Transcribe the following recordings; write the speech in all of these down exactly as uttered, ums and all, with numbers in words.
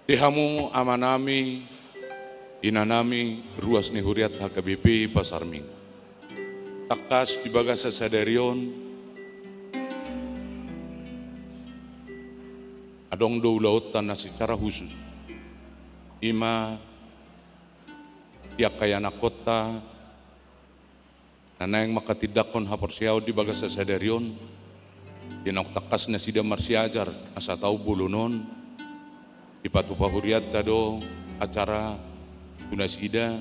Di hamu amanami, inanami, ruas ni huriat H K B P Pasar Minggu. Tangkas di bagasan sadari on, adong do ulaonta na secara khusus. I ma di angka ianakhonta na naeng manghatindanghon haporseaon di bagasan sadari on, di naung tangkas nasida marsiajar asa tau bolon on, dipatupa hurianta do acara tu nasida,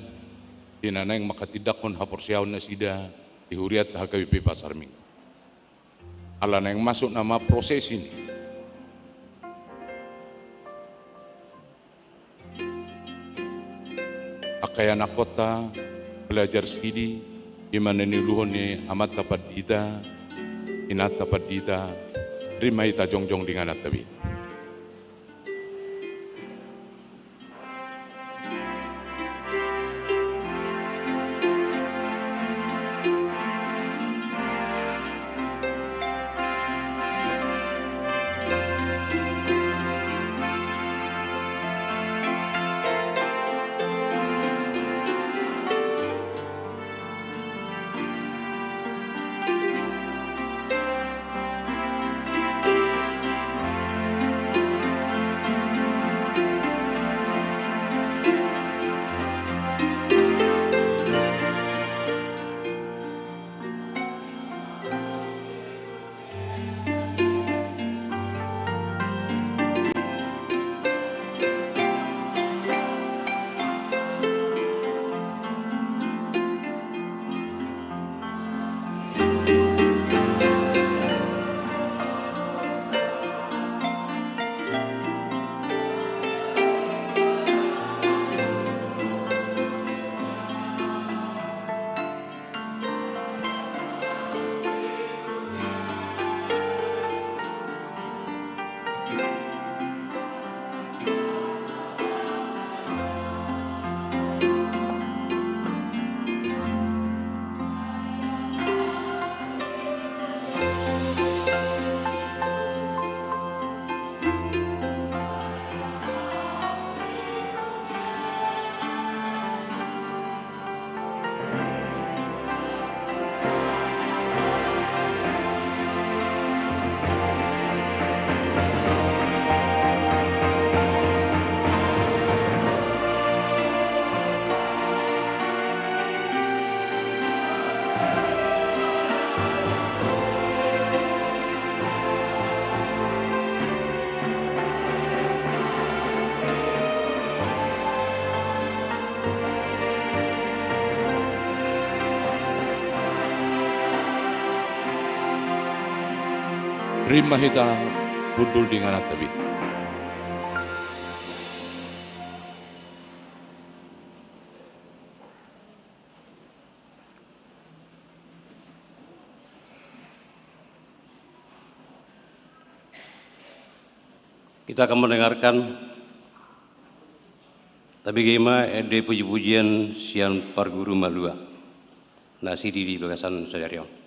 di na naeng manghatindanghon haporseaon nasida di huriat H K B P Pasar Minggu. Ala naeng masuk nama prosesi ni angka ianakhonta, pelajar sidi, i ma na niuluhon ni amanta pandita, inanta pandita, rim ma hita jongjong di ingananta be. Rim ma hita hundul di ingananta be. Kita akan mendengarkan tabege ma ende puji-pujian sian parguru malua na sidi di bagasan sadari on.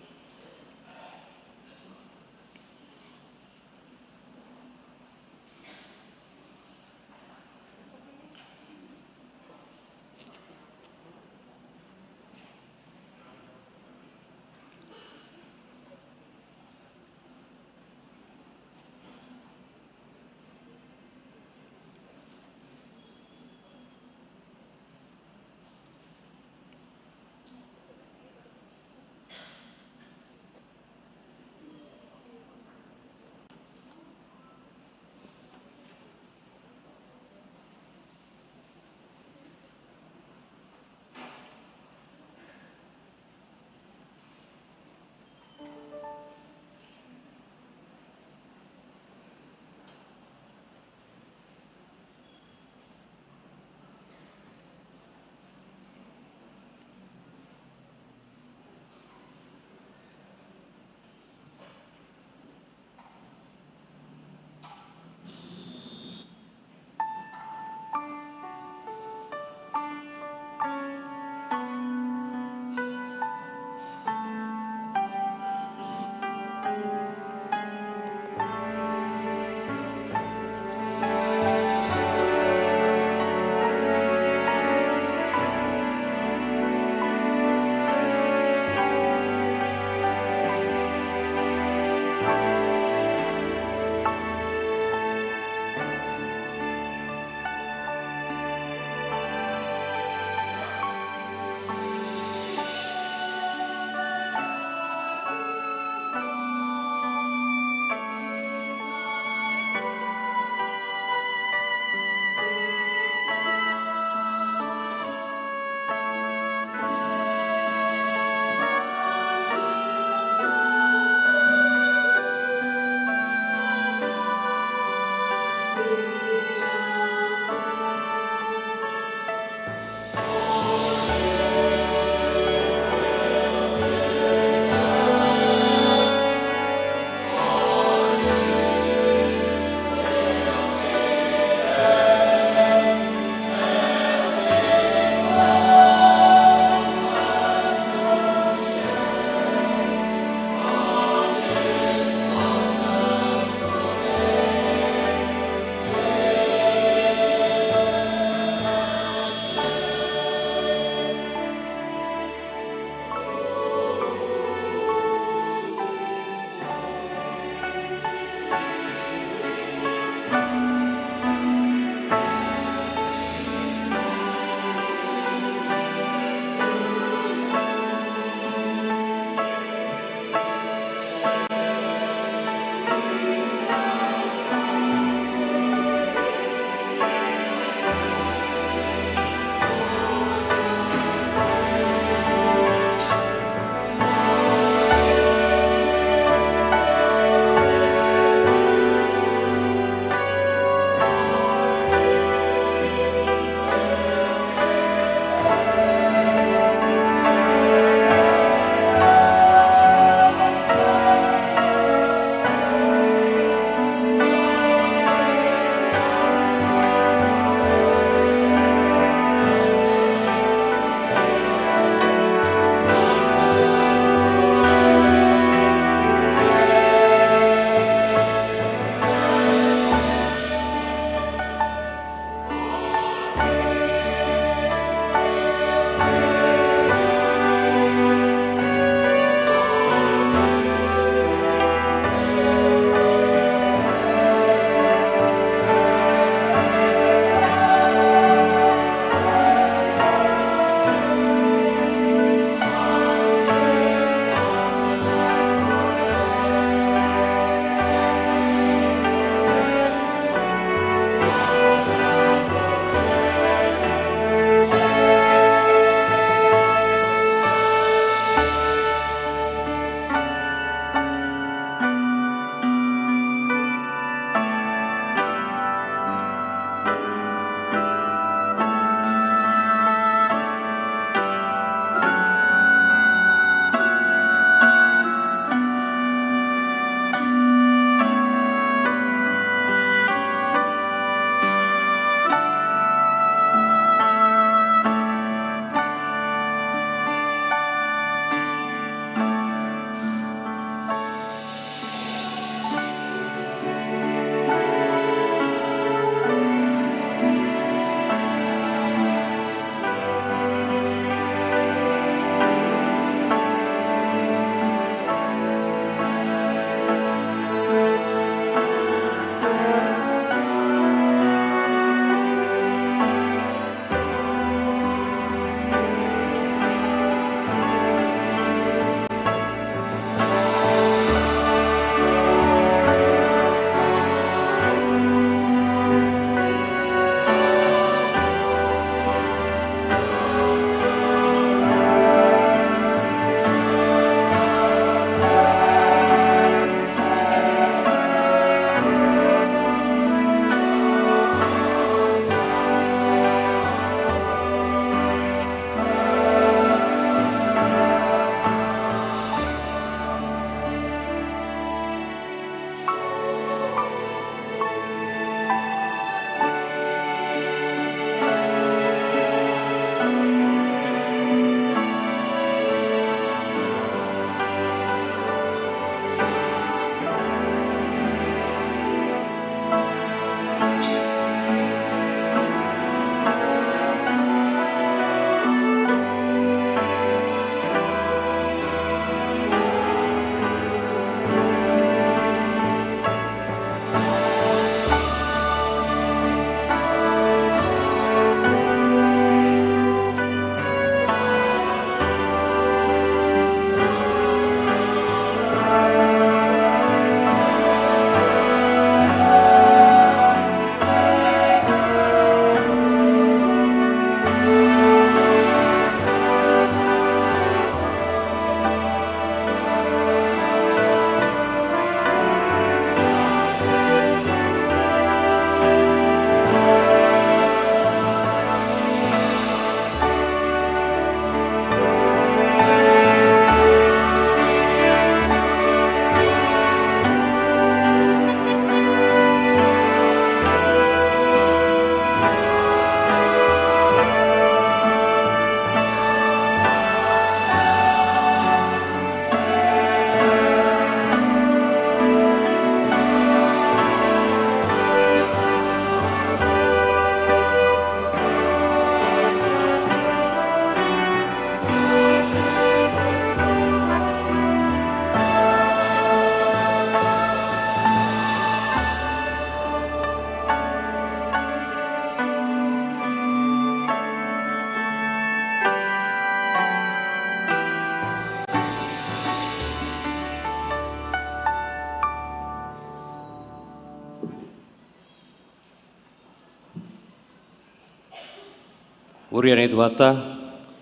Huria ni Tuhanta,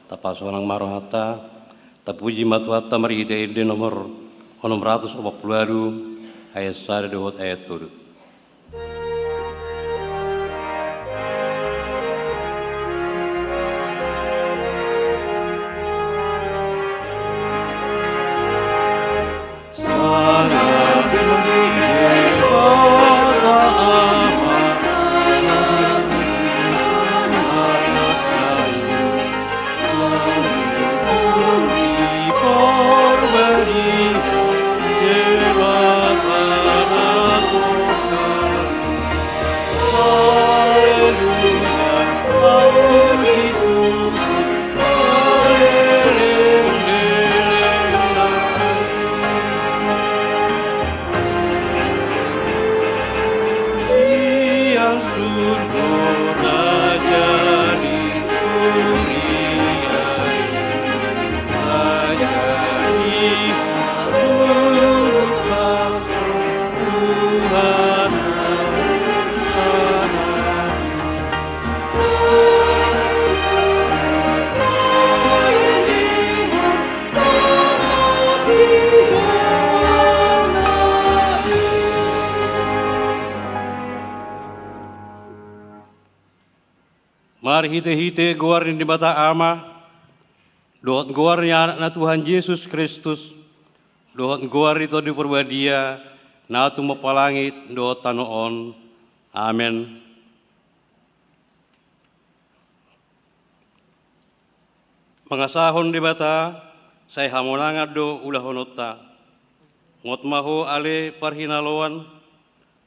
tapasahat ma rohanta, tapuji ma Tuhanta marhite ende nomor onom ratus opat pulu ualu, ayat sada dohot ayat tolu. Marhitehite goar ni Debata Ama, dohot goar ni Anakna Tuhan Jesus Kristus, dohot goar ni Tondi Parbadia, na tumompa langit dohot tano on. Amen. Mangasahon Debata, sai hamonangan do ulahononta. Ngot ma Ho ale parhinaloan,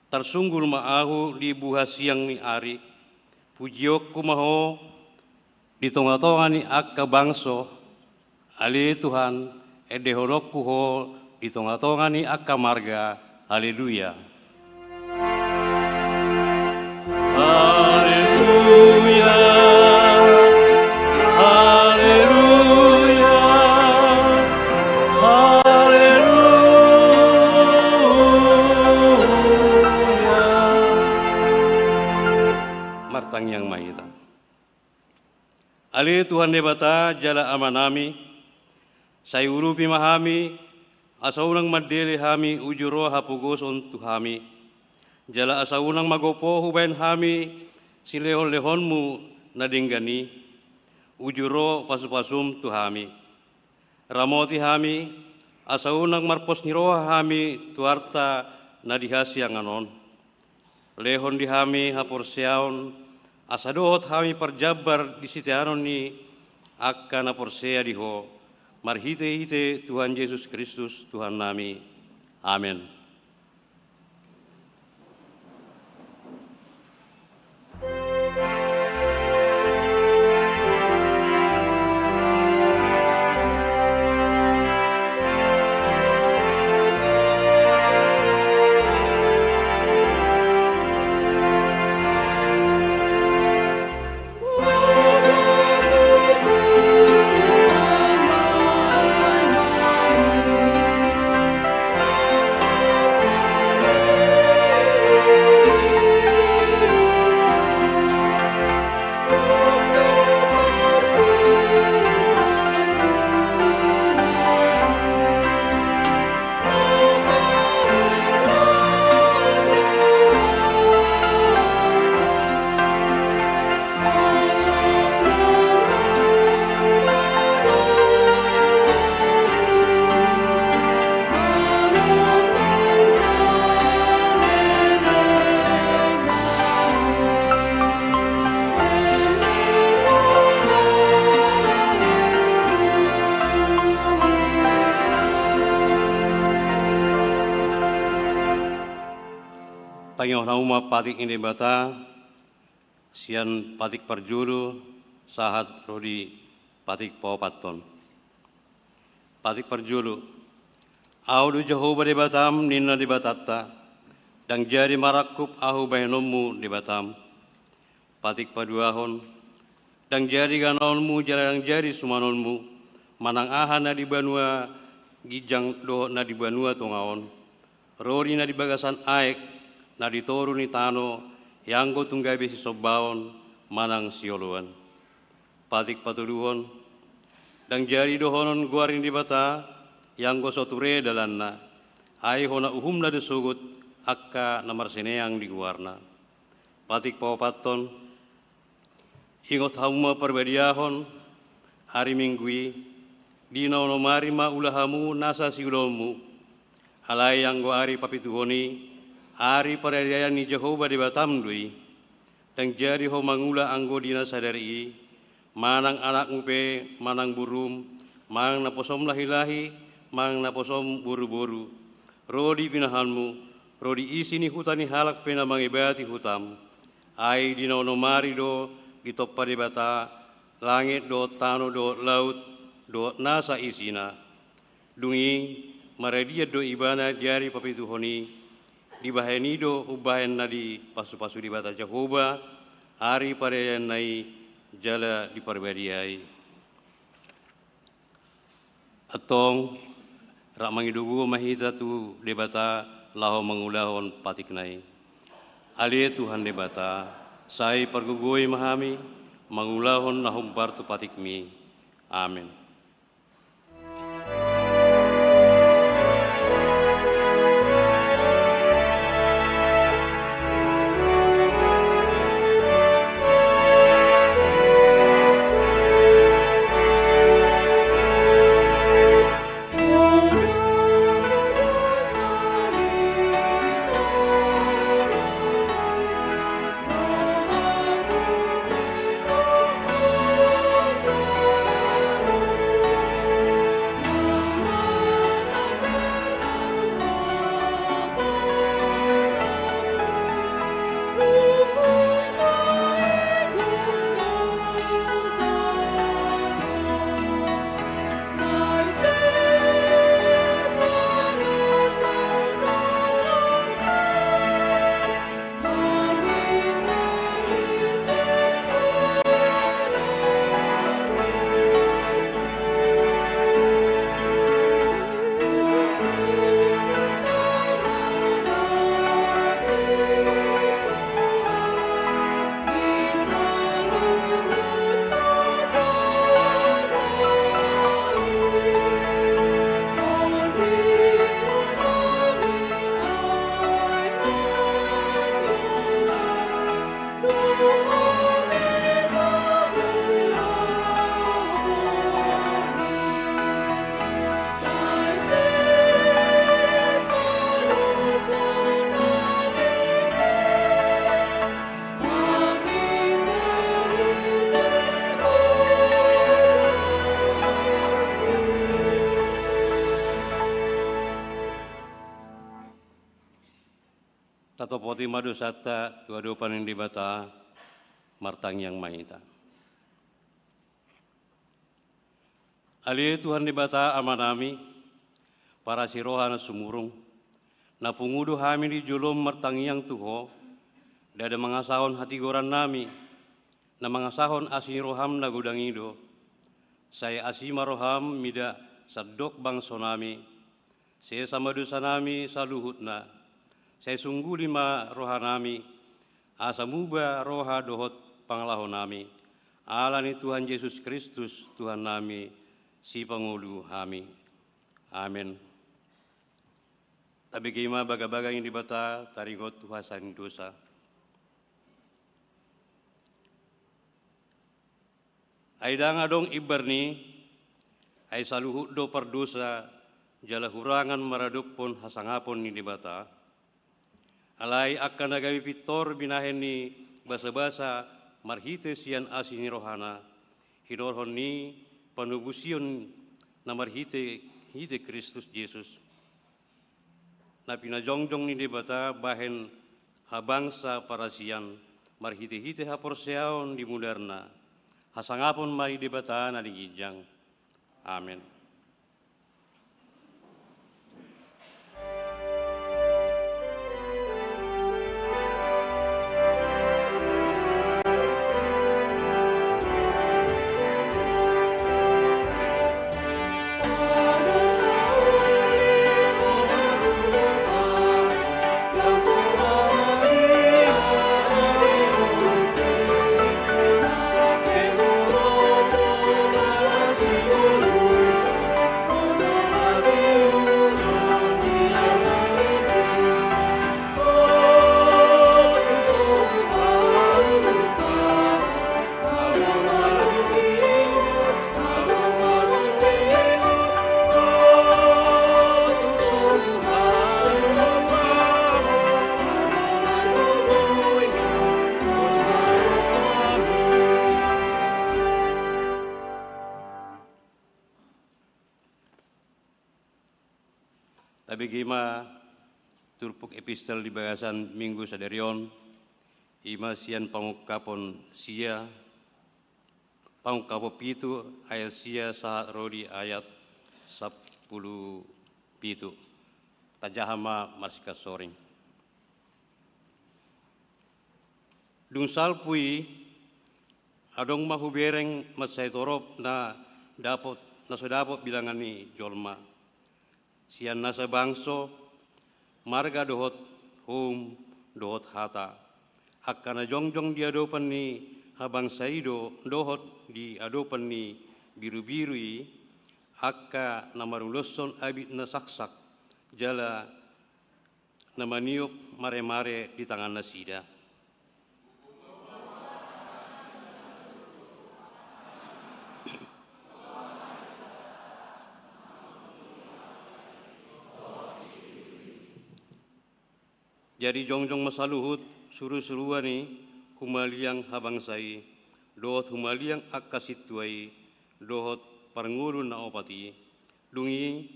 tarsunggul ma ahu di buha siang ni ari. Pujionku ma Ho di tongatonga ni angka bangso, ale Tuhan, endehononku Ho di tongatonga ni angka marga. Haleluya. Haleluya, haleluya, haleluya. Martangiang ma hita. Ale Tuhan Debata jala Amanami, sai urupi ma hami, asa unang mandele hami uju ro hapogoson tu hami. Jala asa unang magopo hubahen hami silehonlehonmu na denggan i, uju ro pasupasum tu hami. Ramoti hami, asa unang marpos ni roha hami tu arta na di hasiangan on. Lehon di hami haporseaon, asa dohot hami parjambar di siteanon ni angka na porsea di Ho, marhitehite Tuhan Jesus Kristus, Tuhannami. Amen. Tangihon hamu ma patik ni Debata, sian patik parjolo sahat ro di patik paopathon. Patik parjolo. Ahu do Jahowa Debatam, ninna Debatanta, ndang jadi marangkup ahu bahenonmu Debatam. Patik paduahon. Ndang jadi ganaonmu jala ndang jadi sumanonmu, manang aha na di banua ginjang dohot na di banua tonga on, ro di na di bagasan aek, na di toru ni tano, ianggo tung gabe sisombaon manang sioloan. Patik patoluhon. Ndang jadi dohonon goar ni Debata, ianggo so ture dalanna, ai hona uhumna do sogot angka na marsineang di goarna. Patik paopathon. Ingot hamu ma parbadiahon ari Minggu i, di na onom ari ma ula hamu nasa siulaonmu. Alai anggo ari papituhon i, ari paradiaeon ni Jahowa Debatam do i. Ndang jadi ho mangula anggo di na sadari i, manang anakmu pe, manang borum, manang naposom lahilahi, manang naposom boruboru, ro di pinahanmu, ro di isi ni huta ni halak pe na mangebati hutam. Ai di na onom ari do ditompa Debata langit dohot tano dohot laut dohot nasa isina. Dung i maradian do ibana di ari papituhon i, dibahen i do umbahen na dipasupasu Debata Jahowa ari paradiaenna i jala diparbadiai. Antong, rap mangido gogo ma hita tu Debata laho mangulahon patikna i. Ale Tuhan Debata, sai pargogoi ma hami mangulahon na hombar tu patikmi. Amen. Tatopoti ma dosanta tu adopan ni Debata, martangiang ma hita. Ale Tuhan Debata Amanami, parasi roha na sumurung, na pungu do hami di jolom martangiang tu Ho, ndada mangasahon hatigorannami, na mangasahon asi ni roham na godang i do. Sai asi ma roham mida sandok bangsonami, sesa ma dosanami saluhutna. Sai sungguli ma rohanami, asa muba roha dohot pangalahonami, ala ni Tuhan Jesus Kristus Tuhannami, Sipangolu hami. Amen. Tabege ma bagabaga ni Debata taringot tu hasahatan ni dosa. Ai ndang adong imbar ni, ai saluhut do pardosa jala hurangan maradophon hasangapon ni Debata. Alai angka na gabe pintor binahen ni basabasa marhite sian asi ni rohana, hinorhon ni panobusion na marhitehite Kristus Jesus, na pinajongjong ni Debata bahen habangsa parasian, marhitehite haporseaon di mudarna. Hasangapon ma di Debata na di ginjang. Amen. Tabege ma turpuk epistel di bagasan Minggu sadari on, i ma sian Pangungkapon sia, Pangungkapon pitu ayat sia sahat ro di ayat sampulu pitu. Tajaha ma marsingkat soring. Dung salpu i, adong ma hubereng mansai torop na dapot, na so dapot bilangan ni jolma. Sian nasa bangso, marga dohot hum dohot hata. Angka na jongjong di adopan ni habangsa i do dohot di adopan ni birubiru i, angka na maruloshon abit na saksak, jala na maniop maremare di tangan nasida. Jadi jongjong ma saluhut surusuruan i humaliang habangsa i, dohot humaliang angka sintua i, dohot parngolu na opat i. Dung i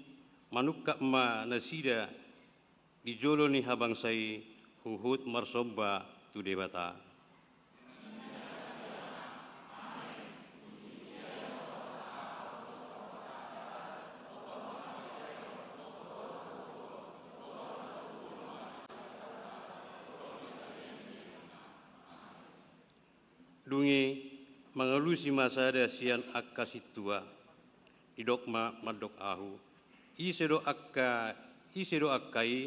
manungkap ma nasida di jolo ni habangsa i huhut marsomba tu Debata. Dung i mangalusi ma sada sian angka sintua. Didok ma mandok ahu: Ise do angka, ise do angka i,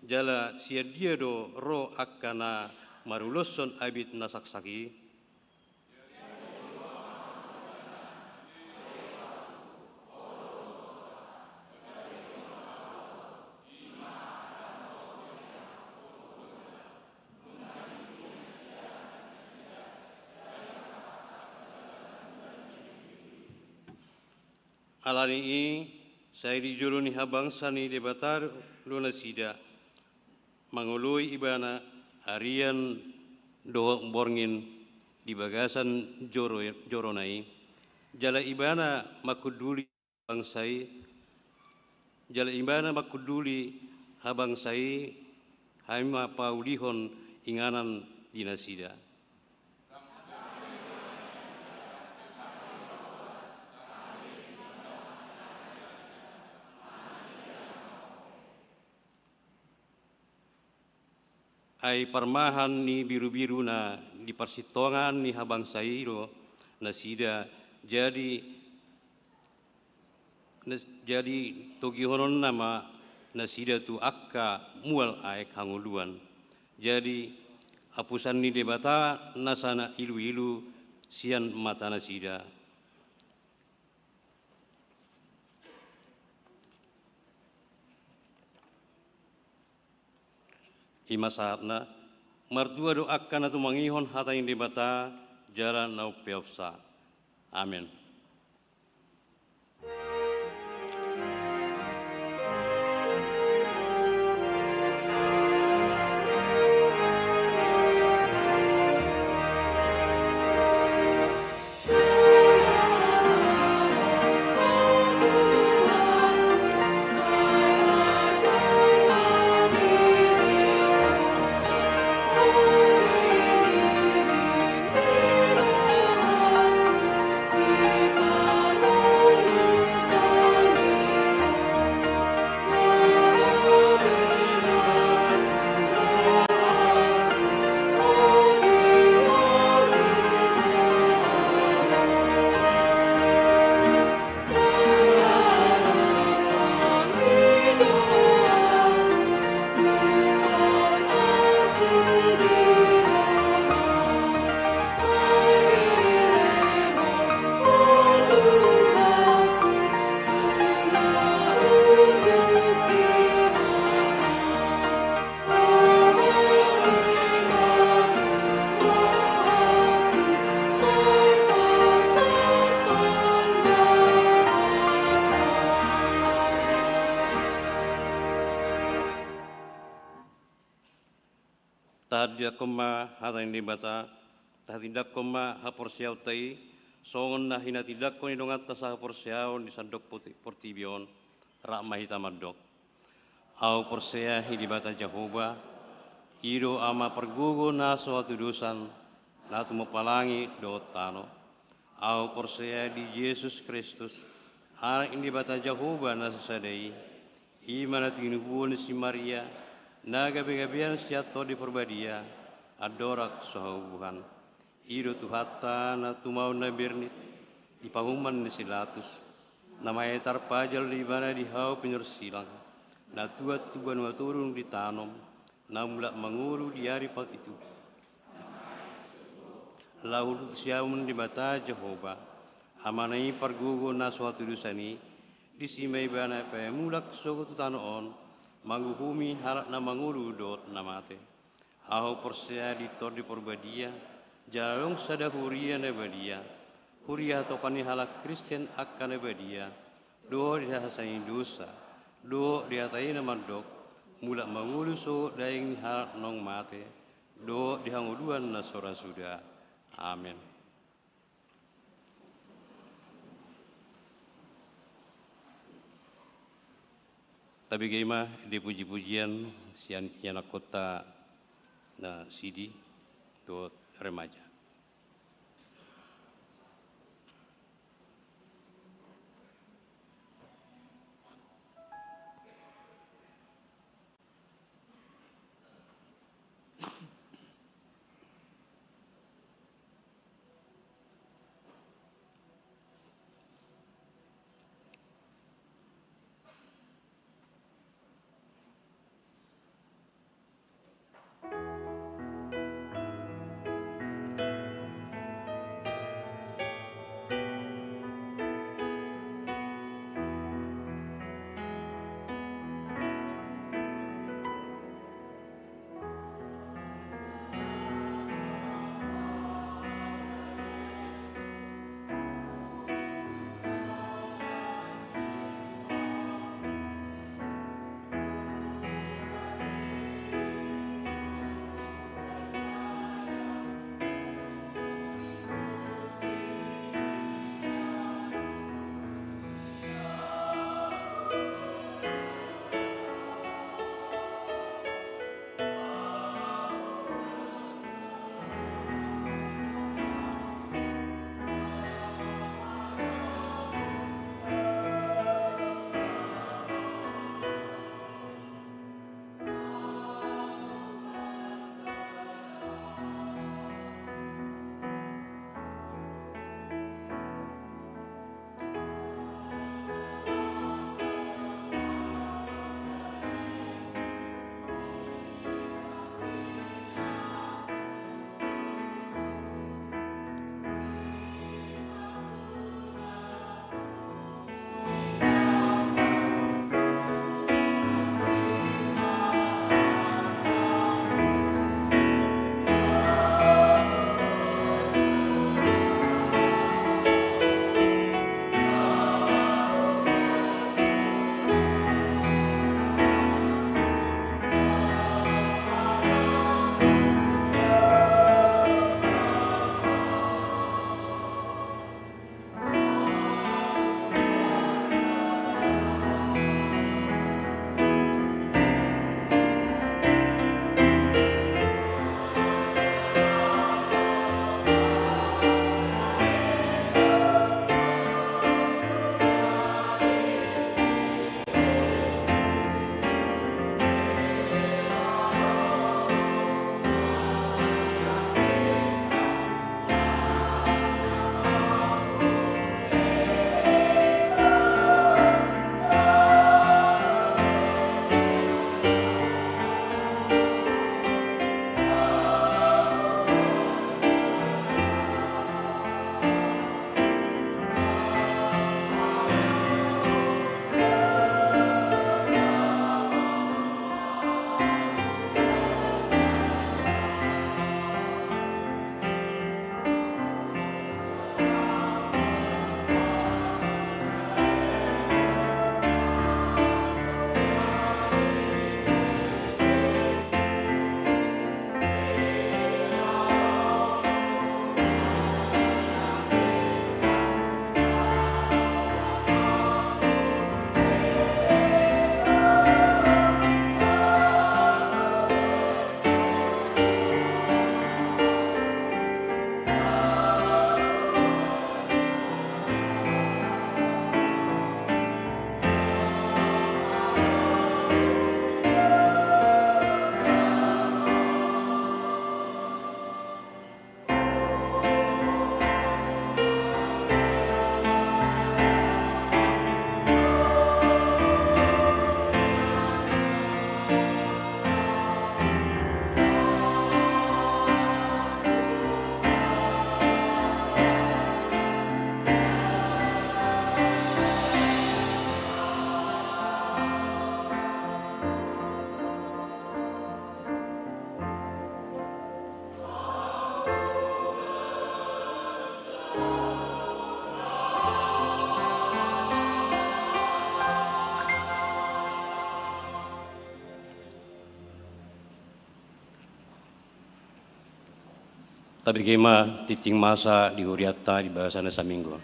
jala sian dia do ro angka na maruloshon abit na saksak i? Ala ni i, sai di jolo ni habangsa ni Debata do nasida, mangoloi Ibana arian dohot borngin di bagasan joro, jorona i. Jala Ibana mangkunduli bangsa i, jala Ibana mangkunduli habangsa i, hami ma paulihon inganan di nasida. Ai parmahan ni birubiru na di parsintongan ni habangsa i do nasida, jadi, nas-, jadi togihononna ma nasida tu angka mual aek hangoluan. Jadi apusan ni Debata nasa na iluilu sian mata nasida. I ma sahatna. Martua do angka na tumangihon hata ni Debata jala na umpeopsa. Amen. Tahatindangkon ma hata ni Debata, tahatindangkon ma haporseaonta i, songon na hinatindangkon ni donganta sahaporseaon di sandok poti-, portibi on, rap ma hita mandok. Ahu porsea di Debata Jahowa, i do Ama pargogo na so hatudosan, na tumompa langit dohot tano. Ahu porsea di Jesus Kristus, Anak ni Debata Jahowa na sasada i, i ma na tinubuhon ni si Maria, na gabegabean sian Tondi Parbadia, andorang so haubuhan. I do Tuhanta na tumaon na bernit, di pahuman ni si Latus, na mate tarpajal do ibana di hau pinarsilang, na tuat tu banua toru dung ditanom, na mulak mangolu di ari patitu. Laho hutusi hamu Debata Jahowa, Amana i pargogo na so hatudosan i, disi ma ibana paimulak sogot tu tano on, manguhumi halak na mangolu dohot na mate. Ahu porsea di Tondi Parbadia, jala adong sada huria na badia, huria hatopan ni halak Kristen angka na badia, dohot di hasesaan ni dosa, dohot di hata i na mandok, mulak mangolu sogot daging ni halak naung mate, dohot di hangoluan na so ra suda. Amen. Tabege ma di puji-pujian sian ianakhonta na sidi dohot remaja. Tabege ma tingting masa di hurianta di bagasan na saminggu on.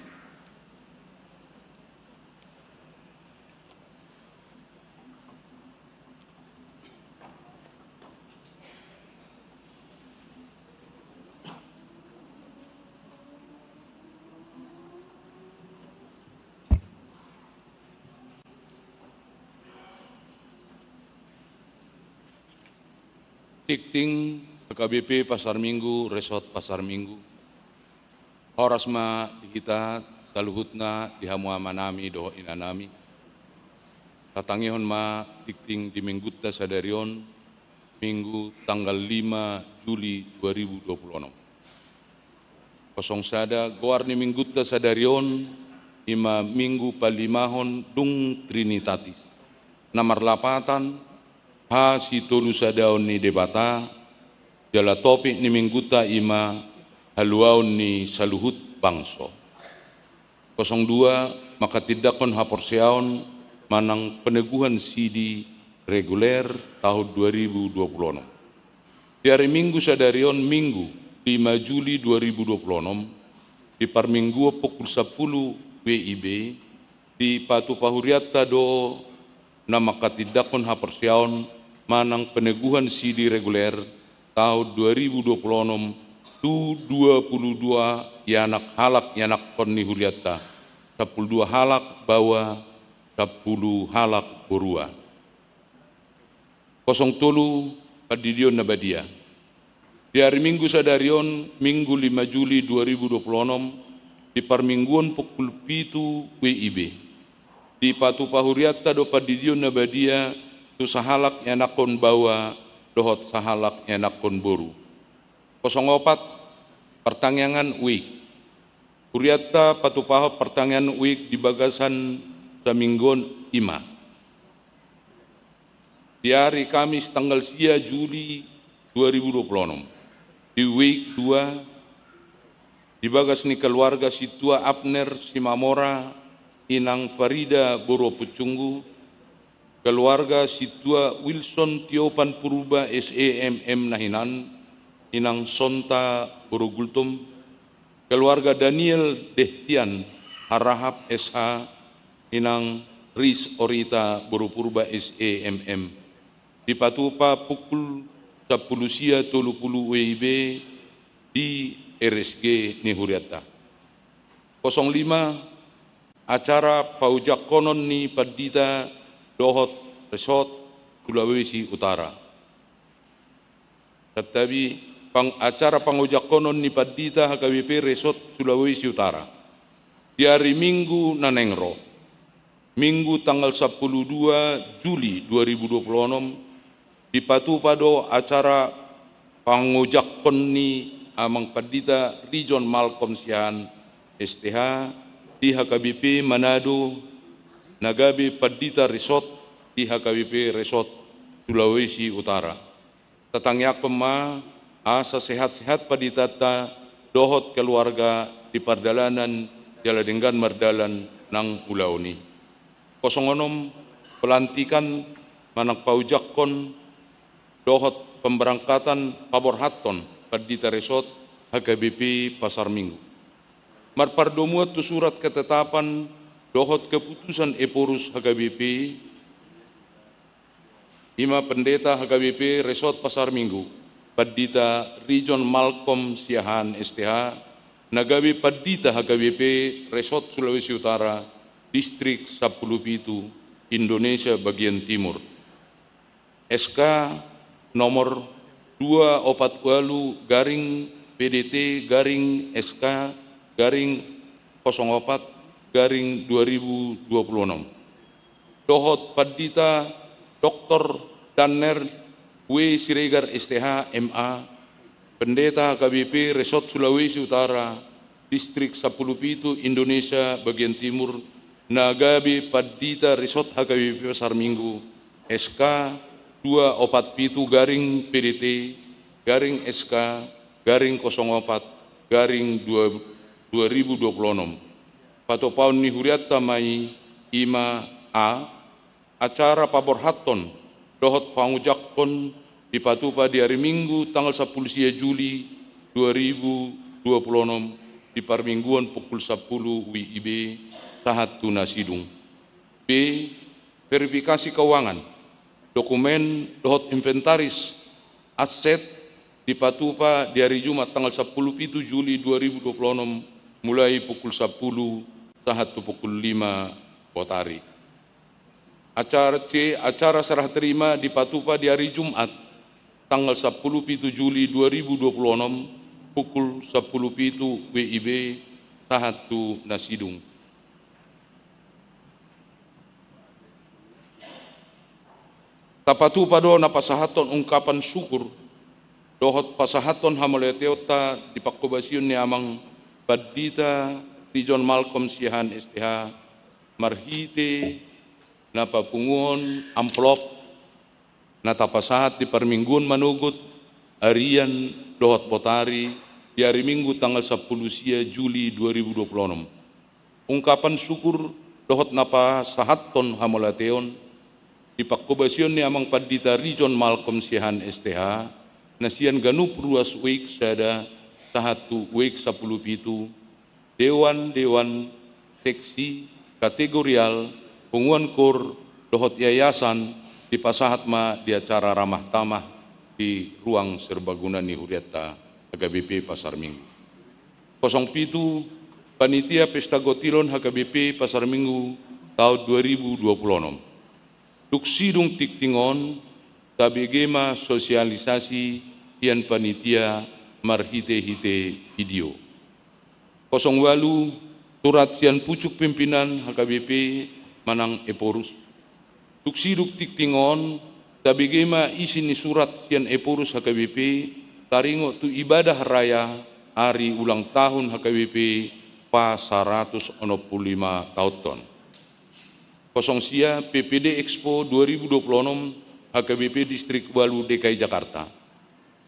Tingting H K B P Pasar Minggu, Resort Pasar Minggu. Horas ma di hita saluhutna, di hamu amanami dohot inanami. Tatangihon ma tingting di minggunta sadari on, Minggu tanggal lima Juli dua ribu dua puluh enam. Kosong sada, goar ni minggunta sadari on i ma Minggu palimahon dung Trinitatis, na marlapatan hasitolusadaon ni Debata, jala topik ni minggunta i ma haluaon ni saluhut bangso. Kosong dua, manghatindanghon haporseaon manang peneguhan sidi reguler tahun dua ribu dua puluh enam. Di ari Minggu sadari on, Minggu lima Juli dua ribu dua puluh enam, di parmingguon pukul sampulu W I B, dipatupa hurianta do na manghatindanghon haporseaon manang peneguhan sidi reguler tahun dua ribu dua puluh enam tu dua puluh dua ianak halak ianakhon ni hurianta, sampulu dua halak baoa, sampulu halak borua. Kosong tolu, pandidion na badia. Di ari Minggu sadari on, Minggu lima Juli dua ribu dua puluh enam, di parmingguon pukul pitu W I B, dipatupa hurianta do pandidion na badia tu sahalak ianakhon baoa dohot sahalak ianakhon boru. Kosong opat, partangiangan week. Hurianta patupahon partangiangan week di bagasan saminggu on i ma di ari Kamis tanggal sia Juli dua ribu dua puluh enam, di week dua, di bagas ni keluarga sintua Abner Simamora, inang Farida boru Ompuncunggu, keluarga sintua Wilson Tiopan Purba S E M M na hinan, inang Sonta boru Gultom, keluarga Daniel Dehtian Harahap S H, inang Ris Orita boru Purba S E M M. Dipatupa pukul sampulu sia tolu pulu W I B di R S G ni hurianta. Kosong lima, acara paojakhonon ni pandita dohot resort Sulawesi Utara. Santabi, pang-, acara pangojakhonon ni pandita H K B P Resort Sulawesi Utara di ari Minggu na naeng ro, Minggu tanggal sampulu dua Juli dua ribu dua puluh enam, dipatupa do acara pangojakhon ni Amang Pandita Rijon Malkom Siahaan S T H di H K B P Manado, na gabe pandita resort di H K B P Resort Sulawesi Utara. Tatangiangkon ma asa sehat-sehat panditanta dohot keluarga di pardalanan jala denggan mardalan nang ulaon i. Kosong onom, pelantikan manang paojakhon dohot pemberangkatan paborhathon pandita resort H K B P Pasar Minggu. Marpardomuan tu surat ketetapan dohot keputusan Ephorus H K B P, i ma Pendeta H K B P Resort Pasar Minggu, Pandita Rijon Malkom Siahaan S T H, na gabe Pandita H K B P Resort Sulawesi Utara, Distrik sampulu pitu, Indonesia bagian timur. S K nomor dua opat ualu garing P D T garing S K garing kosong opat garing dua ribu dua puluh enam. Dohot Pandita Doktor Danner W Siregar S T H M A, Pendeta H K B P Resort Sulawesi Utara, Distrik sampulu pitu, Indonesia bagian timur, na gabe Pandita Resort H K B P Pasar Minggu, S K dua opat pitu garing P D T garing S K garing kosong opat garing dua, dua ribu dua puluh enam. Patupaon ni hurianta ma i, i ma: A, acara paborhathon dohot pangojakhon dipatupa di ari Minggu tanggal sampulu sia Juli dua ribu dua puluh enam di parmingguon pukul sampulu W I B sahat tu na sidung. B. Verifikasi keuangan, dokumen dohot inventaris aset dipatupa di ari Jumat tanggal sampulu pitu Juli dua ribu dua puluh enam, mulai pukul sampulu sahat tu pukul lima botari. Acara C, acara serah terima dipatupa di ari Jumat tanggal sampulu pitu Juli dua ribu dua puluh enam, pukul sampulu pitu W I B sahat tu na sidung. Tapatupa do na pasahathon ungkapan syukur dohot pasahathon hamauliateonta di panghobasion ni Amang Pandita Rijon Malcolm Siahaan S T H marhite na papunguhon amplop na tapasahat di parmingguon manogot, arian dohot botari di ari Minggu tanggal sampulu sia Juli dua ribu dua puluh enam. Ungkapan syukur dohot na pasahathon hamauliateon di panghobasion ni Amang Pandita Rijon Malcolm Siahaan S T H, na sian ganup ruas W I K sada sahat tu W I K sampulu pitu, dewan-dewan, seksi, kategorial, punguan kor, dohot yayasan, dipasahat ma di acara ramah tamah di ruang serbaguna ni hurianta H K B P Pasar Minggu. Kosong pitu, panitia pesta gotilon H K B P Pasar Minggu taon dua ribu dua puluh enam. Dung sidung tingting on, tabege ma sosialisasi sian panitia marhite-hite video. Kosong ualu, surat sian pucuk pimpinan H K B P manang Ephorus. Dung sidung tingting on, tabege ma isi ni surat sian Ephorus H K B P taringot tu ibadah raya ari ulang tahun H K B P pasaratus onom pulu lima taonhon. Kosong sia, P P D Expo dua ribu dua puluh enam, H K B P Distrik ualu D K I Jakarta.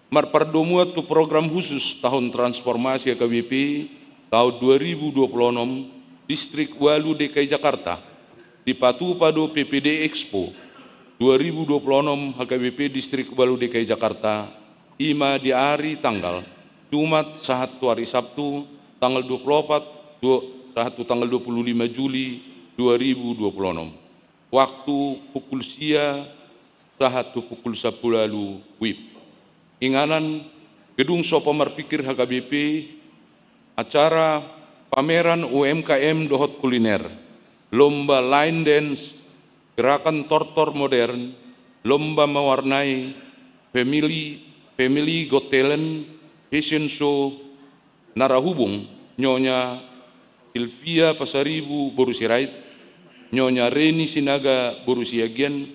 Marpardomuan tu program khusus tahun transformasi H K B P taon dua ribu dua puluh enam, Distrik ualu D K I Jakarta, dipatupa do P P D Expo dua ribu dua puluh enam H K B P Distrik ualu D K I Jakarta, i ma di ari tanggal Jumat sahat tu ari Sabtu tanggal dua puluh opat, dua, sahat tu tanggal dua puluh lima Juli dua ribu dua puluh enam. Waktu pukul sia sahat tu pukul sampulu ualu W I B. Inganan, gedung Sopo Marpikir H K B P, acara pameran U M K M dohot kuliner, lomba line dance, gerakan tortor modern, lomba mewarnai, family, family got talent, fashion show, narahubung, Nyonya Silvia Pasaribu boru Sirait, Nyonya Reni Sinaga boru Siagian,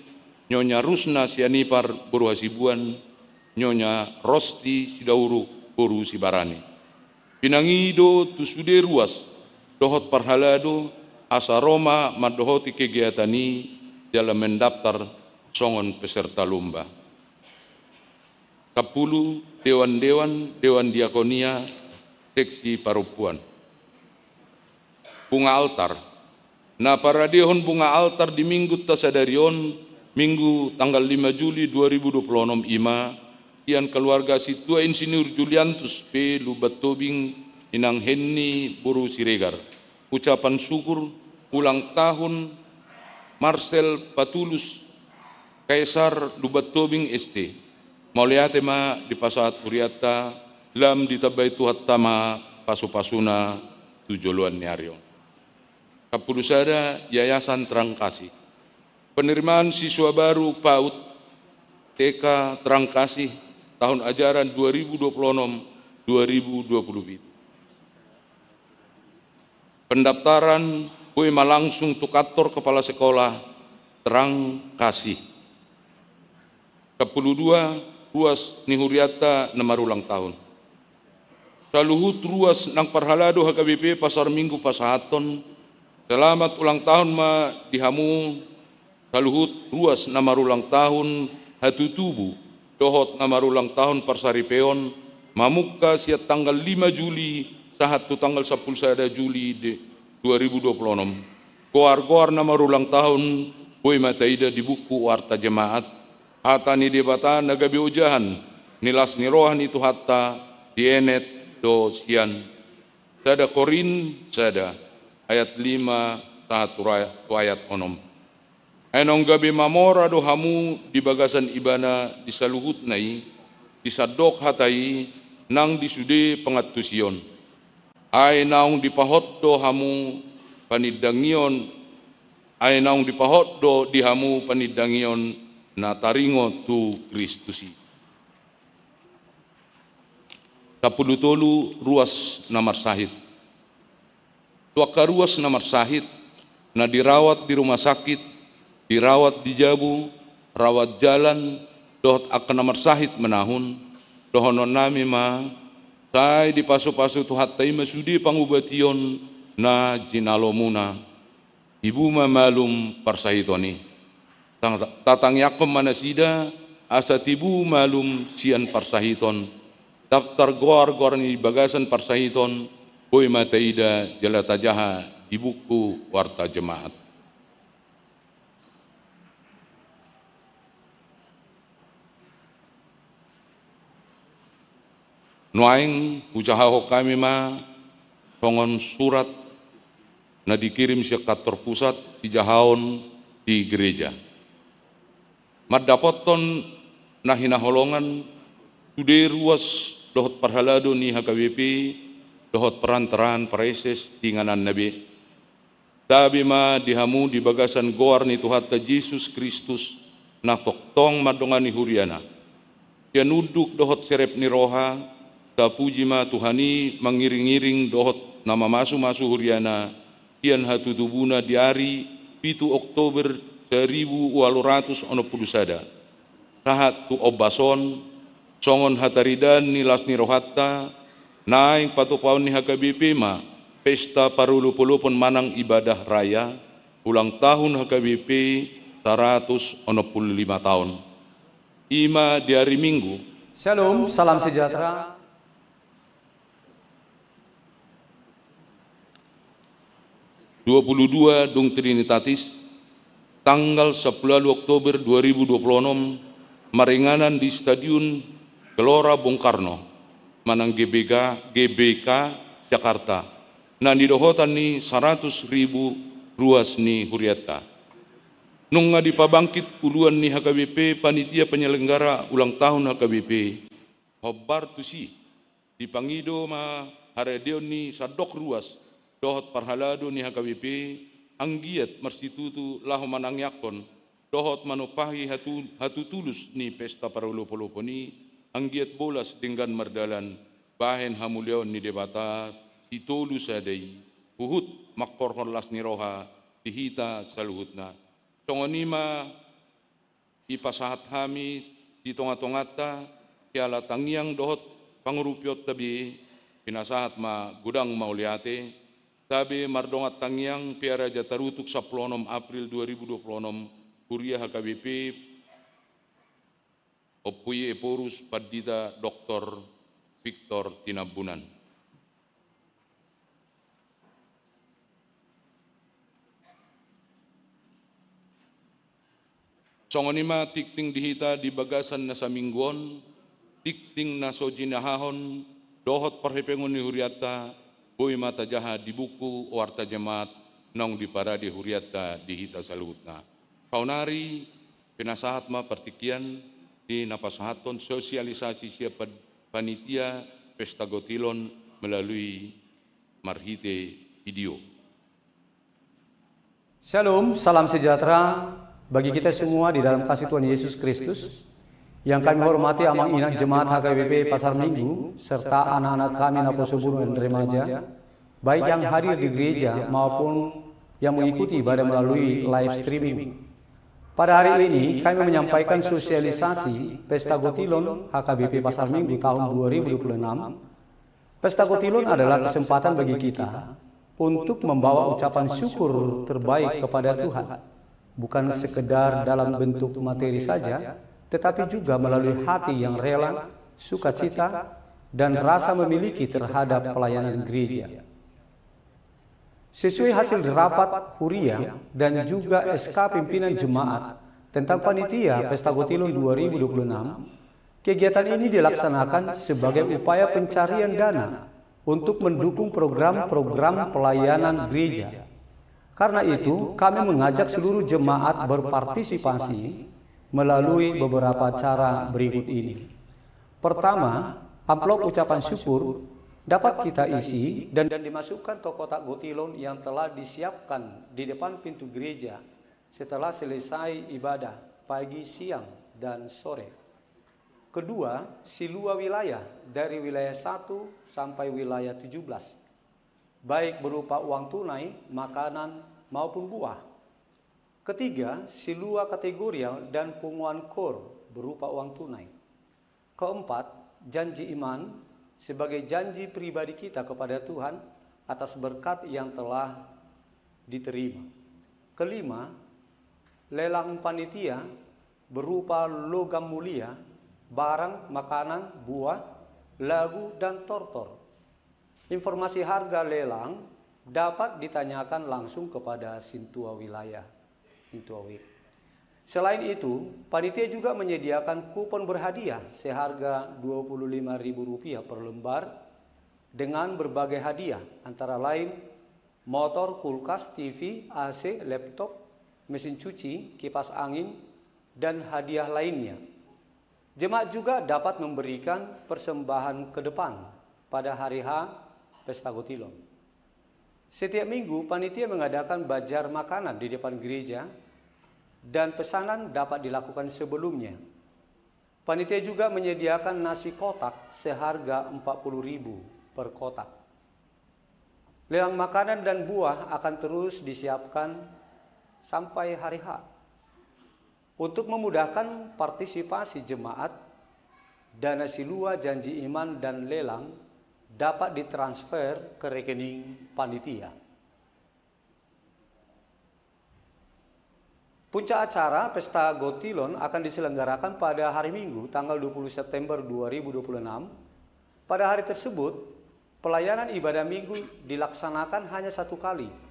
Nyonya Rusna Sianipar boru Hasibuan, Nyonya Rosti Sidauruk boru Sibarani. Pinangido tu sude ruas dohot parhalado asa ro ma mandohoti kegiatan i jala mendaftar songon peserta lomba. Sampulu, dewan-dewan, dewan diakonia, seksi parompuan. Bunga altar. Na paradehon bunga altar di Minggunta sadari on, Minggu tanggal lima Juli dua ribu dua puluh enam i ma, sian keluarga Sintua Insinyur Juliantus P Lumban Tobing, Inang Henni boru Siregar. Ucapan syukur ulang tahun Marcel Patulus Kaisar Lumban Tobing S T. Mauliate ma dipasahat hurianta, lam ditambai Tuhanta ma pasupasuna tu joloan ni ari on. Sampulu sada, Yayasan Terang Kasih. Penerimaan siswa baru PAUD T K Terang Kasih tahun ajaran dua ribu dua puluh enam dua ribu dua puluh pitu. Pendaftaran boi ma langsung tu kantor kepala sekolah Terang Kasih. Sampulu dua, ruas ni hurianta na marulang tahun. Saluhut ruas nang parhalado H K B P Pasar Minggu pasahathon, selamat ulang tahun ma di hamu saluhut ruas na marulang tahun hatutubu dohot na marulang tahun parsaripeon, mamungka sian tanggal lima Juli sahat tu tanggal sampulu sada Juli de-, dua ribu dua puluh enam. Goar-goar na marulang tahun boi ma taida di buku Warta Jemaat. Hata ni Debata na gabe ojahan ni las ni roha ni Tuhanta dienet do sian sada Korint sada ayat lima sahat tu ra-, tu ayat onom. Ai naung gabe mamora do hamu di bagasan Ibana di saluhutna i, di sandok hata i nang di sude pangantusion. Ai naung dipahot do hamu panindangion, ai naung dipahot do di hamu panindangion na taringot tu Kristus i. Sampulu tolu ruas na marsahit. Tu angka ruas na marsahit, na dirawat di rumah sakit, dirawat di jabu, rawat jalan, dohot angka na marsahit manahun, dohononnami ma, sai dipasupasu Tuhanta i ma sude pangubation na jinalomuna. Tibu ma malum parsahiton i. Tang-, tatangiangkon ma nasida, asa tibu malum sian parsahiton. Daftar goar-goar ni bagasan parsahiton, boi ma taida jala tajaha di buku Warta Jemaat. Nuaeng hujahahon hami ma songon surat na dikirim sian kantor pusat sijahaon di gereja. Mandapothon na hinaholongan sude ruas dohot parhalado ni H K B P dohot perantaraan praeses di ingananna be. Tabe ma di hamu di bagasan goar ni Tuhanta Jesus Kristus, na tongtong mandongani huriana. Sian unduk dohot serep ni roha, tapuji ma Tuhan i mangiring-iring dohot na mamasumasu huriana, sian hatutubuna di ari pitu Oktober saribu ualu ratus onom pulu sada. Sahat tu ombas on, songon hataridaan ni las ni rohanta, naeng patupaon ni H K B P ma pesta parolopolopon manang ibadah raya, ulang tahun H K B P saratus onom pulu lima taon. I ma di ari Minggu. Shalom, salam sejahtera. Dua pulu dua dung Trinitatis, tanggal sampulu ualu Oktober dua ribu dua pulu onom, maringanan di Stadion Gelora Bung Karno, manang G B K, G B K Jakarta, na nidohotan ni saratus ribu ruas ni hurianta. Nunga dipabangkit uluan ni H K B P panitia penyelenggara ulang tahun H K B P, hombar tusi. Dipangido ma haradeon ni sandok ruas dohot parhalado ni H K B P anggiat marsitutu laho manangiangkon dohot manumpahi hatu-, hatutulus ni pesta parolopolopon i, anggiat bolas denggan mardalan bahen hamuliaon ni Debata Sitolu Sada i, huhut mangkorhon las ni roha di hita saluhutna. Songon i ma dipasahat hami di tongatonganta, siala tangiang dohot pangurupionta be, pinasahat ma godang mauliate. Tabe mardongan tangiang, Pea Raja Tarutuk, sampulu onom April dua ribu dua pulu onom, Huria H K B P, Ompu i Ephorus Pandita Doktor Victor Tinambunan. Songon i ma tingting di hita di bagasan na saminggu on, tingting na so jinahahon dohot parhepengon ni hurianta, boi ma tajaha di buku Warta Jemaat naung diparade hurianta di hita saluhutna. Saonari, pinasahat ma partingkian di na pasahathon sosialisasi sian pan-, panitia Pesta Gotilon melalui marhite video. Shalom, salam sejahtera bagi kita semua di dalam kasih Tuhan Yesus Kristus. Yang kami hormati Amang Inang Jemaat H K B P Pasar Minggu, serta anak-anak kami Naposobungan dan remaja, baik yang hadir di gereja maupun yang mengikuti ibadah melalui live streaming. Pada hari ini, kami menyampaikan sosialisasi Pesta Gotilon H K B P Pasar Minggu tahun dua ribu dua puluh enam. Pesta Gotilon adalah kesempatan bagi kita untuk membawa ucapan syukur terbaik kepada Tuhan, bukan sekedar dalam bentuk materi saja, tetapi juga melalui hati yang rela, sukacita, dan rasa memiliki terhadap pelayanan gereja. Sesuai hasil rapat huria dan juga S K pimpinan jemaat tentang panitia Pesta Gotilon dua ribu dua puluh enam, Kegiatan ini dilaksanakan sebagai upaya pencarian dana untuk mendukung program-program pelayanan gereja. Karena itu, kami mengajak seluruh jemaat berpartisipasi melalui beberapa cara berikut ini. Pertama, amplop ucapan syukur dapat kita isi dan, dan dimasukkan ke kotak gotilon yang telah disiapkan di depan pintu gereja setelah selesai ibadah pagi, siang, dan sore. Kedua, silua wilayah dari wilayah satu sampai wilayah tujuh belas, baik berupa uang tunai, makanan, maupun buah. Ketiga, silua kategorial dan punguan kor berupa uang tunai. Keempat, janji iman sebagai janji pribadi kita kepada Tuhan atas berkat yang telah diterima. Kelima, lelang panitia berupa logam mulia, barang, makanan, buah, lagu, dan tortor. Informasi harga lelang dapat ditanyakan langsung kepada sintua wilayah, sintua W. Selain itu, panitia juga menyediakan kupon berhadiah seharga dua puluh lima ribu rupiah per lembar dengan berbagai hadiah, antara lain motor, kulkas, T V, A C, laptop, mesin cuci, kipas angin, dan hadiah lainnya. Jemaat juga dapat memberikan persembahan ke depan pada hari H Pesta Gotilon. Setiap minggu, panitia mengadakan bazar makanan di depan gereja, dan pesanan dapat dilakukan sebelumnya. Panitia juga menyediakan nasi kotak seharga empat puluh ribu per kotak. Lelang makanan dan buah akan terus disiapkan sampai hari H. Untuk memudahkan partisipasi jemaat, dana silua janji iman dan lelang dapat ditransfer ke rekening panitia. Puncak acara Pesta Gotilon akan diselenggarakan pada hari Minggu, tanggal dua puluh September dua ribu dua puluh enam. Pada hari tersebut, pelayanan ibadah Minggu dilaksanakan hanya satu kali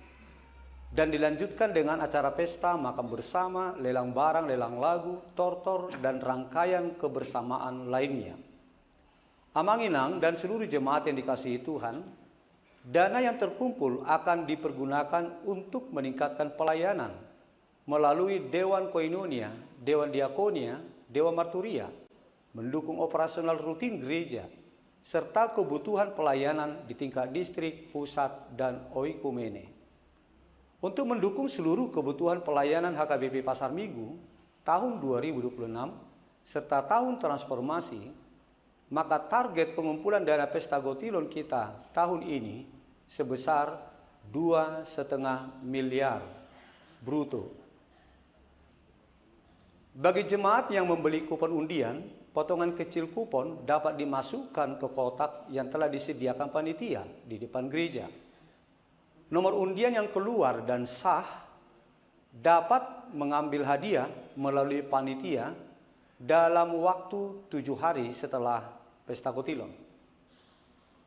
dan dilanjutkan dengan acara pesta, makan bersama, lelang barang, lelang lagu, tortor, dan rangkaian kebersamaan lainnya. Amang inang dan seluruh jemaat yang dikasihi Tuhan, dana yang terkumpul akan dipergunakan untuk meningkatkan pelayanan melalui Dewan Koinonia, Dewan Diakonia, Dewan Marturia, mendukung operasional rutin gereja, serta kebutuhan pelayanan di tingkat distrik, pusat, dan oikumene. Untuk mendukung seluruh kebutuhan pelayanan H K B P Pasar Minggu tahun dua ribu dua puluh enam serta tahun transformasi, maka target pengumpulan dana Pesta Gotilon kita tahun ini sebesar dua setengah miliar bruto. Bagi jemaat yang membeli kupon undian, potongan kecil kupon dapat dimasukkan ke kotak yang telah disediakan panitia di depan gereja. Nomor undian yang keluar dan sah dapat mengambil hadiah melalui panitia dalam waktu tujuh hari setelah Pesta Gotilon.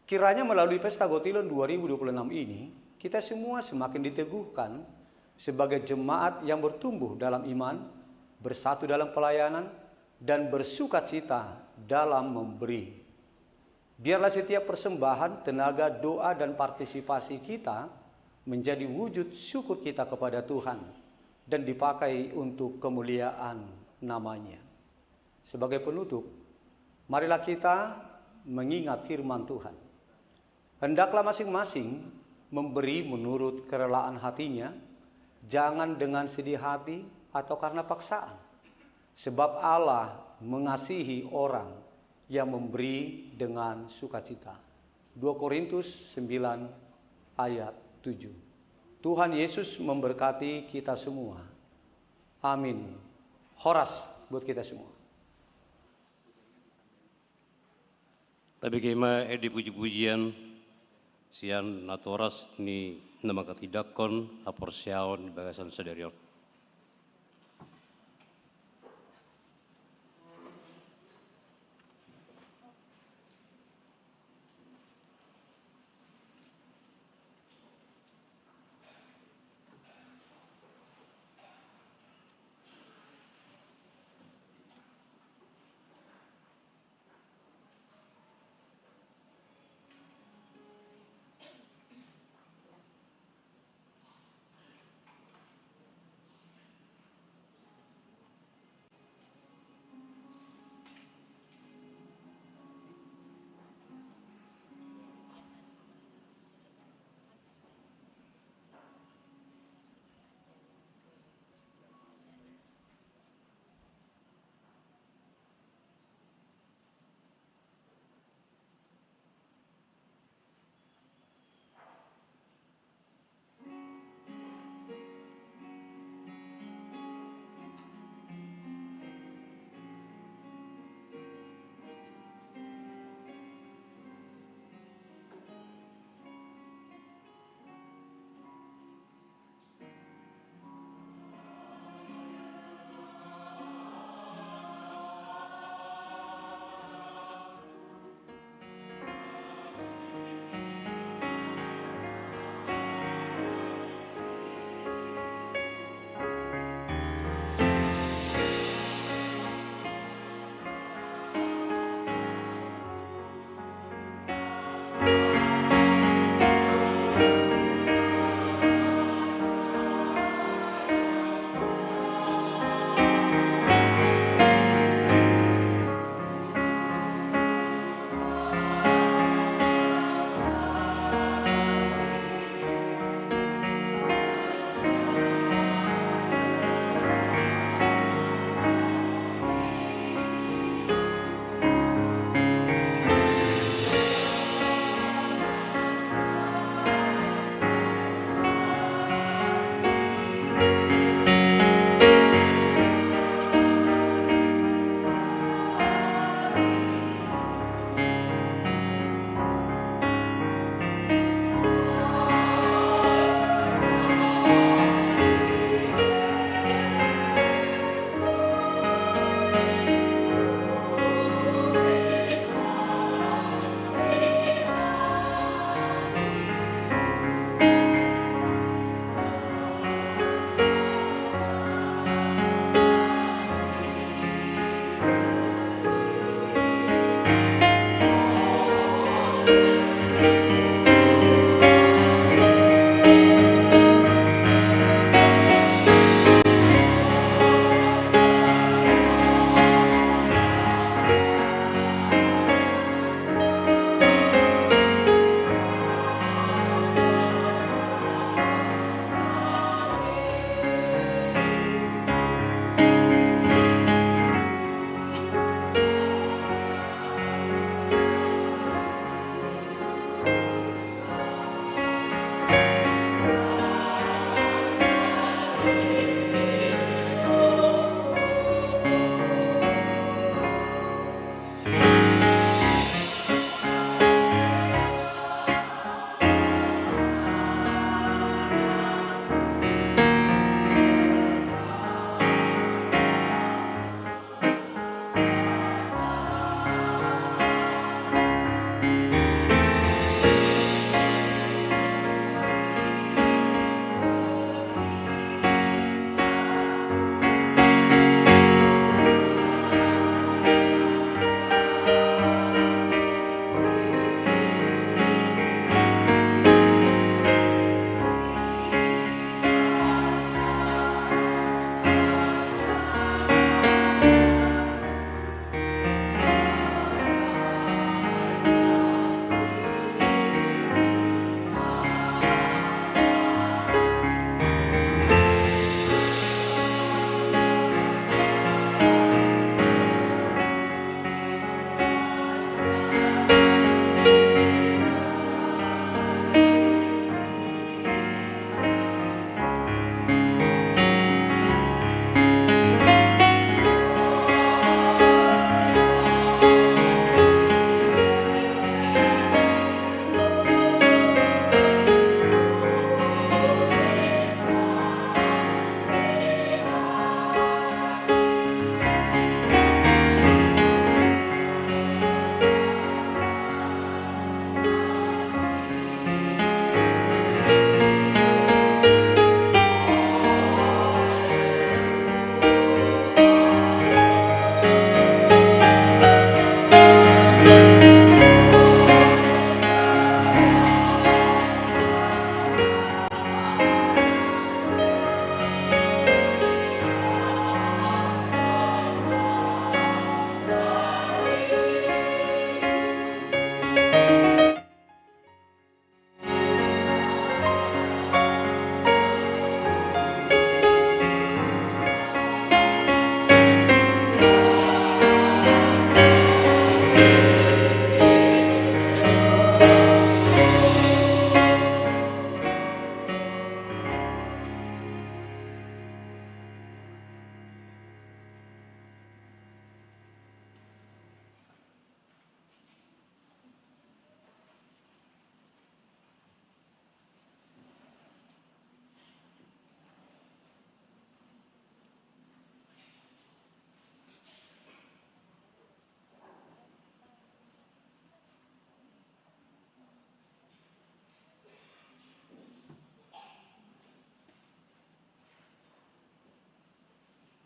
Kiranya melalui Pesta Gotilon dua ribu dua puluh enam ini, kita semua semakin diteguhkan sebagai jemaat yang bertumbuh dalam iman, bersatu dalam pelayanan, dan bersukacita dalam memberi. Biarlah setiap persembahan, tenaga, doa, dan partisipasi kita menjadi wujud syukur kita kepada Tuhan dan dipakai untuk kemuliaan nama-Nya. Sebagai penutup, marilah kita mengingat firman Tuhan. Hendaklah masing-masing memberi menurut kerelaan hatinya, jangan dengan sedih hati atau karena paksaan. Sebab Allah mengasihi orang yang memberi dengan sukacita. Dua Korintus sembilan ayat tujuh. Tuhan Yesus memberkati kita semua. Amin. Horas buat kita semua. Tabege ma ende puji-pujian sian natoras ni na manghatindanghon haporseaon di bagasan sadari on.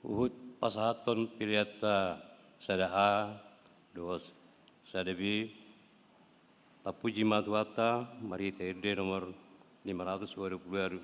Huhut pasahathon peleanta sada A dohot sada B. Tapuji ma Tuhanta marhite ende nomor lima ratus dua puluh dua.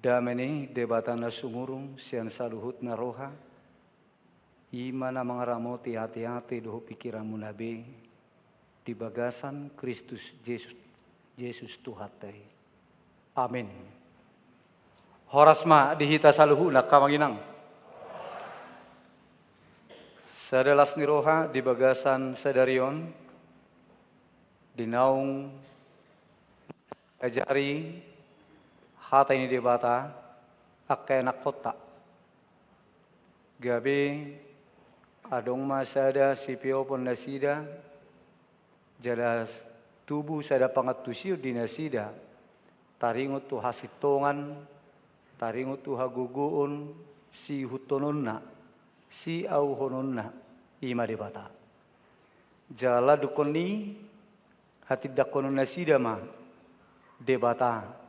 Dame ni Debata na sumurung sian saluhutna roha, i ma na mangaramoti ateate dohot pingkiranmuna be di bagasan Kristus Jesus, Jesus Tuhanta i. Amin. Horas ma di hita saluhutna, angka amang inang. Sada las ni roha di bagasan sadari on, di naung ajari hata ni Debata angka ianakhonta. Gabe adong ma sada sipeopon nasida, jala tubu sada pangantusion di nasida, taringot tu hasintongan, taringot tu hagogoon, siihuthononna, siauhononna, i ma Debata. Jala dungkon i hatindangkonon nasida ma Debata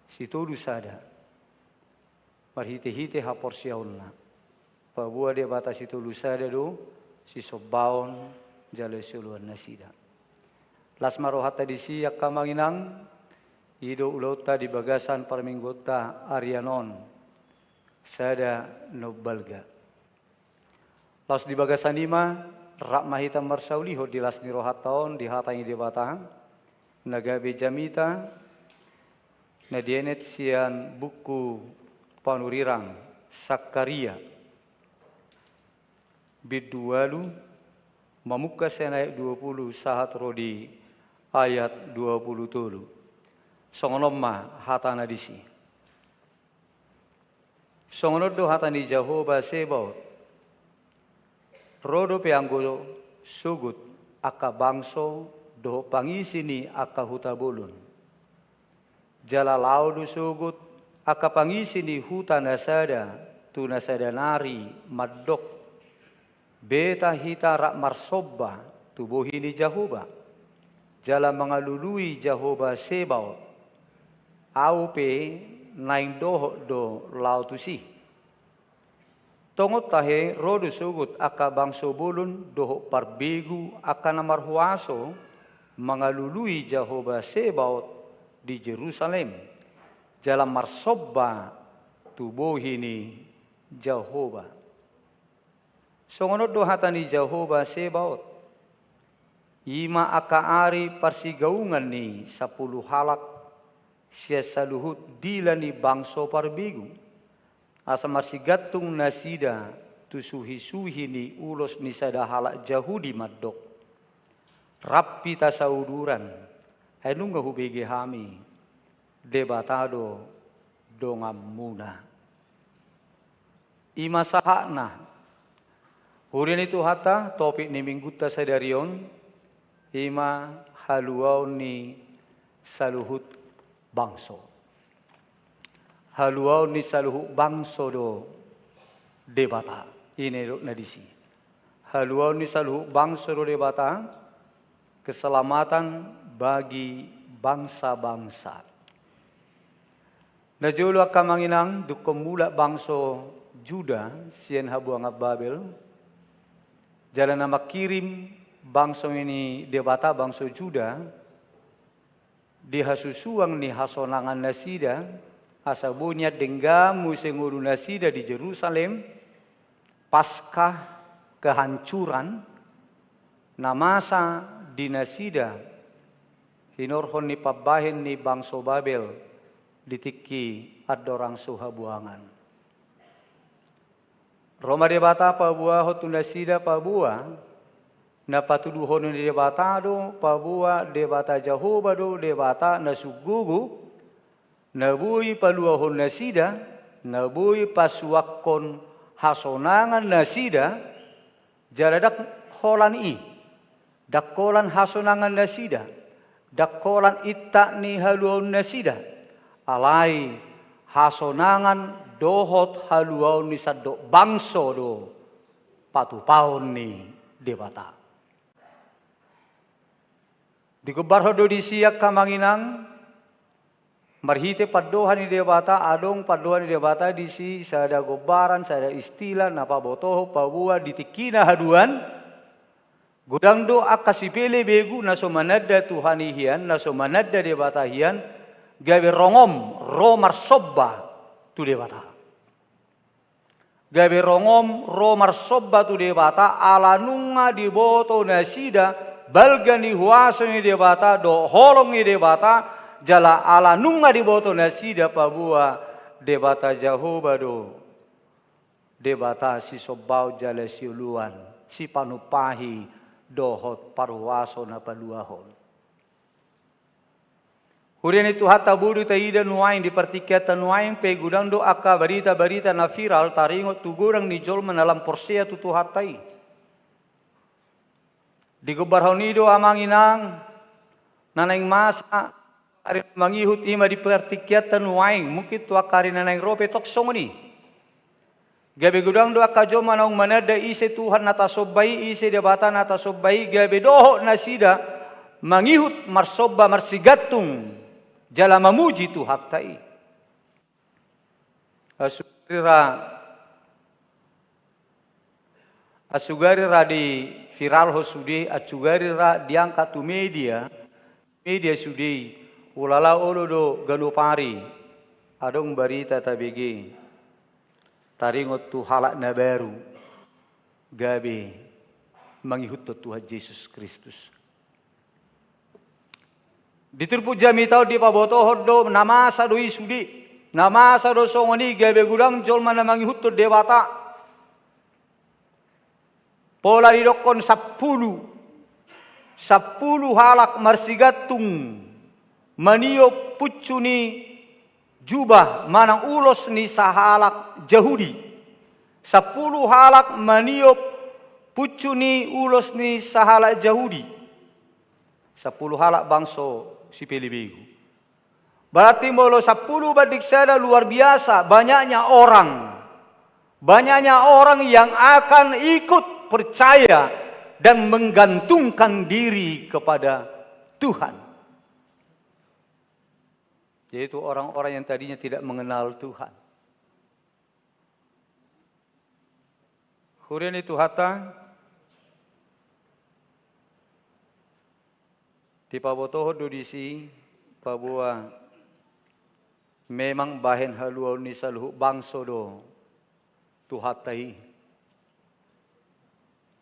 sitolu sada marhitehite haporseaonna. Paboa Debata sitolu sada do sisombaon jala sioloan nasida. Las ma rohanta disi, angka amang inang, i do ulaonta di bagasan parmingguonta arian on, sada na umbalga. Laos di bagasan i ma, rap ma hita marsaulihon di las ni rohanta on di hata ni Debata, na gabe jamita, na dienet sian buku Panurirang Sakaria, bindu ualu, mamungka sian ayat dua pulu sahat ro di ayat dua pulu tolu. Songon on ma hatana disi. Songon on do hata ni Jahowa Sebaot: Ro dope anggo sogot angka bangso dohot pangisi ni angka huta bolon. Jala laho do sogot angka pangisi ni huta na sada tu na sada nari mandok: Beta hita rap marsomba tu bohi ni Jahowa, jala mangalului Jahowa Sebaot. Ahu pe naeng dohot do laho tusi. Tongon tahe ro do sogot angka bangso bolon dohot parbegu angka na marhuaso mangalului Jahowa Sebaot di Jerusalem, jala marsomba tu bohi ni Jahowa. Songon on do hata ni Jahowa Sebaot: I ma angka ari parsigaungan ni sampulu halak sian saluhut dila ni bangso parbegu, asa marsigantung nasida tu suhisuhi ni ulos ni sada halak Jahudi mandok: Rap hita sauduran, ai nunga hubege hami Debata do donganmuna. I ma sahatna. Huria ni Tuhanta, topik ni minggunta sadari on, i ma haluaon ni saluhut bangso. Haluaon ni saluhut bangso do Debata. I na nidokna disi. Haluaon ni saluhut bangso do Debata, keselamatan bagi bangsa-bangsa. Na jolo, angka amang inang, dungkon mulak bangso Juda sian habuangan Babel, jala na mangkirim bangso ni Debata, bangso Juda, di hasusuan ni hasonangan nasida, asa boi nian denggan muse ngolu nasida di Jerusalem, Paskah kehancuran, na masa di nasida hinorhon ni pambahen ni bangso Babel di tingki andorang so habuangan. Ro ma Debata paboahon tu nasida, paboa na patuduhonon ni Debata do, paboa Debata Jahowa do Debata na sunggogo, na boi paluahon nasida, na boi pasuangkon hasonangan nasida, jala ndang holan i, ndang holan hasonangan nasida, ndang holan intak ni haluaon nasida, alai hasonangan dohot haluaon ni sandok bangso do patupaon ni Debata. Digombarhon do disi, angka amang inang, marhite pandohan ni Debata, adong pandohan ni Debata disi, sada gombaran, sada istilah na pabotohon paboa di tingkina haduan, godang do angka sipelebegu na so mananda Tuhan i hian, na so mananda Debata hian, gabe rongom ro marsomba tu Debata. Gabe ronggom ro marsomba tu Debata, ala nunga diboto nasida balga ni huaso ni Debata dohot holong ni Debata, jala ala nunga diboto nasida paboa Debata Jahowa do Debata sisombaon jala sioloan, sipanumpahi dohot parhuaso na paluahon. Huria ni Tuhanta, boi do taida nuaeng, di partingkianta nuaeng pe godang do angka barita-barita na viral taringot tu godang ni jolma na lam porsea tu Tuhanta i. Digombarhon i do amang inang na naeng masa, ari na mangihut, i ma di partingkianta nuaeng, mungkin tu angka ari na naeng ro pe tong songon i. Gabe godang do angka jolma naung mananda ise Tuhan na tasomba i, ise Debata na tasomba i, gabe dohot nasida mangihut marsomba marsigantung jala mamuji Tuhanta i. Asugari ra, asugari ra diviralhon sude, asugari ra diangkat tu media, media sude i, ulala olo do ganup ari adong barita tabege taringot tu halak na baru gabe mangihuthon Tuhan Jesus Kristus. Di turpuk jamita on dipabotohon do na masa do i sude, na masa do songon i gabe godang jolma na mangihuthon Debata. Pola didokkon sampulu, sampulu halak marsigantung maniop puncu ni jubah manang ulos ni sahalak Jahudi. Sampulu halak maniop puncu ni ulos ni sahalak Jahudi. Sampulu halak bangso sipelebegu. Berarti molo sampulu banding sada, luar biasa banyaknya orang. Banyaknya orang yang akan ikut percaya dan menggantungkan diri kepada Tuhan. Yaitu orang-orang yang tadinya tidak mengenal Tuhan. Huria ni Tuhanta, dipabotohon do disi paboa memang bahen haluaon ni saluhut bangso do Tuhanta i.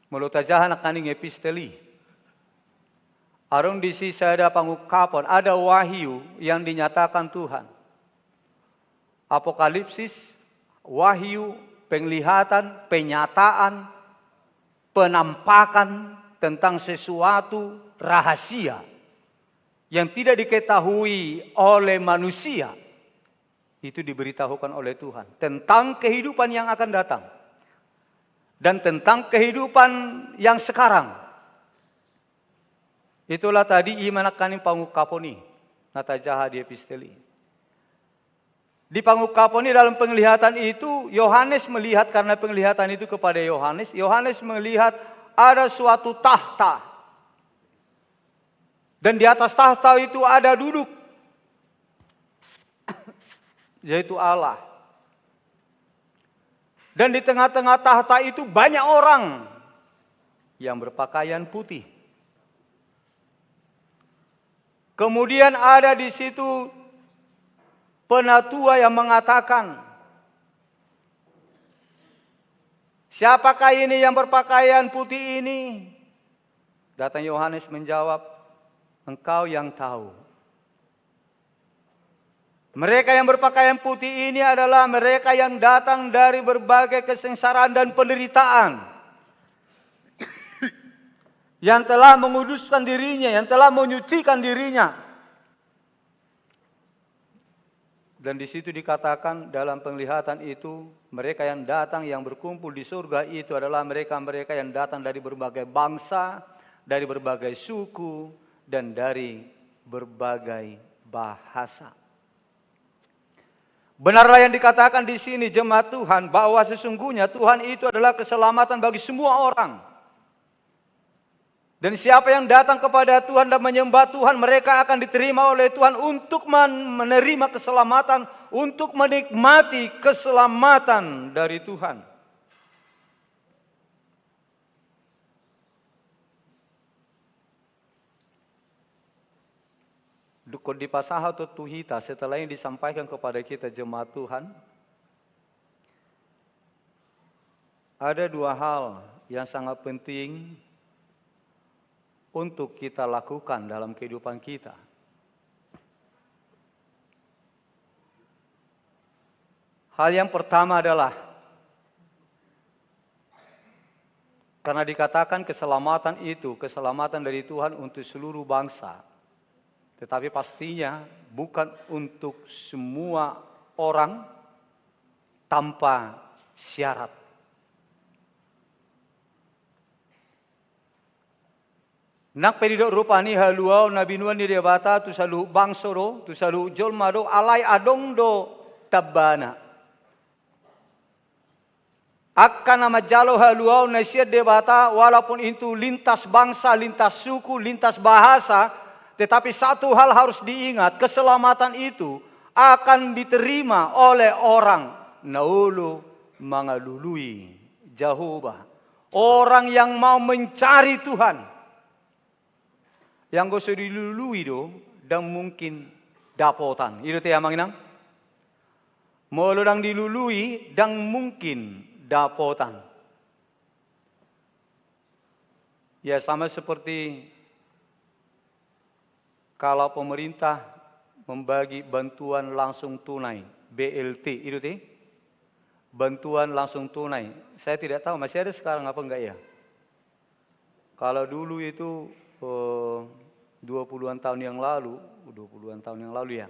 Molo tajaha nangkaning epistel i, adong disi sada pangungkapon, ada wahyu yang dinyatakan Tuhan. Apokalipsis, wahyu, penglihatan, penyataan, penampakan tentang sesuatu rahasia yang tidak diketahui oleh manusia. Itu diberitahukan oleh Tuhan tentang kehidupan yang akan datang dan tentang kehidupan yang sekarang. Itulah tadi i ma nangkaning pangungkapon i na tajaha di epistel i. Di pangungkapon i, dalam penglihatan itu, Yohanes melihat, karena penglihatan itu kepada Yohanes, Yohanes melihat ada suatu tahta. Dan di atas tahta itu ada duduk, yaitu Allah. Dan di tengah-tengah tahta itu banyak orang yang berpakaian putih. Kemudian ada di situ penatua yang mengatakan, "Siapakah ini yang berpakaian putih ini?" Datang Yohanes menjawab, "Engkau yang tahu." Mereka yang berpakaian putih ini adalah mereka yang datang dari berbagai kesengsaraan dan penderitaan, yang telah menguduskan dirinya, yang telah menyucikan dirinya. Dan di situ dikatakan dalam penglihatan itu, mereka yang datang, yang berkumpul di surga itu adalah mereka-mereka yang datang dari berbagai bangsa, dari berbagai suku, dan dari berbagai bahasa. Benarlah yang dikatakan di sini, jemaat Tuhan, bahwa sesungguhnya Tuhan itu adalah keselamatan bagi semua orang. Dan siapa yang datang kepada Tuhan dan menyembah Tuhan, mereka akan diterima oleh Tuhan untuk men-, menerima keselamatan, untuk menikmati keselamatan dari Tuhan. Dungkon dipasahat tu hita, setelah ini disampaikan kepada kita jemaat Tuhan, Ada dua hal yang sangat penting untuk kita lakukan dalam kehidupan kita. Hal yang pertama adalah, karena dikatakan keselamatan itu, keselamatan dari Tuhan untuk seluruh bangsa. Tetapi pastinya bukan untuk semua orang tanpa syarat. Nang pe didok rupani haluaon na binoan ni Debata tu saluhut bangso do, tu saluhut jolma do, alai adong do tambana. Angka na manjalo haluaon na sian Debata, walaupun itu lintas bangsa, lintas suku, lintas bahasa, tetapi satu hal harus diingat, keselamatan itu akan diterima oleh orang na olo mangalului Jahowa. Orang yang mau mencari Tuhan. Yang anggo so dilului do, ndang mungkin dapotan. I do te amang inang. Molo ndang dilului, ndang mungkin dapotan. Ya, sama seperti kalau pemerintah membagi bantuan langsung tunai, B L T, i do te? Bantuan langsung tunai. Saya tidak tahu, masih ada sekarang apa enggak ya? Kalau dulu itu, eh, dua puluhan tahun yang lalu, dua puluhan tahun yang lalu ya,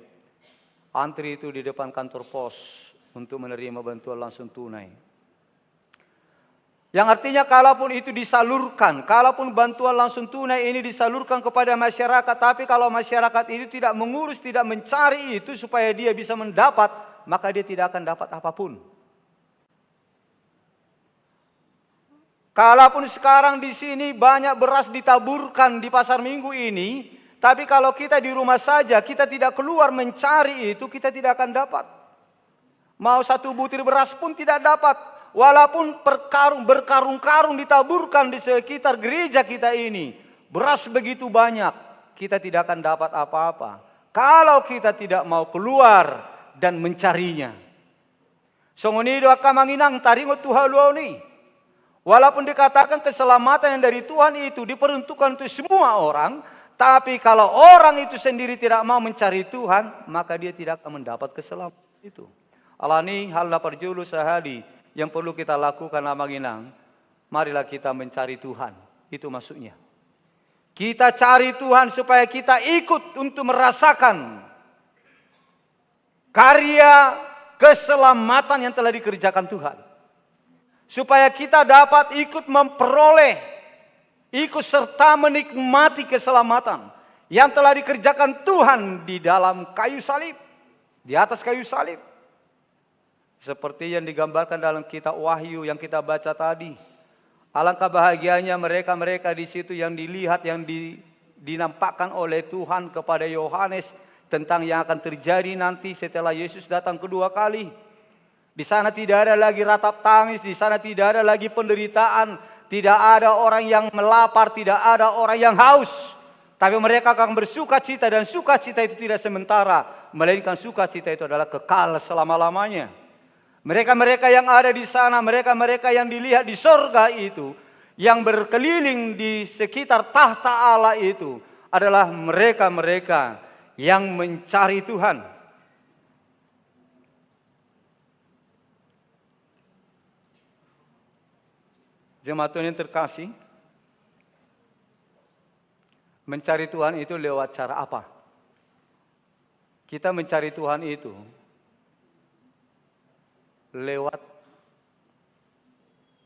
antri itu di depan kantor pos untuk menerima bantuan langsung tunai. Yang artinya, kalaupun itu disalurkan, kalaupun bantuan langsung tunai ini disalurkan kepada masyarakat, tapi kalau masyarakat itu tidak mengurus, tidak mencari itu supaya dia bisa mendapat, maka dia tidak akan dapat apapun. Kalaupun sekarang di sini banyak beras ditaburkan di Pasar Minggu ini, tapi kalau kita di rumah saja, kita tidak keluar mencari itu, kita tidak akan dapat. Mau satu butir beras pun tidak dapat. Walaupun perkarung, berkarung-karung ditaburkan di sekitar gereja kita ini, beras begitu banyak, kita tidak akan dapat apa-apa kalau kita tidak mau keluar dan mencarinya. Songon i do angka amang inang, taringot tu haluaon i. Walaupun dikatakan keselamatan yang dari Tuhan itu diperuntukkan untuk semua orang, tapi kalau orang itu sendiri tidak mau mencari Tuhan, maka dia tidak akan mendapat keselamatan itu. Alani hal na parjolo sahali yang perlu kita lakukan, amang inang, marilah kita mencari Tuhan. Itu maksudnya. Kita cari Tuhan supaya kita ikut untuk merasakan karya keselamatan yang telah dikerjakan Tuhan. Supaya kita dapat ikut memperoleh, ikut serta menikmati keselamatan yang telah dikerjakan Tuhan di dalam kayu salib, di atas kayu salib. Seperti yang digambarkan dalam kitab Wahyu yang kita baca tadi. Alangkah bahagianya mereka-mereka di situ yang dilihat, yang di-, dinampakkan oleh Tuhan kepada Yohanes tentang yang akan terjadi nanti setelah Yesus datang kedua kali. Di sana tidak ada lagi ratap tangis, di sana tidak ada lagi penderitaan, tidak ada orang yang melapar, tidak ada orang yang haus. Tapi mereka akan bersukacita, dan sukacita itu tidak sementara, melainkan sukacita itu adalah kekal selama-lamanya. Mereka-mereka yang ada di sana, mereka-mereka yang dilihat di sorga itu, yang berkeliling di sekitar tahta Allah itu, adalah mereka-mereka yang mencari Tuhan. Jemaat Tuhan yang terkasih, mencari Tuhan itu lewat cara apa? Kita mencari Tuhan itu lewat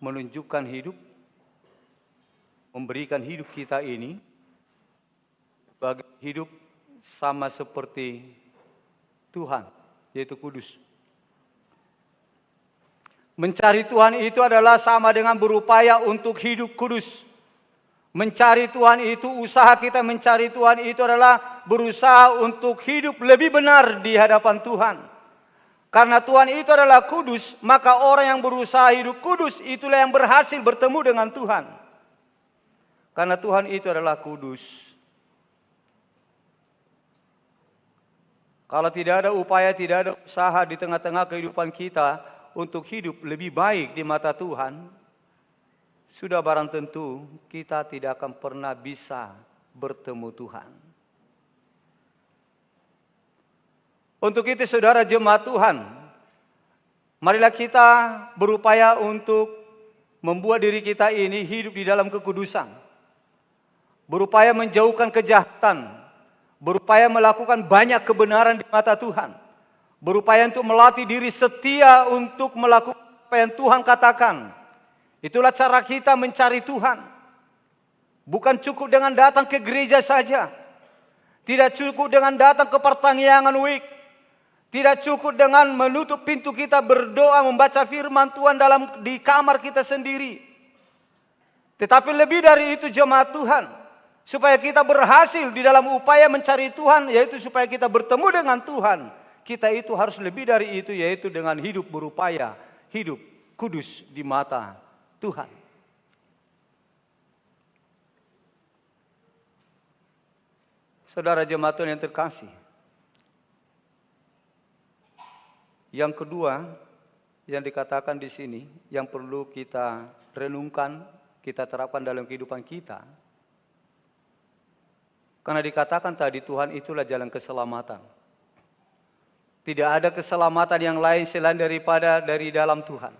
menunjukkan hidup, memberikan hidup kita ini sebagai hidup sama seperti Tuhan, yaitu kudus. Mencari Tuhan itu adalah sama dengan berupaya untuk hidup kudus. Mencari Tuhan itu, usaha kita mencari Tuhan itu adalah berusaha untuk hidup lebih benar di hadapan Tuhan. Karena Tuhan itu adalah kudus, maka orang yang berusaha hidup kudus, itulah yang berhasil bertemu dengan Tuhan. Karena Tuhan itu adalah kudus. Kalau tidak ada upaya, tidak ada usaha di tengah-tengah kehidupan kita untuk hidup lebih baik di mata Tuhan, sudah barang tentu kita tidak akan pernah bisa bertemu Tuhan. Untuk itu, saudara jemaat Tuhan, marilah kita berupaya untuk membuat diri kita ini hidup di dalam kekudusan, berupaya menjauhkan kejahatan, berupaya melakukan banyak kebenaran di mata Tuhan, berupaya untuk melatih diri setia untuk melakukan apa yang Tuhan katakan. Itulah cara kita mencari Tuhan. Bukan cukup dengan datang ke gereja saja. Tidak cukup dengan datang ke Partangiangan Week. Tidak cukup dengan menutup pintu kita berdoa, membaca firman Tuhan dalam, di kamar kita sendiri. Tetapi lebih dari itu, jemaat Tuhan, supaya kita berhasil di dalam upaya mencari Tuhan, yaitu supaya kita bertemu dengan Tuhan, kita itu harus lebih dari itu, yaitu dengan hidup berupaya, hidup kudus di mata Tuhan. Saudara jemaat Tuhan yang terkasih, yang kedua yang dikatakan di sini, yang perlu kita renungkan, kita terapkan dalam kehidupan kita, karena dikatakan tadi, Tuhan itulah jalan keselamatan. Tidak ada keselamatan yang lain selain daripada dari dalam Tuhan.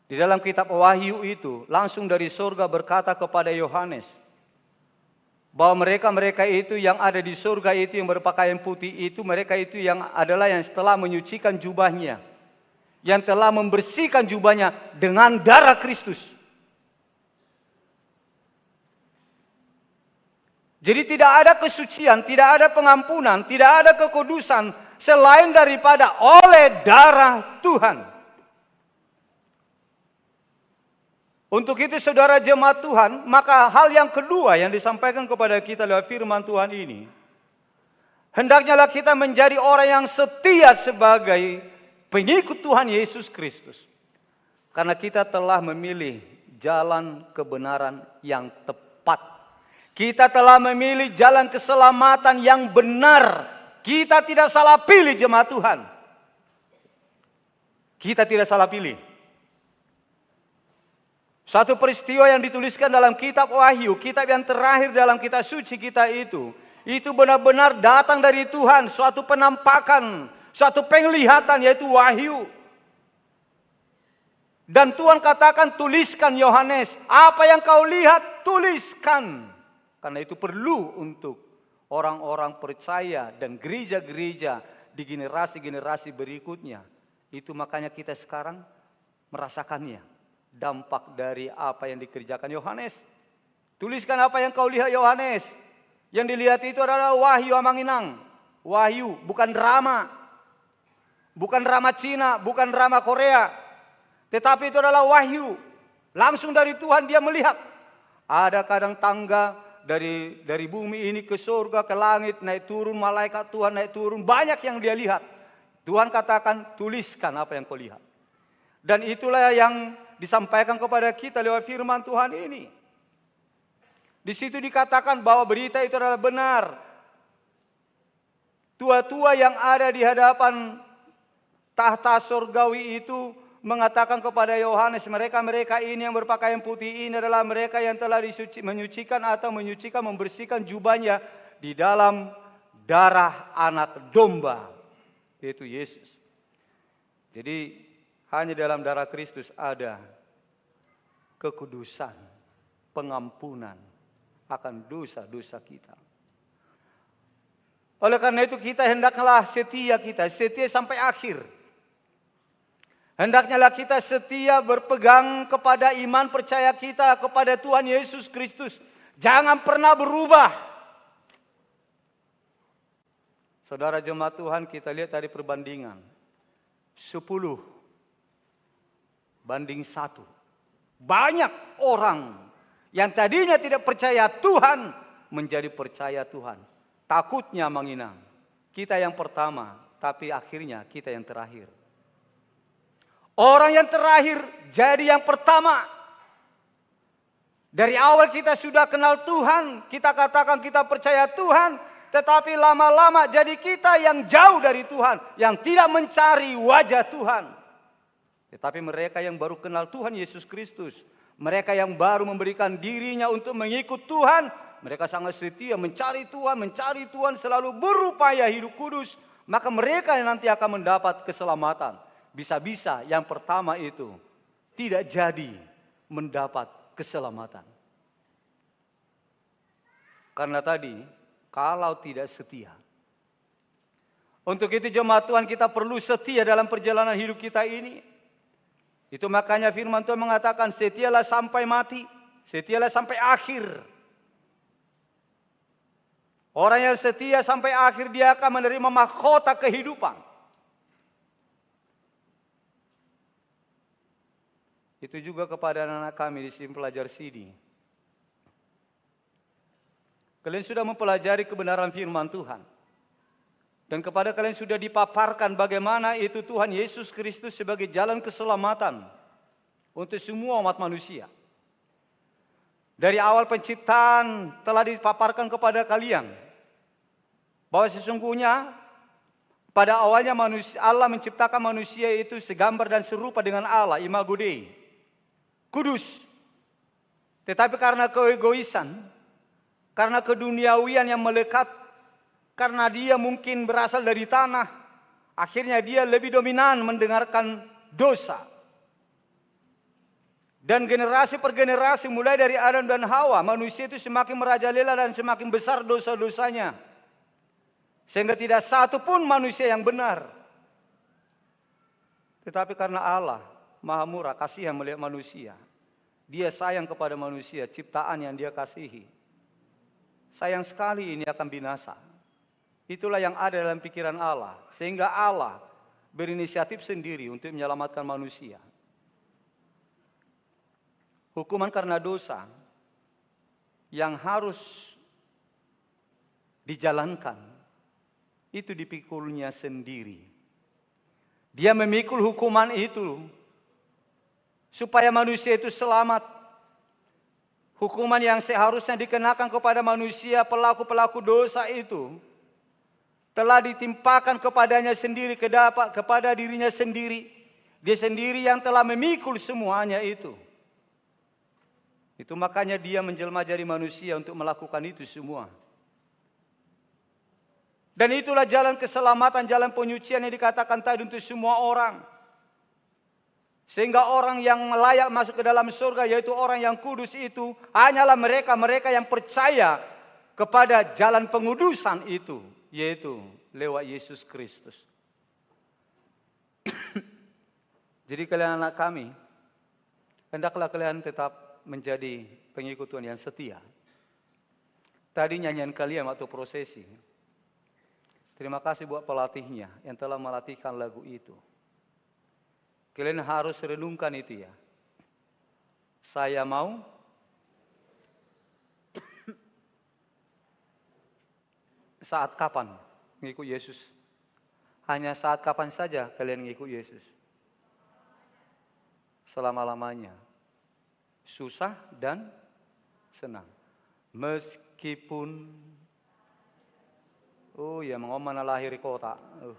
Di dalam kitab Wahyu itu, langsung dari surga berkata kepada Yohanes, bahwa mereka-mereka itu yang ada di surga itu, yang berpakaian putih itu, mereka itu yang adalah yang telah menyucikan jubahnya, yang telah membersihkan jubahnya dengan darah Kristus. Jadi tidak ada kesucian, tidak ada pengampunan, tidak ada kekudusan selain daripada oleh darah Tuhan. Untuk itu, saudara jemaat Tuhan, maka hal yang kedua yang disampaikan kepada kita lewat firman Tuhan ini, hendaknyalah kita menjadi orang yang setia sebagai pengikut Tuhan Yesus Kristus. Karena kita telah memilih jalan kebenaran yang tepat. Kita telah memilih jalan keselamatan yang benar. Kita tidak salah pilih, jemaat Tuhan. Kita tidak salah pilih. Suatu peristiwa yang dituliskan dalam kitab Wahyu, kitab yang terakhir dalam kitab suci kita itu, itu benar-benar datang dari Tuhan, suatu penampakan, suatu penglihatan, yaitu wahyu. Dan Tuhan katakan, "Tuliskan, Yohanes, apa yang kau lihat, tuliskan." Karena itu perlu untuk orang-orang percaya dan gereja-gereja di generasi-generasi berikutnya. Itu makanya kita sekarang merasakannya, dampak dari apa yang dikerjakan Yohanes. "Tuliskan apa yang kau lihat, Yohanes." Yang dilihat itu adalah wahyu, amang inang. Wahyu, bukan drama. Bukan drama Cina, bukan drama Korea. Tetapi itu adalah wahyu. Langsung dari Tuhan, dia melihat. Ada kadang tangga dari, dari bumi ini ke surga, ke langit, naik turun, malaikat Tuhan naik turun. Banyak yang dia lihat. Tuhan katakan, "Tuliskan apa yang kau lihat." Dan itulah yang disampaikan kepada kita lewat firman Tuhan ini. Di situ dikatakan bahwa berita itu adalah benar. Tua-tua yang ada di hadapan tahta sorgawi itu mengatakan kepada Yohanes, "Mereka-mereka ini yang berpakaian putih ini adalah mereka yang telah disuci, menyucikan atau menyucikan, membersihkan jubahnya di dalam darah Anak Domba, yaitu Yesus." Jadi, hanya dalam darah Kristus ada kekudusan, pengampunan akan dosa-dosa kita. Oleh karena itu, kita hendaklah setia, kita setia sampai akhir. Hendaknyalah kita setia berpegang kepada iman percaya kita kepada Tuhan Yesus Kristus. Jangan pernah berubah. Saudara jemaat Tuhan, kita lihat tadi perbandingan. Sepuluh banding satu. Banyak orang yang tadinya tidak percaya Tuhan menjadi percaya Tuhan. Takutnya, amang inang, kita yang pertama, tapi akhirnya kita yang terakhir. Orang yang terakhir jadi yang pertama. Dari awal kita sudah kenal Tuhan, kita katakan kita percaya Tuhan, tetapi lama-lama jadi kita yang jauh dari Tuhan, yang tidak mencari wajah Tuhan. Tetapi mereka yang baru kenal Tuhan Yesus Kristus, mereka yang baru memberikan dirinya untuk mengikut Tuhan, mereka sangat setia mencari Tuhan, mencari Tuhan, selalu berupaya hidup kudus, maka mereka yang nanti akan mendapat keselamatan. Bisa-bisa yang pertama itu tidak jadi mendapat keselamatan. Karena tadi, kalau tidak setia. Untuk itu, jemaat Tuhan, kita perlu setia dalam perjalanan hidup kita ini. Itu makanya firman Tuhan mengatakan, "Setialah sampai mati, setialah sampai akhir." Orang yang setia sampai akhir, dia akan menerima mahkota kehidupan. Itu juga kepada anak-anak kami di sini, pelajar sini. Kalian sudah mempelajari kebenaran firman Tuhan. Dan kepada kalian sudah dipaparkan bagaimana itu Tuhan Yesus Kristus sebagai jalan keselamatan untuk semua umat manusia. Dari awal penciptaan telah dipaparkan kepada kalian bahwa sesungguhnya pada awalnya manusia, Allah menciptakan manusia itu segambar dan serupa dengan Allah, imago Dei. Kudus. Tetapi karena keegoisan, karena keduniawian yang melekat, karena dia mungkin berasal dari tanah, akhirnya dia lebih dominan mendengarkan dosa. Dan generasi per generasi, mulai dari Adam dan Hawa, manusia itu semakin merajalela dan semakin besar dosa-dosanya. Sehingga tidak satu pun manusia yang benar. Tetapi karena Allah Maha Murah, kasihan melihat manusia. Dia sayang kepada manusia, ciptaan yang Dia kasihi. Sayang sekali ini akan binasa. Itulah yang ada dalam pikiran Allah, sehingga Allah berinisiatif sendiri untuk menyelamatkan manusia. Hukuman karena dosa yang harus dijalankan itu dipikulnya sendiri. Dia memikul hukuman itu supaya manusia itu selamat. Hukuman yang seharusnya dikenakan kepada manusia, pelaku-pelaku dosa itu, telah ditimpakan kepadanya sendiri, kedapa-, kepada dirinya sendiri. Dia sendiri yang telah memikul semuanya itu. Itu makanya Dia menjelma jadi manusia untuk melakukan itu semua. Dan itulah jalan keselamatan, jalan penyucian yang dikatakan tadi untuk semua orang. Sehingga orang yang layak masuk ke dalam surga, yaitu orang yang kudus itu, hanyalah mereka-mereka yang percaya kepada jalan pengudusan itu, yaitu lewat Yesus Kristus. Jadi kalian anak kami, hendaklah kalian tetap menjadi pengikut Tuhan yang setia. Tadi nyanyian kalian waktu prosesi. Terima kasih buat pelatihnya yang telah melatihkan lagu itu. Kalian harus renungkan itu ya. Saya mau saat kapan ngikut Yesus? Hanya saat kapan saja kalian ngikut Yesus? Selama-lamanya. Susah dan senang. Meskipun, oh ya, mangomana lahir di kota. Uh,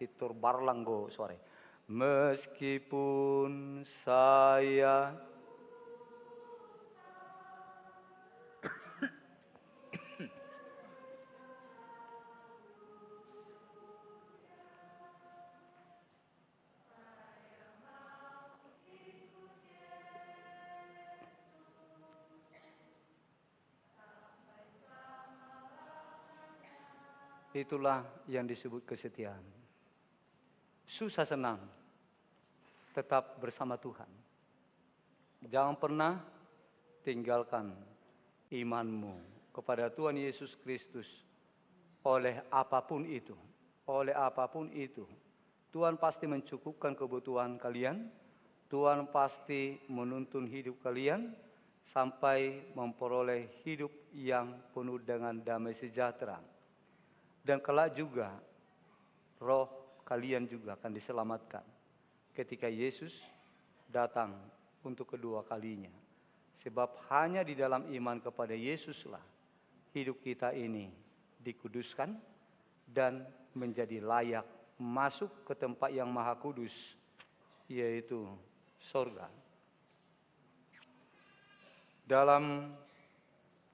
itu barlang go suara. Meskipun saya Itulah yang disebut kesetiaan. Susah senang, tetap bersama Tuhan. Jangan pernah tinggalkan imanmu kepada Tuhan Yesus Kristus oleh apapun itu, oleh apapun itu. Tuhan pasti mencukupkan kebutuhan kalian, Tuhan pasti menuntun hidup kalian sampai memperoleh hidup yang penuh dengan damai sejahtera. Dan kelak juga roh kalian juga akan diselamatkan ketika Yesus datang untuk kedua kalinya. Sebab hanya di dalam iman kepada Yesuslah hidup kita ini dikuduskan dan menjadi layak masuk ke tempat yang maha kudus, yaitu sorga. Dalam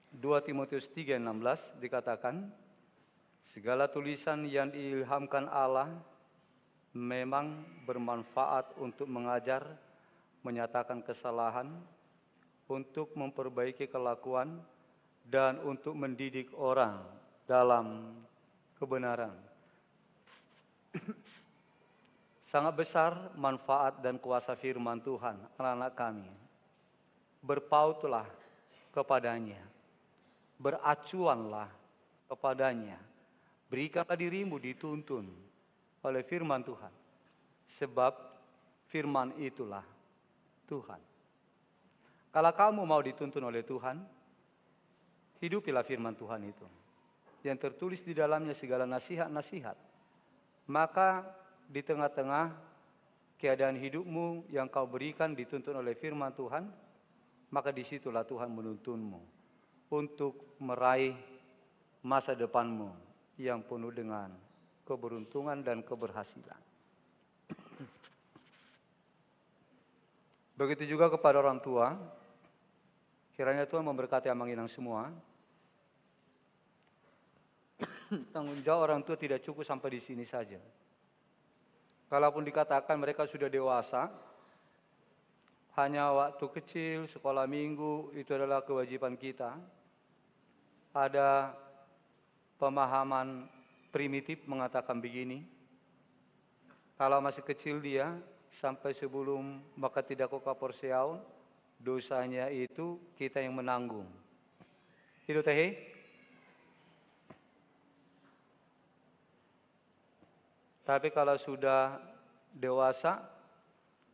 dua Timotius tiga enam belas dikatakan, segala tulisan yang diilhamkan Allah memang bermanfaat untuk mengajar, menyatakan kesalahan, untuk memperbaiki kelakuan, dan untuk mendidik orang dalam kebenaran. Sangat besar manfaat dan kuasa firman Tuhan, anak-anak kami. Berpautlah kepadanya, beracuanlah kepadanya. Berikanlah dirimu dituntun oleh firman Tuhan, sebab firman itulah Tuhan. Kalau kamu mau dituntun oleh Tuhan, hidupilah firman Tuhan itu, yang tertulis di dalamnya segala nasihat-nasihat. Maka di tengah-tengah keadaan hidupmu yang kau berikan dituntun oleh firman Tuhan, maka disitulah Tuhan menuntunmu untuk meraih masa depanmu yang penuh dengan keberuntungan dan keberhasilan. Begitu juga kepada orang tua, kiranya Tuhan memberkati Amang Inang semua. Tanggung jawab orang tua tidak cukup sampai di sini saja. Kalaupun dikatakan mereka sudah dewasa, hanya waktu kecil, sekolah minggu, itu adalah kewajiban kita. Ada pemahaman primitif mengatakan begini, kalau masih kecil dia, sampai sebelum maka tidak kau kaporseaun, dosanya itu kita yang menanggung. Itu teh. Tapi kalau sudah dewasa,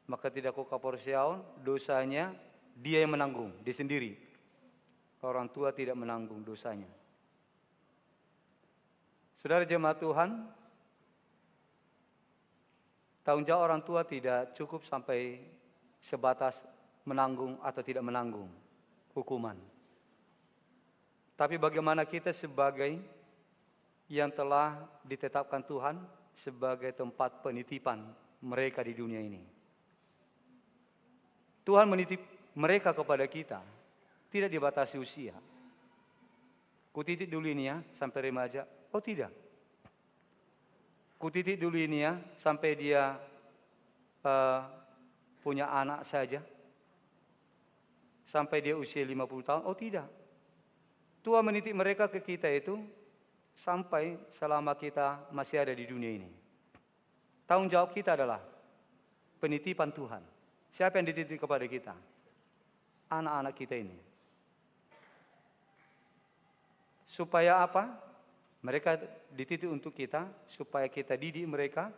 maka tidak kau kaporseaun, dosanya dia yang menanggung, dia sendiri. Orang tua tidak menanggung dosanya. Saudara jemaat Tuhan, tanggung jawab orang tua tidak cukup sampai sebatas menanggung atau tidak menanggung hukuman. Tapi bagaimana kita sebagai yang telah ditetapkan Tuhan sebagai tempat penitipan mereka di dunia ini. Tuhan menitip mereka kepada kita, tidak dibatasi usia. Kutitik dulu ini ya, sampai remaja. Oh tidak. Kutitik dulu ini ya, sampai dia eh, punya anak saja. Sampai dia usia lima puluh tahun. Oh tidak. Tuhan menitip mereka ke kita itu sampai selama kita masih ada di dunia ini. Tanggung jawab kita adalah penitipan Tuhan. Siapa yang dititip kepada kita? Anak-anak kita ini. Supaya apa? Mereka dititip untuk kita, supaya kita didik mereka,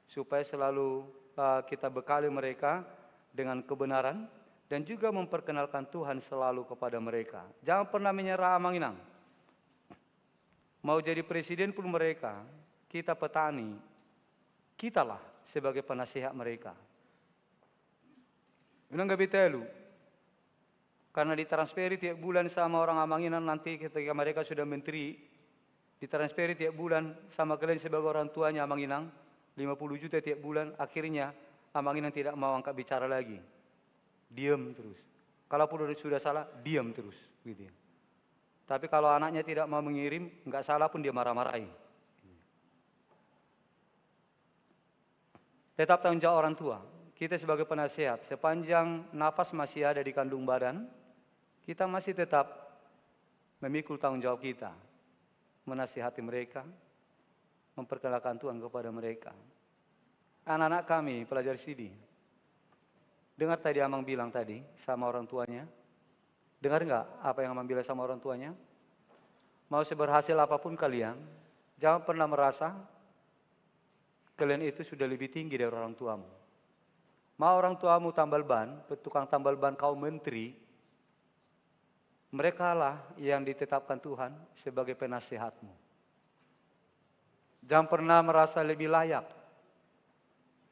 supaya selalu eh, kita bekali mereka dengan kebenaran dan juga memperkenalkan Tuhan selalu kepada mereka. Jangan pernah menyerah, Amang Inang. Mau jadi presiden pun mereka, kita petani, kitalah sebagai penasehat mereka. Unang gabe telu. Karena ditransferi tiap bulan sama orang Amang Inang, nanti ketika mereka sudah menteri, ditransferi tiap bulan sama kalian sebagai orang tuanya Amang Inang, lima puluh juta tiap bulan, akhirnya Amang Inang tidak mau angkat bicara lagi. Diam terus. Kalaupun sudah salah, diam terus, gitu ya. Tapi kalau anaknya tidak mau mengirim, nggak salah pun dia marah-marahin. Tetap tanggung jawab orang tua. Kita sebagai penasehat, sepanjang nafas masih ada di kandung badan, kita masih tetap memikul tanggung jawab kita, menasihati mereka, memperkenalkan Tuhan kepada mereka. Anak-anak kami, pelajar sidi, dengar tadi Amang bilang tadi sama orang tuanya? Dengar nggak apa yang Amang bilang sama orang tuanya? Mau seberhasil apapun kalian, jangan pernah merasa kalian itu sudah lebih tinggi dari orang tuamu. Mau orang tuamu tambal ban, tukang tambal ban, kau menteri, merekalah yang ditetapkan Tuhan sebagai penasehatmu. Jangan pernah merasa lebih layak,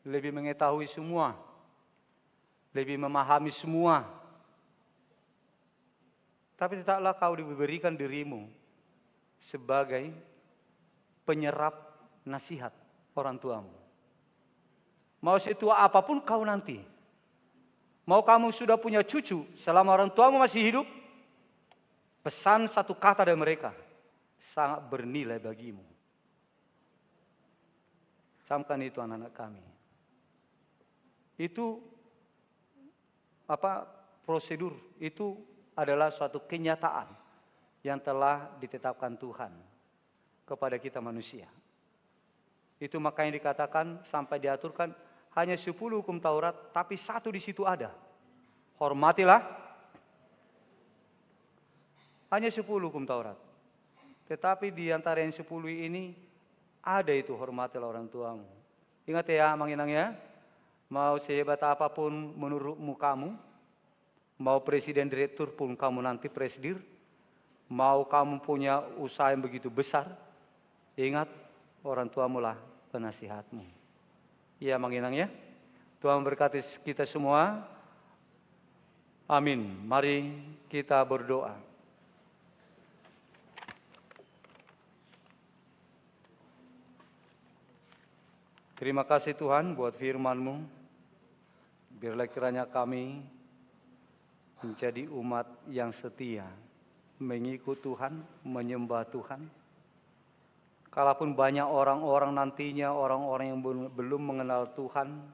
lebih mengetahui semua, lebih memahami semua. Tapi tetaplah kau diberikan dirimu sebagai penyerap nasihat orang tuamu. Mau setua apapun kau nanti, mau kamu sudah punya cucu, selama orang tuamu masih hidup, pesan satu kata dari mereka, sangat bernilai bagimu. Camkan itu anak-anak kami. Itu apa, prosedur, itu adalah suatu kenyataan yang telah ditetapkan Tuhan kepada kita manusia. Itu makanya dikatakan sampai diaturkan hanya sepuluh hukum Taurat, tapi satu di situ ada. Hormatilah. Hanya sepuluh hukum Taurat. Tetapi di antara yang sepuluh ini ada itu hormatilah orang tuamu. Ingat ya, Amang Inang ya, mau sehebat apapun menurutmu kamu, mau presiden direktur pun kamu nanti presidir, mau kamu punya usaha yang begitu besar, ingat, orang tuamulah penasihatmu. Iya, Amang Inang ya. Tuhan berkati kita semua. Amin. Mari kita berdoa. Terima kasih Tuhan buat firman-Mu. Biarlah kiranya kami menjadi umat yang setia, mengikut Tuhan, menyembah Tuhan. Kalaupun banyak orang-orang nantinya, orang-orang yang bel-, belum mengenal Tuhan,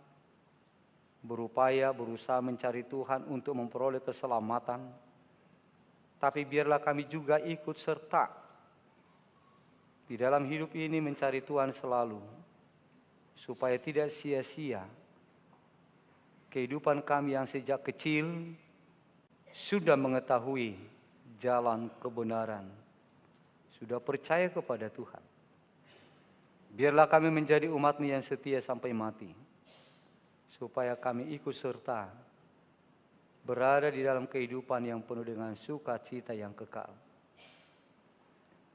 berupaya, berusaha mencari Tuhan untuk memperoleh keselamatan. Tapi biarlah kami juga ikut serta di dalam hidup ini mencari Tuhan selalu, supaya tidak sia-sia kehidupan kami yang sejak kecil sudah mengetahui jalan kebenaran, sudah percaya kepada Tuhan. Biarlah kami menjadi umat-Mu yang setia sampai mati, supaya kami ikut serta berada di dalam kehidupan yang penuh dengan sukacita yang kekal.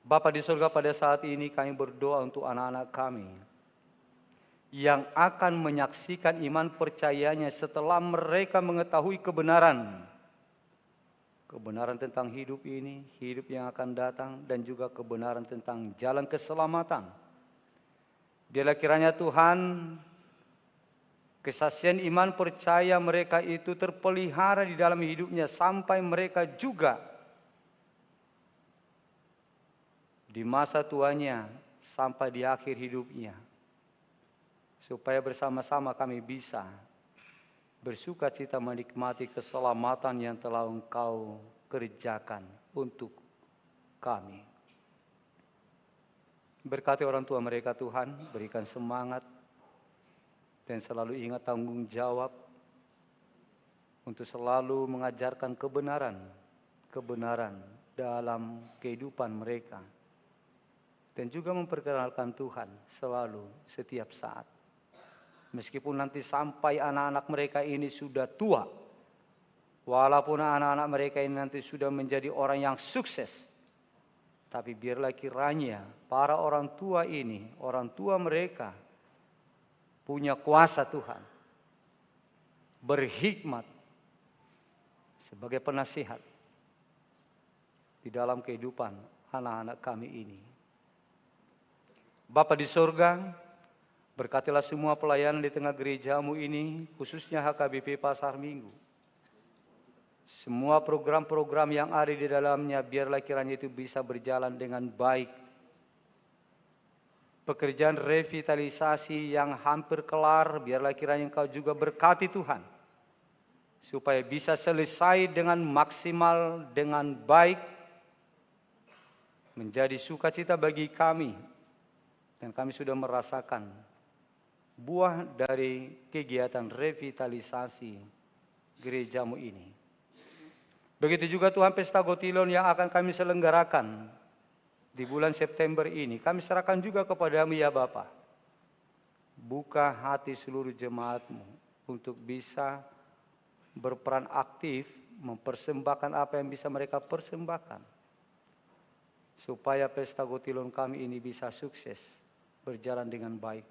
Bapa di surga, pada saat ini kami berdoa untuk anak-anak kami yang akan menyaksikan iman percayanya setelah mereka mengetahui kebenaran. Kebenaran tentang hidup ini, hidup yang akan datang, dan juga kebenaran tentang jalan keselamatan. Biarlah kiranya Tuhan, kesaksian iman percaya mereka itu terpelihara di dalam hidupnya sampai mereka juga di masa tuanya, sampai di akhir hidupnya, supaya bersama-sama kami bisa bersukacita menikmati keselamatan yang telah Engkau kerjakan untuk kami. Berkati orang tua mereka, Tuhan, berikan semangat dan selalu ingat tanggung jawab untuk selalu mengajarkan kebenaran, kebenaran dalam kehidupan mereka. Dan juga memperkenalkan Tuhan selalu, setiap saat. Meskipun nanti sampai anak-anak mereka ini sudah tua, walaupun anak-anak mereka ini nanti sudah menjadi orang yang sukses, tapi biarlah kiranya para orang tua ini, orang tua mereka, punya kuasa, Tuhan, berhikmat sebagai penasihat di dalam kehidupan anak-anak kami ini. Bapa di sorga, berkatilah semua pelayanan di tengah gereja-Mu ini, khususnya H K B P Pasar Minggu. Semua program-program yang ada di dalamnya, biarlah kiranya itu bisa berjalan dengan baik. Pekerjaan revitalisasi yang hampir kelar, biarlah kiranya Engkau juga berkati, Tuhan, supaya bisa selesai dengan maksimal, dengan baik, menjadi sukacita bagi kami, dan kami sudah merasakan buah dari kegiatan revitalisasi gereja-Mu ini. Begitu juga, Tuhan, pesta Gotilon yang akan kami selenggarakan di bulan September ini, kami serahkan juga kepada-Mu, ya Bapa. Buka hati seluruh jemaat-Mu untuk bisa berperan aktif mempersembahkan apa yang bisa mereka persembahkan, supaya pesta Gotilon kami ini bisa sukses, berjalan dengan baik.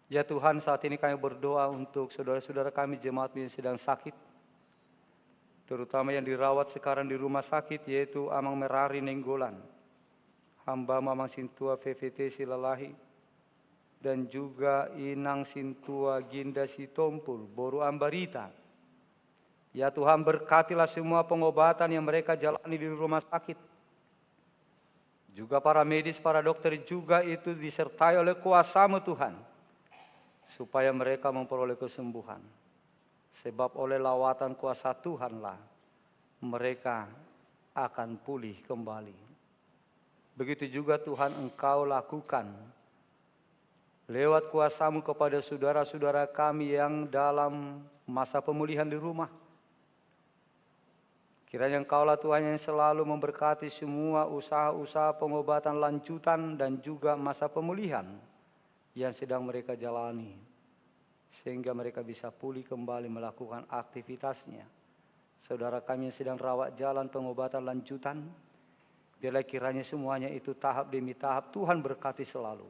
Ya Tuhan, saat ini kami berdoa untuk saudara-saudara kami, jemaat-Mu yang sedang sakit, terutama yang dirawat sekarang di rumah sakit, yaitu Amang Merari Nainggolan, hamba-Mu Amang Sintua V V T Silalahi, dan juga Inang Sintua Ginda Sitompul, boru Ambarita. Ya Tuhan, berkatilah semua pengobatan yang mereka jalani di rumah sakit. Juga para medis, para dokter juga itu disertai oleh kuasa-Mu Tuhan, supaya mereka memperoleh kesembuhan. Sebab oleh lawatan kuasa Tuhanlah mereka akan pulih kembali. Begitu juga Tuhan Engkau lakukan lewat kuasa-Mu kepada saudara-saudara kami yang dalam masa pemulihan di rumah. Kiranya Engkaulah Tuhan yang selalu memberkati semua usaha-usaha pengobatan lanjutan dan juga masa pemulihan yang sedang mereka jalani, sehingga mereka bisa pulih kembali melakukan aktivitasnya. Saudara kami yang sedang rawat jalan pengobatan lanjutan, biarlah kiranya semuanya itu tahap demi tahap Tuhan berkati selalu,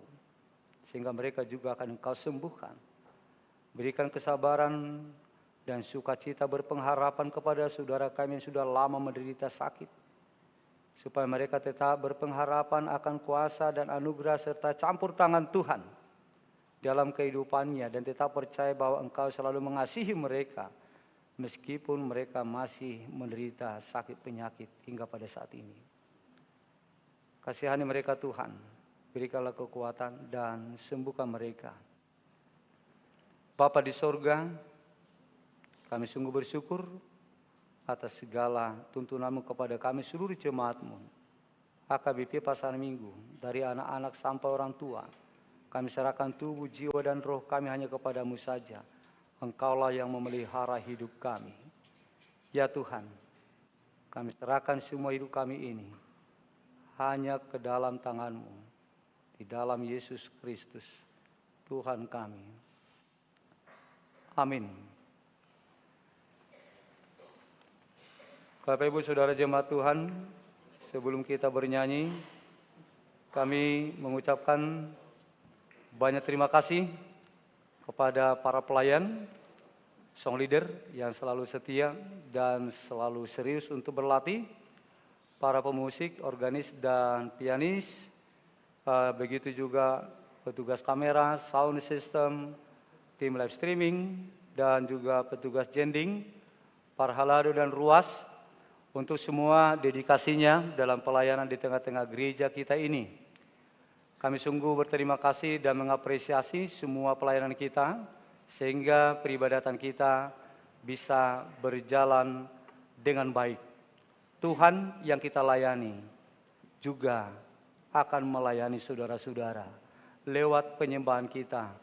sehingga mereka juga akan Engkau sembuhkan. Berikan kesabaran dan sukacita berpengharapan kepada saudara kami yang sudah lama menderita sakit, supaya mereka tetap berpengharapan akan kuasa dan anugerah serta campur tangan Tuhan dalam kehidupannya dan tetap percaya bahwa Engkau selalu mengasihi mereka meskipun mereka masih menderita sakit penyakit hingga pada saat ini. Kasihani mereka Tuhan, berikanlah kekuatan dan sembuhkan mereka. Bapa di sorga, kami sungguh bersyukur atas segala tuntunan-Mu kepada kami seluruh jemaat-Mu. H K B P Pasar Minggu, dari anak-anak sampai orang tua, kami serahkan tubuh, jiwa, dan roh kami hanya kepada-Mu saja. Engkaulah yang memelihara hidup kami. Ya Tuhan, kami serahkan semua hidup kami ini hanya ke dalam tangan-Mu, di dalam Yesus Kristus, Tuhan kami. Amin. Bapak, Ibu, Saudara jemaat Tuhan, sebelum kita bernyanyi, kami mengucapkan banyak terima kasih kepada para pelayan, song leader yang selalu setia dan selalu serius untuk berlatih, para pemusik, organis, dan pianis, eh, begitu juga petugas kamera, sound system, tim live streaming, dan juga petugas jending, parhalado dan ruas, untuk semua dedikasinya dalam pelayanan di tengah-tengah gereja kita ini. Kami sungguh berterima kasih dan mengapresiasi semua pelayanan kita, sehingga peribadatan kita bisa berjalan dengan baik. Tuhan yang kita layani juga akan melayani saudara-saudara lewat penyembahan kita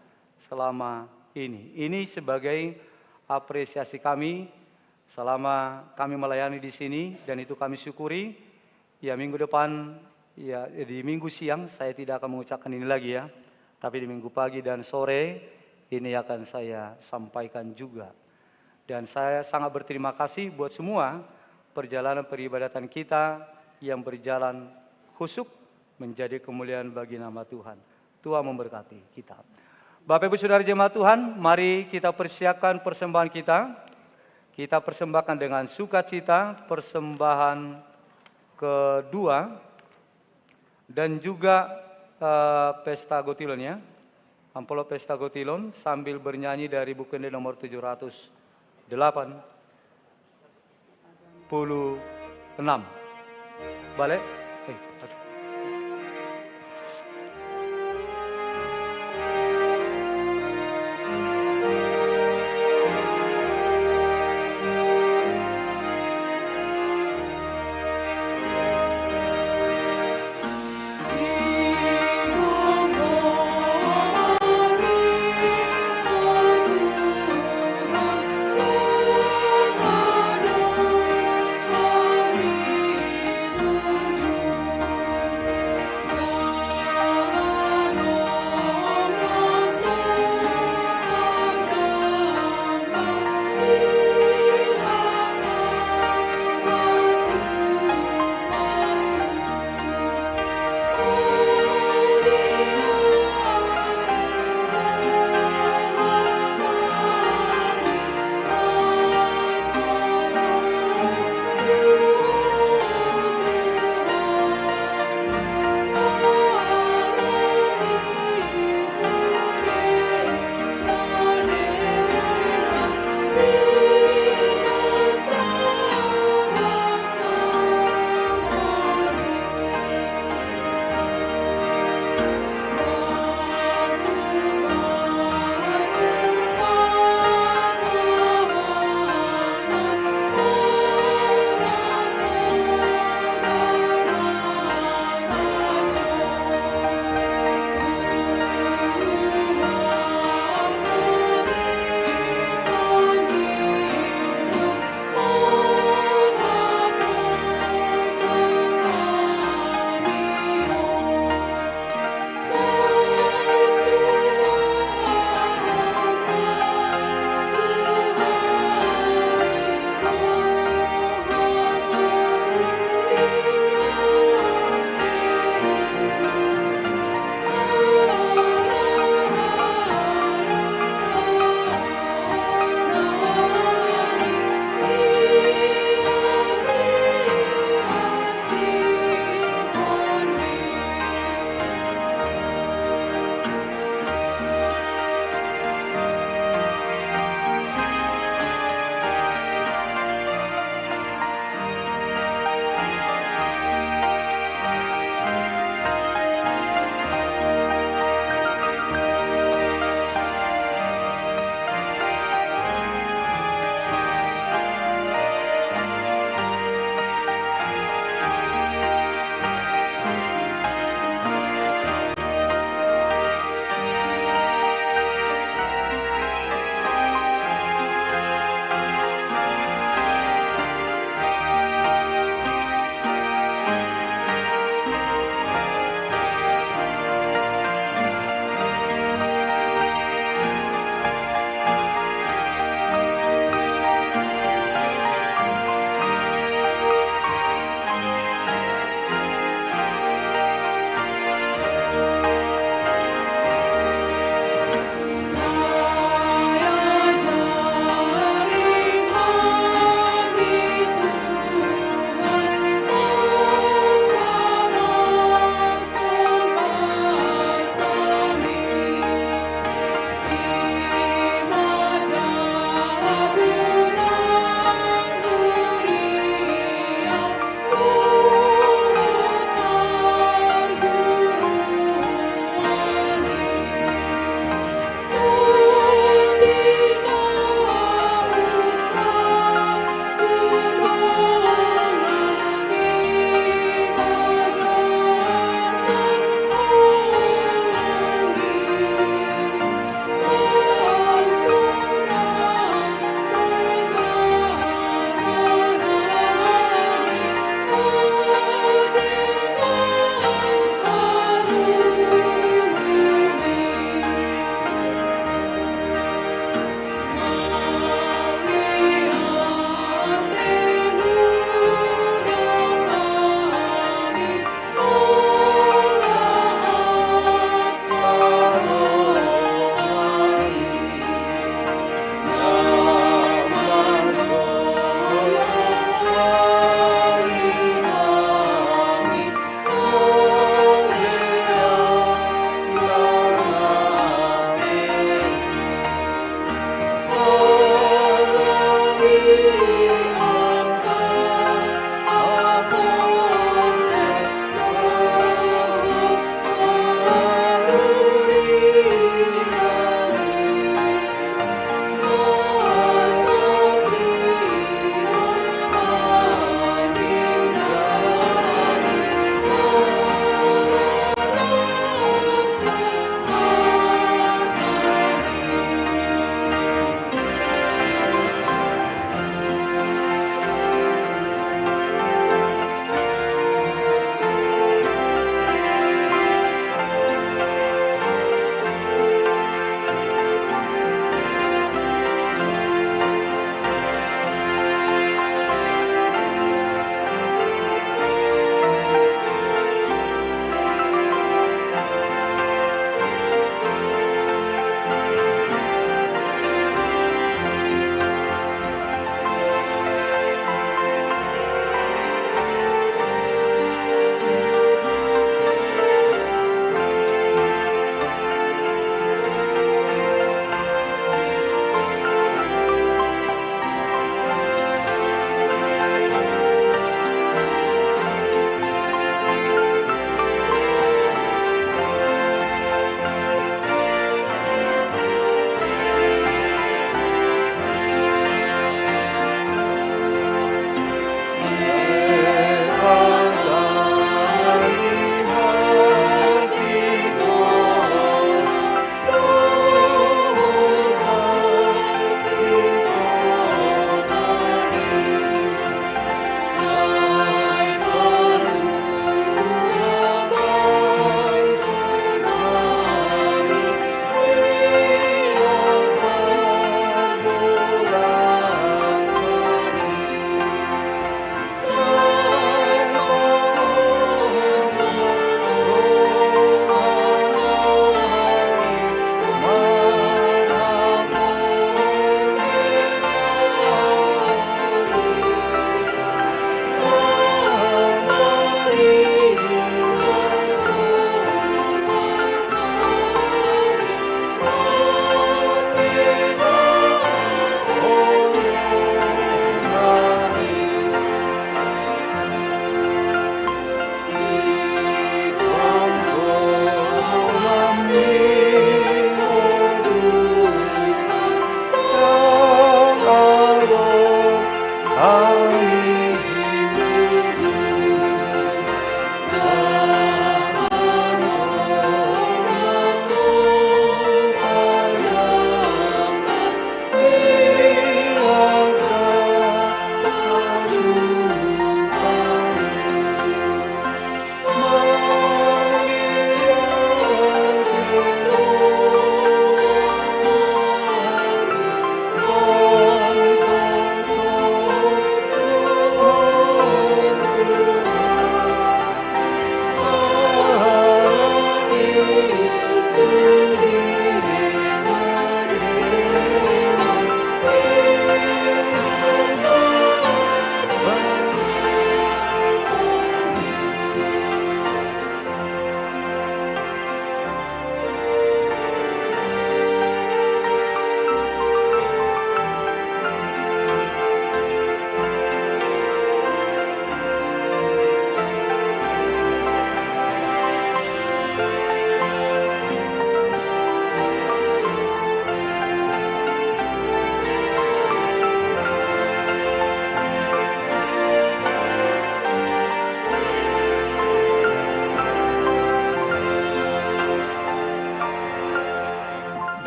selama ini. Ini sebagai apresiasi kami selama kami melayani di sini, dan itu kami syukuri. Ya, minggu depan, ya, di minggu siang saya tidak akan mengucapkan ini lagi, ya, tapi di minggu pagi dan sore ini akan saya sampaikan juga. Dan saya sangat berterima kasih buat semua perjalanan peribadatan kita yang berjalan khusyuk, menjadi kemuliaan bagi nama Tuhan. Tuhan memberkati kita. Bapak, Ibu, Saudara jemaat Tuhan, mari kita persiapkan persembahan kita. Kita persembahkan dengan sukacita persembahan kedua dan juga, eh, pesta gotilon, ya. Amplop pesta gotilon sambil bernyanyi dari Buku Ende nomor tujuh ratus delapan puluh enam. Balik. Eh, aduh.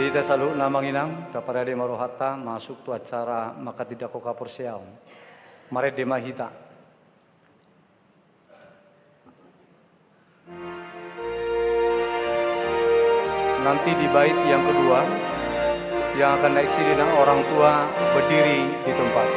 Hita saluhutna amang inang, taparade ma rohanta masuk tu acara manghatindanghon haporseaon. Marende ma hita. Nanti di bait yang kedua, yang akan naik sini dengan orang tua berdiri di tempat.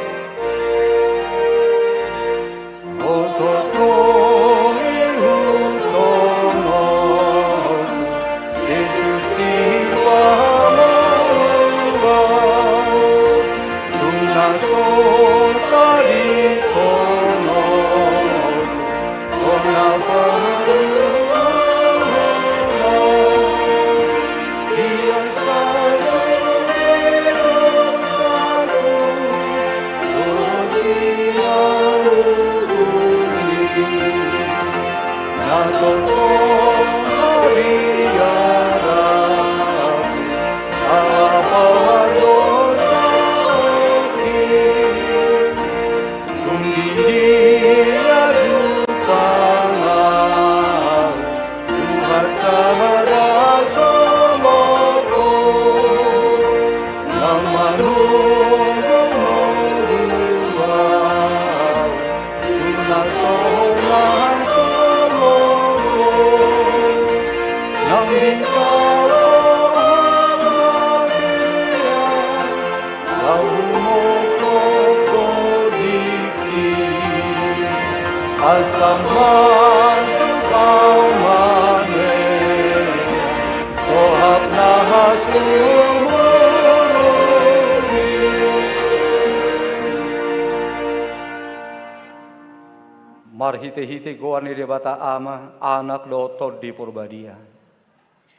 Marhitehite goar ni Debata Ama, Anak dohot Tondi Porbadia.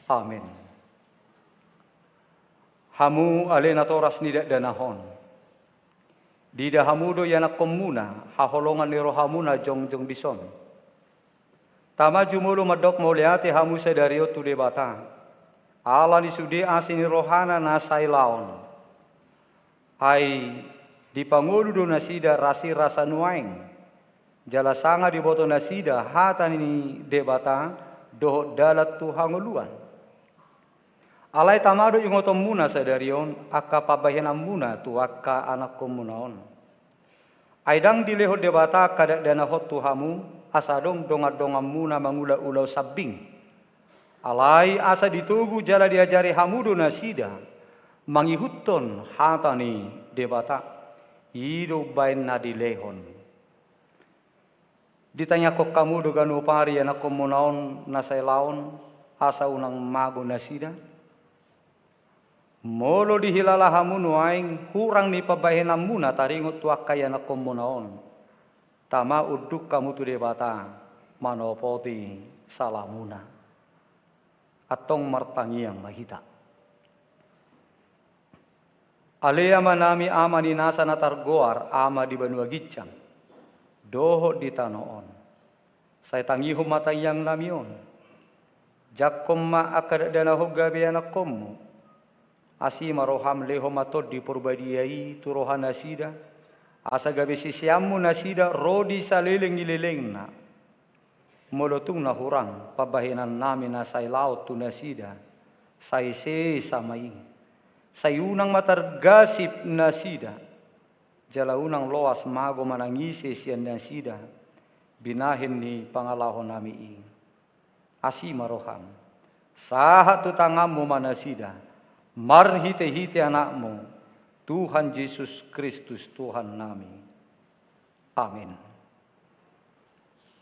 Amen. Hamu ale natoras ni dakdanak on, diida hamu do ianakkonmuna haholongan ni rohamuna jongjong dison. Tama, jumolo mandok mauliate hamu sadari on tu Debata, ala ni sude asi ni rohana na sai laon. Ai dipangolu do nasida rasirasa nuaeng, jala sanga diboto nasida hata ni Debata dohot dalan tu hangoluan. Alai tama do ingotonmuna sadari on angka pambahenanmuna tu angka anakkonmuna on. Ai ndang dilehon Debata angka dakdanak on tu hamu, asa adong dongandonganmuna mangula ulaon sambing. Alai asa ditogu jala diajari hamu do nasida mangihuthon hata ni Debata. I do umbahen na dilehon. Ditangiangkon hamu do ganup ari ianakkonmuna on na sai laon, asa unang mago nasida? Molo dihilala hamu nuaeng hurang ni pambahenanmuna taringot tu angka ianakkonmuna on, tama unduk hamu tu Debata manopoti salamuna. Antong martangiang ma hita. Ale Amanami, Ama ni nasa na targoar Ama di banua ginjang dohot di tano on, sai tangihon ma tangiangnami on. Jangkon ma angka dakdanak on gabe anakkonmu. Asi ma roham, lehon ma Tondi Porbadia i tu rohanasida, asa gabe siseanmu nasida ro di saleleng ni lelengna. Molo tung na hurang pambahenannami na sai laon tu nasida, sai sesa ma i. Sai unang ma targasip nasida, jala unang loas mago manang ise sian nasida binahen ni pangalahonami i. Asi ma roham, sahat tu tanganmu ma nasida, marhitehite Anakmu, Tuhan Jesus Kristus Tuhannami. Amin.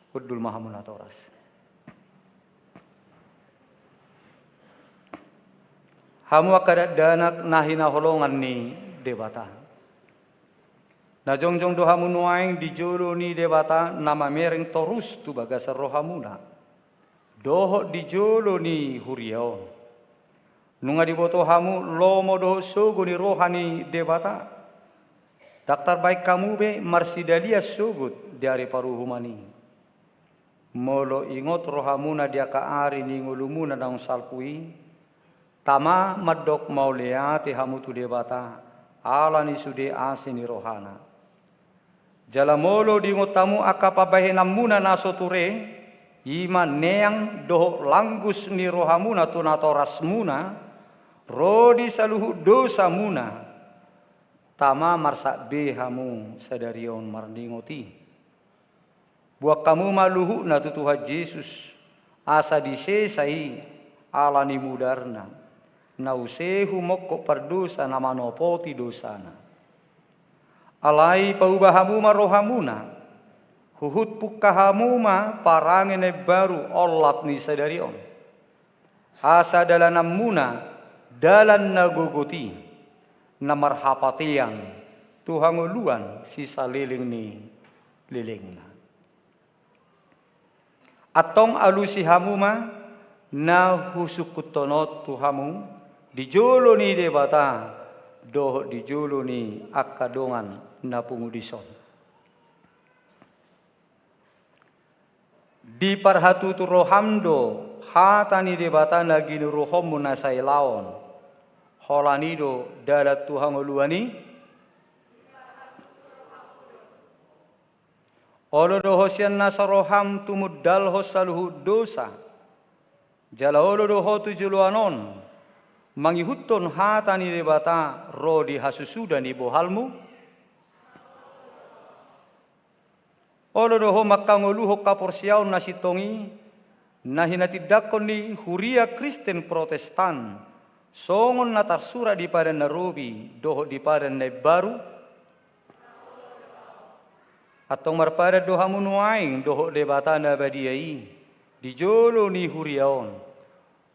Hundul ma hamu natoras. Hamu angka dakdanak na hinaholongan ni Debata, na jongjong do hamu nuaeng di jolo ni Debata na mamereng torus tu bagasan rohamuna dohot di jolo ni huria on. Nunga diboto hamu lomo dohot sogo ni roha ni Debata. Ndang tarbaen hamu be marsidalian sogot di ari paruhuman i. Molo ingot rohamuna di angka ari ni ngolumuna naung salpu i, tama mandok mauliate hamu tu Debata ala ni sude asi ni rohana. Jala molo diingot hamu angka pambahenanmuna na so ture, i ma neang dohot langgus ni rohamuna tu natorasmuna, ro di saluhut dosamuna, tama marsak be hamu sadari on marningot i. Boan hamu ma luhutna tu Tuhan Jesus, asa disesa i ala ni mudarna, na use humongkop pardosa na manopoti dosana. Alai pauba hamu ma rohamuna, huhut pungka hamu ma parange na imbaru olat ni sadari on. Asa dalananmuna dalan na gogot i, na marhapatean tu hangoluan sisaleleng ni lelengna. Antong alusi hamu ma na husungkunhon on tu hamu di jolo ni Debata dohot di jolo ni angka dongan na pungu dison. Diparhatutu roham do hata ni Debata na ginuruhonmu na sailaon, holan i do dalan tu hangoluan i? Olo do ho sian nasa roham tumundalhon saluhut dosa, jala olo do ho tu joloan on mangihuthon hata ni Debata ro di hasusuda ni bohalmu? Olo do ho manghangoluhon haporseaon na sintong i, na hinatindangkon ni Huria Kristen Protestan, songon na tarsurat di Padan na Robi dohot di Padan na Imbaru? Antong marpadan do hamu nuaeng dohot Debata na badia i di jolo ni huria on.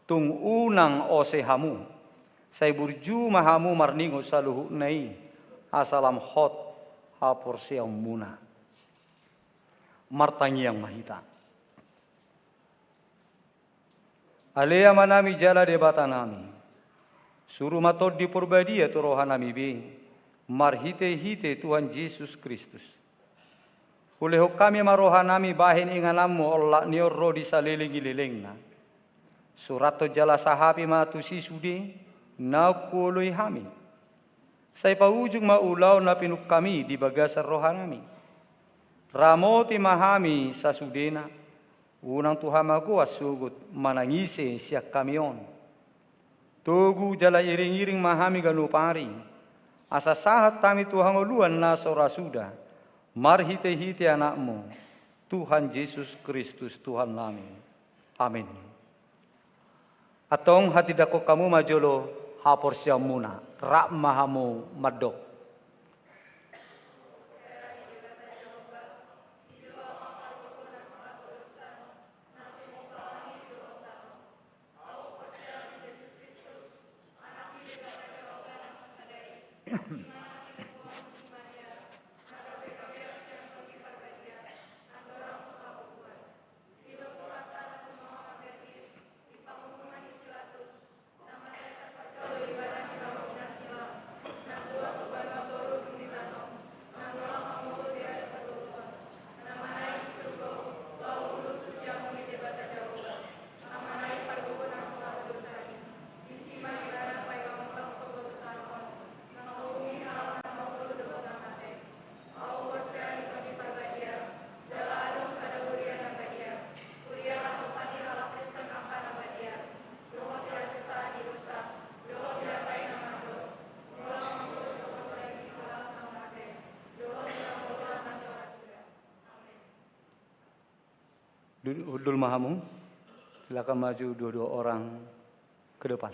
Tung unang ose hamu, sai burju ma hamu marningot saluhutna i, asa lam hot haporseaonmuna. Martangiang ma hita. Ale Amanami jala Debatanami, suru ma Tondi Porbadia tu rohanami be, marhitehite Tuhan Jesus Kristus. Hulehon hami ma rohanami bahen ingananmu olat ni on ro di saleleng ni lelengna. Surathon jala sahapi ma tusi sude naung huoloi hami. Sai paujung ma ulaon na pinungkami di bagasan rohanami. Ramoti ma hami sasudena, unang tu hamagoan sogot manang ise sian hami on. Togu jala iring-iring ma hami ganup ari, asa sahat hami tu hangoluan na so ra suda, marhite-hite Anakmu, Tuhan Jesus Kristus Tuhannami. Amin. Antong hatindangkon hamu ma jolo haporseaonmuna, rap ma hamu mandok. Du-, hundul ma hamu. Silakan maju dua-dua orang ke depan.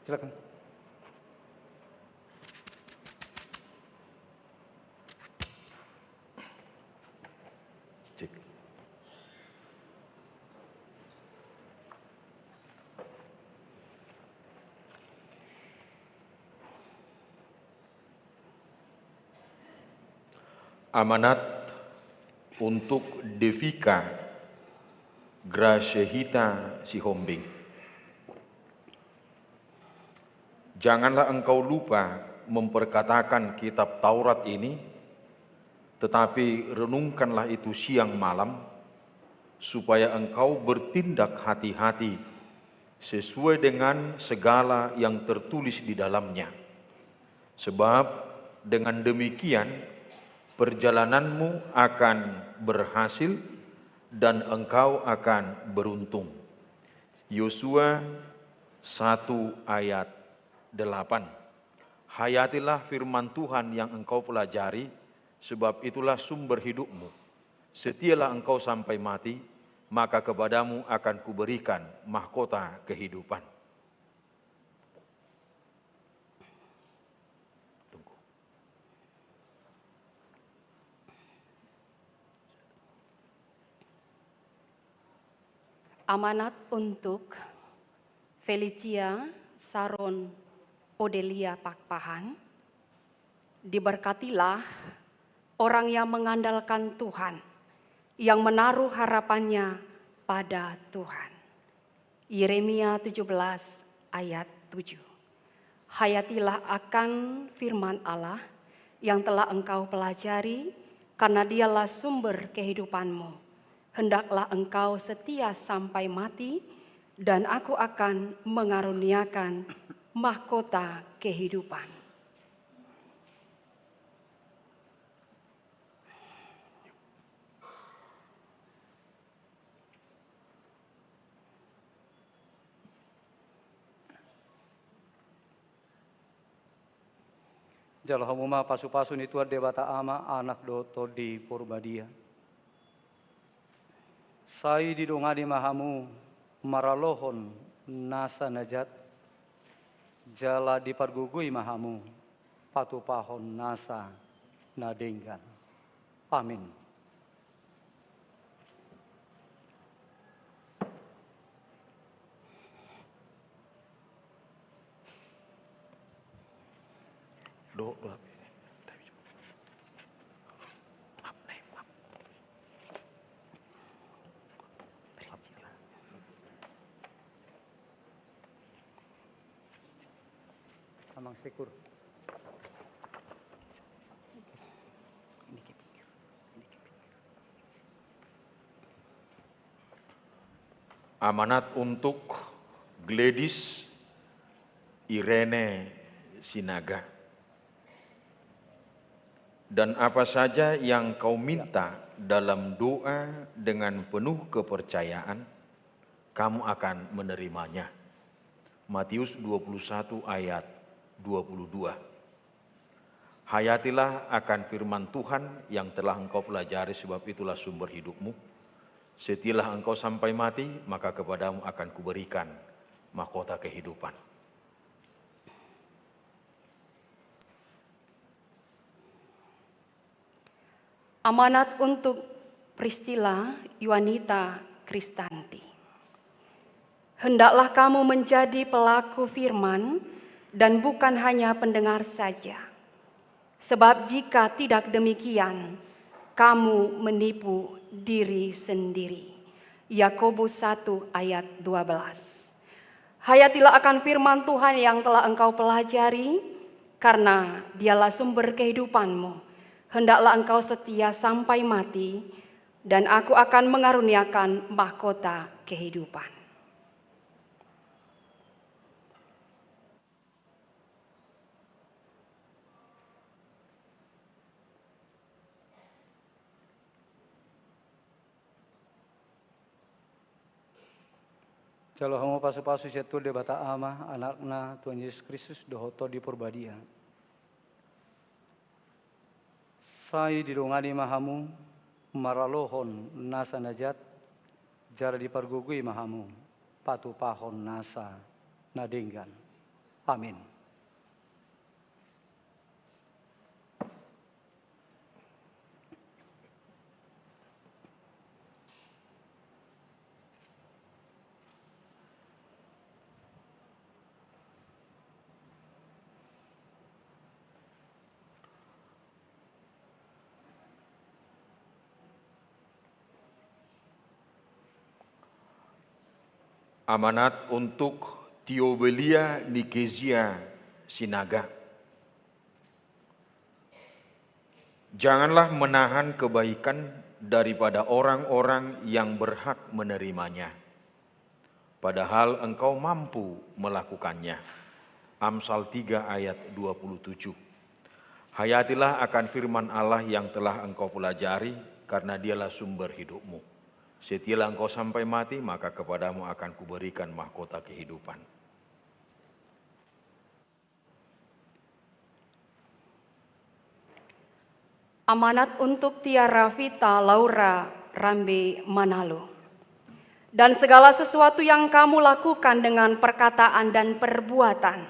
Silakan. Cek. Amanat untuk Devika Gracia Hita Sihombing. Janganlah engkau lupa memperkatakan kitab Taurat ini, tetapi renungkanlah itu siang malam, supaya engkau bertindak hati-hati sesuai dengan segala yang tertulis di dalamnya. Sebab dengan demikian perjalananmu akan berhasil dan engkau akan beruntung. Yosua satu ayat delapan. Hayatilah firman Tuhan yang engkau pelajari, sebab itulah sumber hidupmu. Setialah engkau sampai mati, maka kepadamu akan kuberikan mahkota kehidupan. Tunggu. Amanat untuk Felicia Saron Odelia Pakpahan. Diberkatilah orang yang mengandalkan Tuhan, yang menaruh harapannya pada Tuhan. Yeremia tujuh belas ayat tujuh. Hayatilah akan firman Allah yang telah engkau pelajari, karena dialah sumber kehidupanmu. Hendaklah engkau setia sampai mati, dan aku akan mengaruniakan mahkota kehidupan. Jalo hamu ma pasu-pasu ni Tuhan Debata Ama, Anak dohot Tondi Porbadia. Sai didongani ma hamu maralohon nasa na jat, jala dipargogoi ma hamu patupahon nasa na denggan. Amin. Dohot do hape. Amang Sekur. Amanat untuk Gladys Irene Sinaga. Dan apa saja yang kau minta dalam doa dengan penuh kepercayaan, kamu akan menerimanya. Matius dua puluh satu ayat dua puluh dua. Hayatilah akan firman Tuhan yang telah engkau pelajari, sebab itulah sumber hidupmu. Setialah engkau sampai mati, maka kepadamu akan kuberikan mahkota kehidupan. Amanat untuk Priscilla Yuanita Kristanti. Hendaklah kamu menjadi pelaku firman dan bukan hanya pendengar saja. Sebab jika tidak demikian, kamu menipu diri sendiri. Yakobus satu ayat dua belas. Hayatilah akan firman Tuhan yang telah engkau pelajari, karena dialah sumber kehidupanmu. Hendaklah engkau setia sampai mati, dan aku akan mengaruniakan mahkota kehidupan. Jalo hamu pasu-pasu sian Tuhan Debata Ama, Anakna Tuhan Jesus Kristus dohot Tondi Porbadia. Sai didongani ma hamu maralohon nasa na jat, jala dipargogoi ma hamu patupahon nasa na denggan. Amin. Amanat untuk Tiobelia Nikezia Sinaga. Janganlah menahan kebaikan daripada orang-orang yang berhak menerimanya, padahal engkau mampu melakukannya. Amsal tiga ayat dua puluh tujuh. Hayatilah akan firman Allah yang telah engkau pelajari, karena Dialah sumber hidupmu. Setialah engkau sampai mati, maka kepadamu akan kuberikan mahkota kehidupan. Amanat untuk Tiara Vita Laura Rambe Manalo. Dan segala sesuatu yang kamu lakukan dengan perkataan dan perbuatan,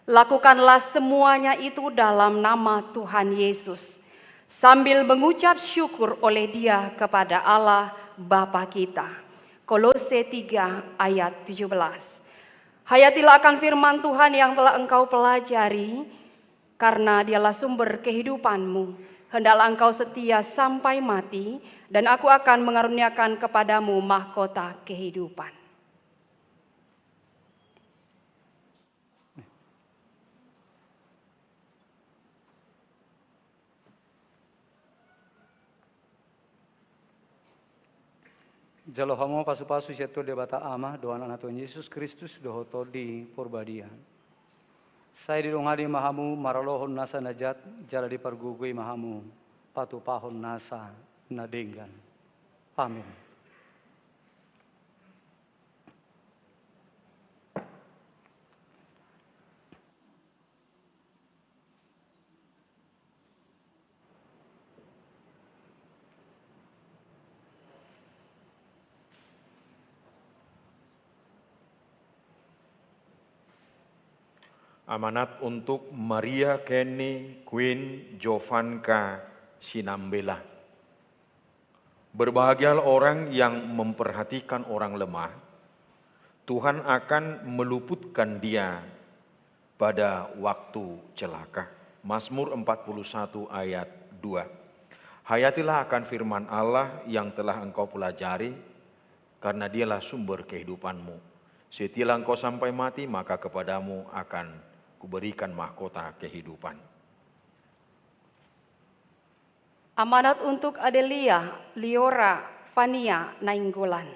lakukanlah semuanya itu dalam nama Tuhan Yesus, sambil mengucap syukur oleh Dia kepada Allah Bapa kita. Kolose tiga ayat tujuh belas. Hayatilah akan firman Tuhan yang telah engkau pelajari, karena Dialah sumber kehidupanmu. Hendaklah engkau setia sampai mati, dan Aku akan mengaruniakan kepadamu mahkota kehidupan. Jalo hamu ma pasu-pasu sian Tuhan Debata Ama, dohot Anakna Tuhan Jesus Kristus, dohot Tondi Porbadia. Sai didongani ma hamu maralohon nasa na jat, jala dipargogoi ma hamu patupahon nasa na denggan. Amin. Amanat untuk Maria Kenny Queen Jovanka Sinambela. Berbahagialah orang yang memperhatikan orang lemah, Tuhan akan meluputkan dia pada waktu celaka. Mazmur empat puluh satu ayat dua. Hayatilah akan firman Allah yang telah engkau pelajari, karena Dialah sumber kehidupanmu. Setialah engkau sampai mati, maka kepadamu akan kuberikan mahkota kehidupan. Amanat untuk Adelia, Liora, Fania Nainggolan.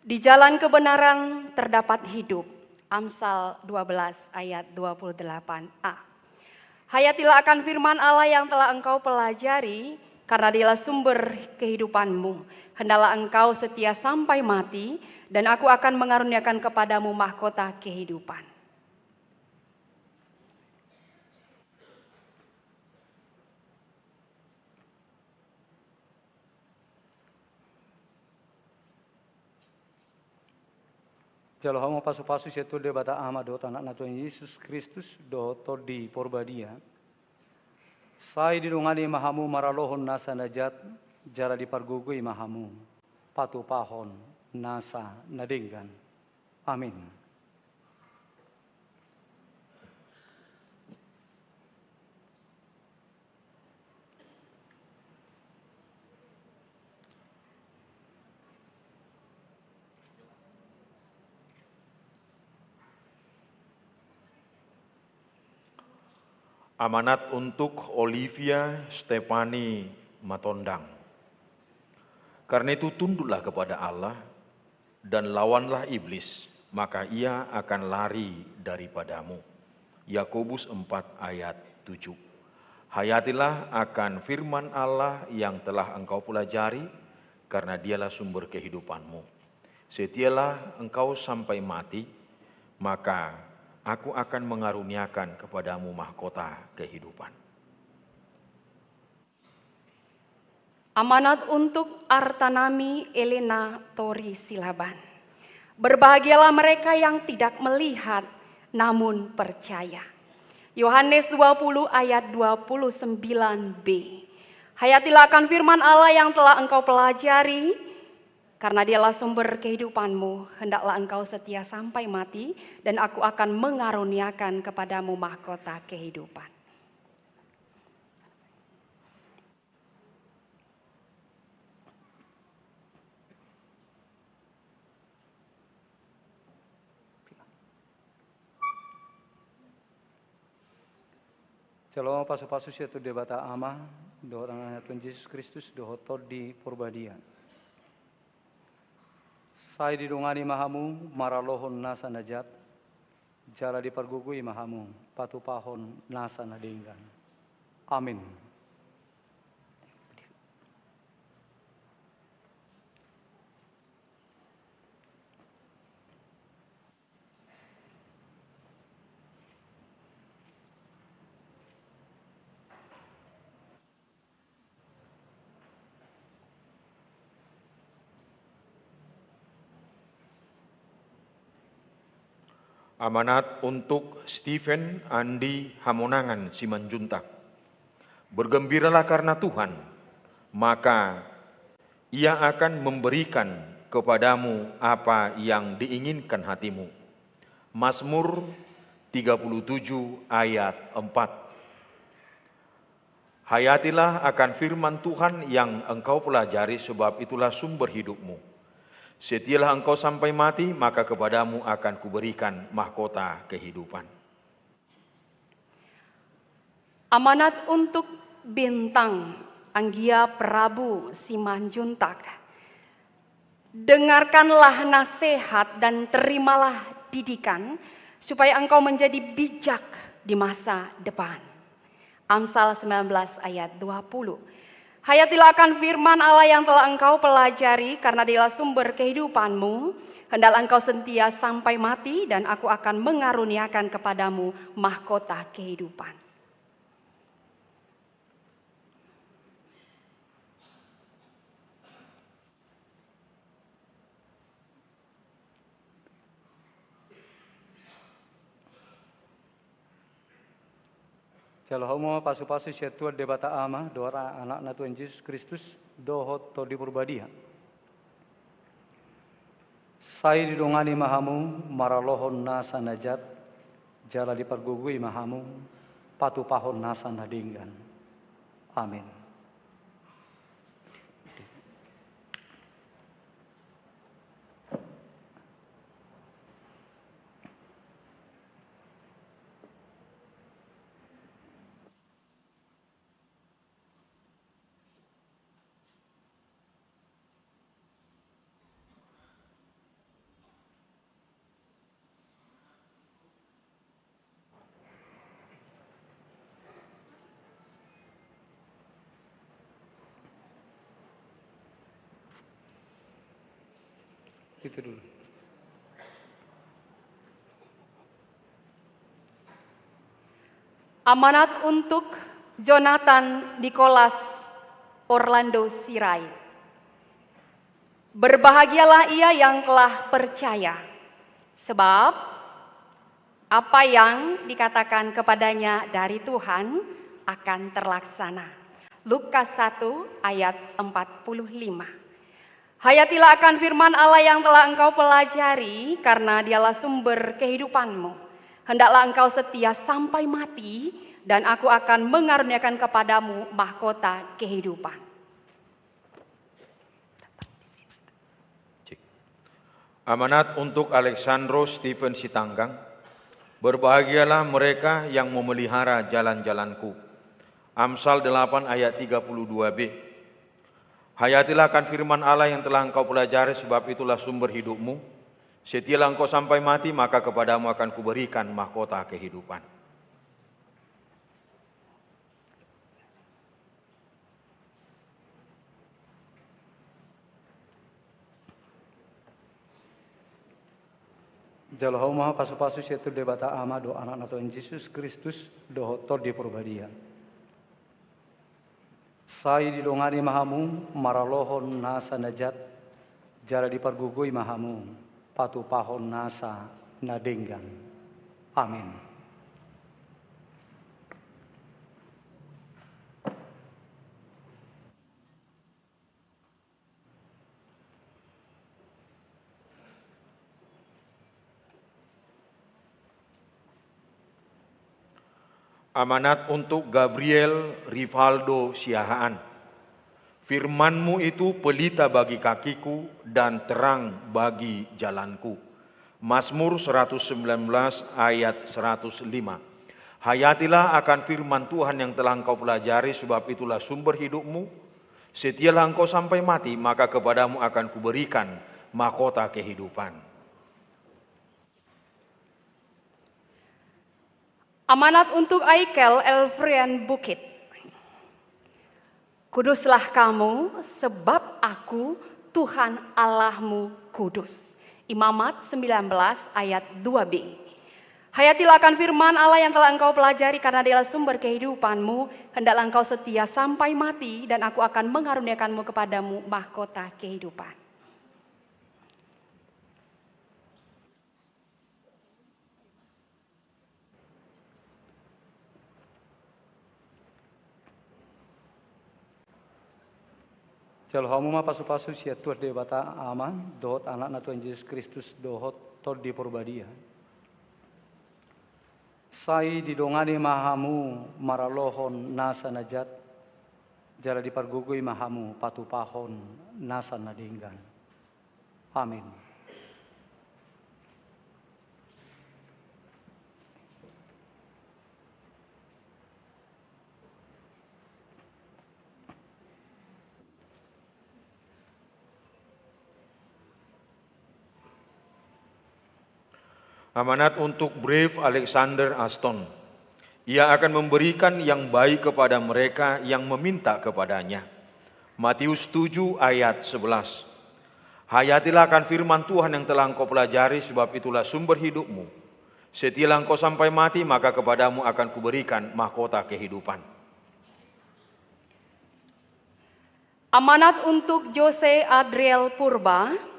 Di jalan kebenaran terdapat hidup. Amsal dua belas ayat dua puluh delapan a. Hayatilah akan firman Allah yang telah engkau pelajari, karena Dialah sumber kehidupanmu. Hendaklah engkau setia sampai mati, dan Aku akan mengaruniakan kepadamu mahkota kehidupan. Jalo hamu ma pasu-pasu sian Tuhan Debata Ama, dohot Anakna Tuhan Jesus Kristus, dohot Tondi Porbadia. Sai didongani ma hamu maralohon nasa na jat, jala dipargogoi ma hamu patupahon nasa na denggan. Amin. Amanat untuk Olivia Stefani Matondang. Karena itu, tunduklah kepada Allah, dan lawanlah iblis, maka ia akan lari daripadamu. Yakobus empat ayat tujuh. Hayatilah akan firman Allah yang telah engkau pelajari, karena Dialah sumber kehidupanmu. Setialah engkau sampai mati, maka Aku akan mengaruniakan kepadamu mahkota kehidupan. Amanat untuk Artanami Elena Tori Silaban. Berbahagialah mereka yang tidak melihat, namun percaya. Yohanes dua puluh ayat dua puluh sembilan b. Hayatilah akan firman Allah yang telah engkau pelajari, karena Dialah sumber kehidupanmu. Hendaklah engkau setia sampai mati, dan Aku akan mengaruniakan kepadamu mahkota kehidupan. Shalom, pasu-pasu sian Tuhan Debata Ama, dohot Anakna Tuhan Jesus Kristus, dohot Tondi Porbadia. Sai didongani ma hamu maralohon nasa na jat, jala dipargogoi ma hamu patupahon nasa na denggan. Amin. Amanat untuk Stephen Andi Hamonangan Simanjuntak. Bergembiralah karena Tuhan, maka Ia akan memberikan kepadamu apa yang diinginkan hatimu. Mazmur tiga puluh tujuh ayat empat. Hayatilah akan firman Tuhan yang engkau pelajari, sebab itulah sumber hidupmu. Setialah engkau sampai mati, maka kepadamu akan kuberikan mahkota kehidupan. Amanat untuk Bintang, anggia Prabu Simanjuntak. Dengarkanlah nasihat dan terimalah didikan, supaya engkau menjadi bijak di masa depan. Amsal sembilan belas ayat dua puluh. Hayatilah akan firman Allah yang telah engkau pelajari, karena dialah sumber kehidupanmu. Hendaklah engkau setia sampai mati, dan aku akan mengaruniakan kepadamu mahkota kehidupan. Jalo hamu ma pasu-pasu sian Tuhan Debata Ama, dohot Anakna Tuhan Jesus Kristus, dohot Tondi Porbadia. Sai didongani ma hamu maralohon nasa na jat, jala dipargogoi ma hamu patupahon nasa na denggan. Amin. Itu dulu. Amanat untuk Jonathan Nicholas Orlando Sirait. Berbahagialah ia yang telah percaya, sebab apa yang dikatakan kepadanya dari Tuhan akan terlaksana. Lukas satu ayat empat puluh lima. Hayatilah akan firman Allah yang telah engkau pelajari, karena dialah sumber kehidupanmu. Hendaklah engkau setia sampai mati, dan aku akan mengaruniakan kepadamu mahkota kehidupan. Cek. Amanat untuk Alexandro Stephen Sitanggang. Berbahagialah mereka yang memelihara jalan-jalanku. Amsal delapan ayat tiga puluh dua B. Hayatilah akan firman Allah yang telah engkau pelajari, sebab itulah sumber hidupmu. Setialah engkau sampai mati, maka kepadamu akan kuberikan mahkota kehidupan. Jalo hamu ma pasu-pasu sian Tuhan Debata Ama, dohot Anakna Tuhan Jesus Kristus, dohot Tondi Porbadia. Sai didongani ma hamu maralohon nasa na jat, jala dipargogoi ma hamu patupahon nasa na denggan. Amin. Amanat untuk Gabriel Rivaldo Siahaan. Firman-Mu itu pelita bagi kakiku dan terang bagi jalanku. Mazmur seratus sembilan belas ayat seratus lima. Hayatilah akan firman Tuhan yang telah engkau pelajari, sebab itulah sumber hidupmu. Setialah engkau sampai mati, maka kepadamu akan kuberikan mahkota kehidupan. Amanat untuk Aikel Elfrian Bukit. Kuduslah kamu, sebab Aku, Tuhan Allahmu, kudus. Imamat sembilan belas ayat dua b. Hayatilah akan firman Allah yang telah engkau pelajari, karena Dialah sumber kehidupanmu. Hendaklah engkau setia sampai mati, dan Aku akan mengaruniakanmu kepadamu mahkota kehidupan. Jalo hamu ma pasupasu sian Tuhan Debata Ama, dohot Anakna Tuhan Jesus Kristus, dohot Tondi Porbadia. Sai didongani ma hamu maralohon nasa na jat, jala dipargogoi ma hamu patupahon nasa na denggan. Amin. Amanat untuk Brave Alexander Aston. Ia akan memberikan yang baik kepada mereka yang meminta kepada-Nya. Matius tujuh ayat sebelas. Hayatilah akan firman Tuhan yang telah engkau pelajari, sebab itulah sumber hidupmu. Setialah engkau sampai mati, maka kepadamu akan kuberikan mahkota kehidupan. Amanat untuk Jose Adriel Purba.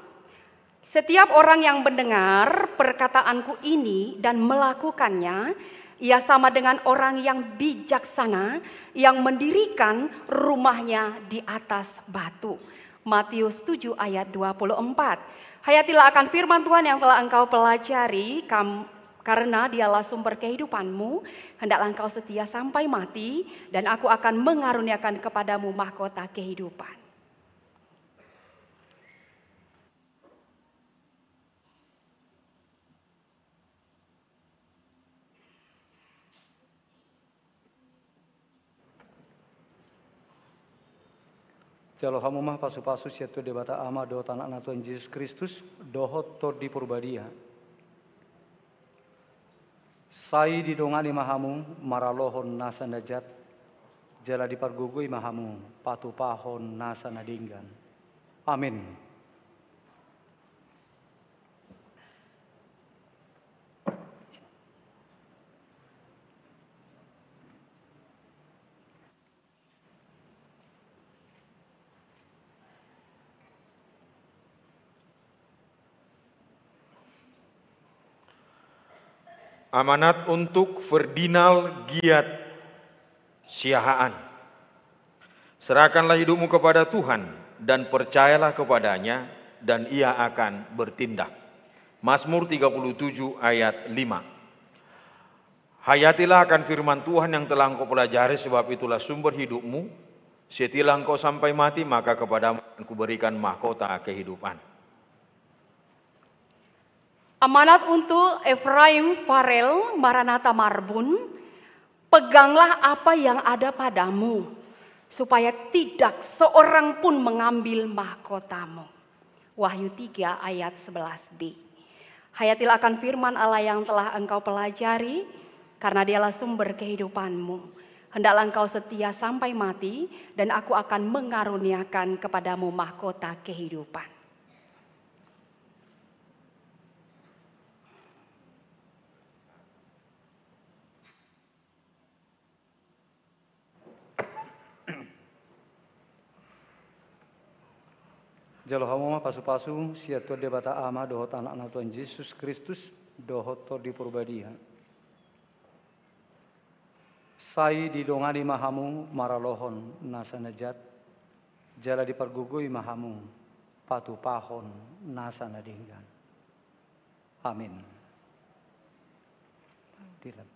Setiap orang yang mendengar perkataan-Ku ini dan melakukannya, ia sama dengan orang yang bijaksana yang mendirikan rumahnya di atas batu. Matius tujuh ayat dua puluh empat. Hayatilah akan firman Tuhan yang telah engkau pelajari, kam-, karena Dialah sumber kehidupanmu. Hendaklah engkau setia sampai mati, dan Aku akan mengaruniakan kepadamu mahkota kehidupan. Jalo hamu ma pasupasu sian Tuhan Debata Ama, dohot Anakna Tuhan Jesus Kristus, dohot Tondi Porbadia. Sai didongani ma hamu maralohon nasa na jat, jala dipargogoi ma hamu patupahon nasa na denggan. Amin. Amanat untuk Ferdinand Giat Siahaan. Serahkanlah hidupmu kepada Tuhan dan percayalah kepada-Nya, dan Ia akan bertindak. Mazmur tiga puluh tujuh ayat lima. Hayatilah akan firman Tuhan yang telah engkau pelajari, sebab itulah sumber hidupmu. Setialah engkau sampai mati, maka kepadamu akan kuberikan mahkota kehidupan. Amanat untuk Efraim Farel Maranatha Marbun. Peganglah apa yang ada padamu, supaya tidak seorang pun mengambil mahkotamu. Wahyu tiga ayat sebelas b. Hayatilah akan firman Allah yang telah engkau pelajari, karena Dialah sumber kehidupanmu. Hendaklah engkau setia sampai mati, dan Aku akan mengaruniakan kepadamu mahkota kehidupan. Jalo hamu ma pasupasu sian Tuhan Debata Ama, dohot Anakna Tuhan Jesus Kristus, dohot Tondi Porbadia. Sai didongani ma hamu maralohon nasa na jat, jala dipargogoi ma hamu patupahon nasa na denggan. Amin. Dilam.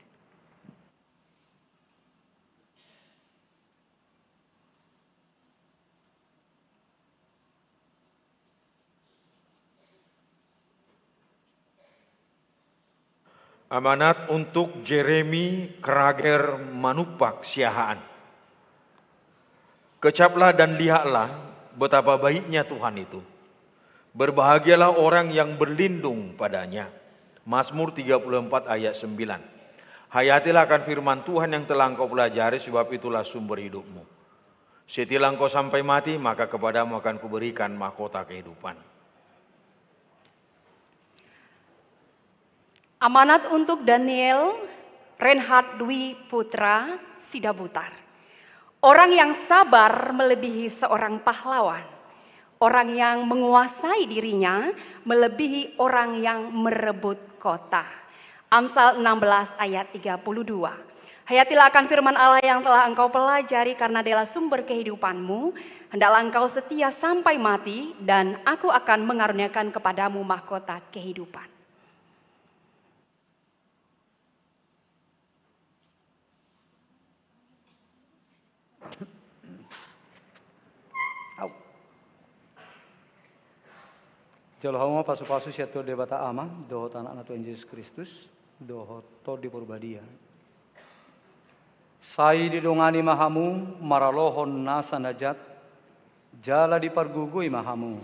Amanat untuk Jeremy Krager Manumpak Siahaan. Kecaplah dan lihatlah betapa baiknya Tuhan itu. Berbahagialah orang yang berlindung pada-Nya. Mazmur tiga puluh empat ayat sembilan. Hayatilah akan firman Tuhan yang telah engkau pelajari, sebab itulah sumber hidupmu. Setialah engkau sampai mati, maka kepadamu akan kuberikan mahkota kehidupan. Amanat untuk Daniel Reinhard Dwi Putra Sidabutar. Orang yang sabar melebihi seorang pahlawan. Orang yang menguasai dirinya melebihi orang yang merebut kota. Amsal enam belas ayat tiga puluh dua. Hayatilah akan firman Allah yang telah engkau pelajari, karena Dialah sumber kehidupanmu. Hendaklah engkau setia sampai mati, dan Aku akan mengaruniakan kepadamu mahkota kehidupan. Au. Jalo hamu ma pasupasu sian Tuhan Debata Ama, dohot Anakna Tuhan Jesus Kristus, dohot Tondi Porbadia. Sai didongani ma hamu maralohon nasa na jat, jala dipargogoi ma hamu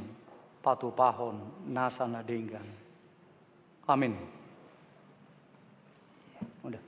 patupahon nasa na denggan. Amin. Udah.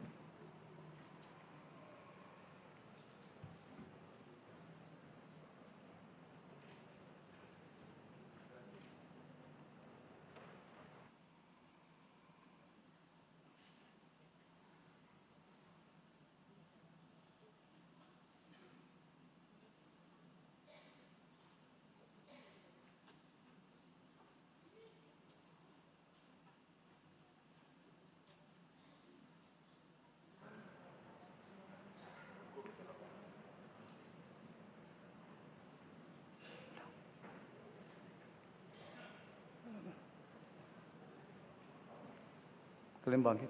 Kalian bangkit.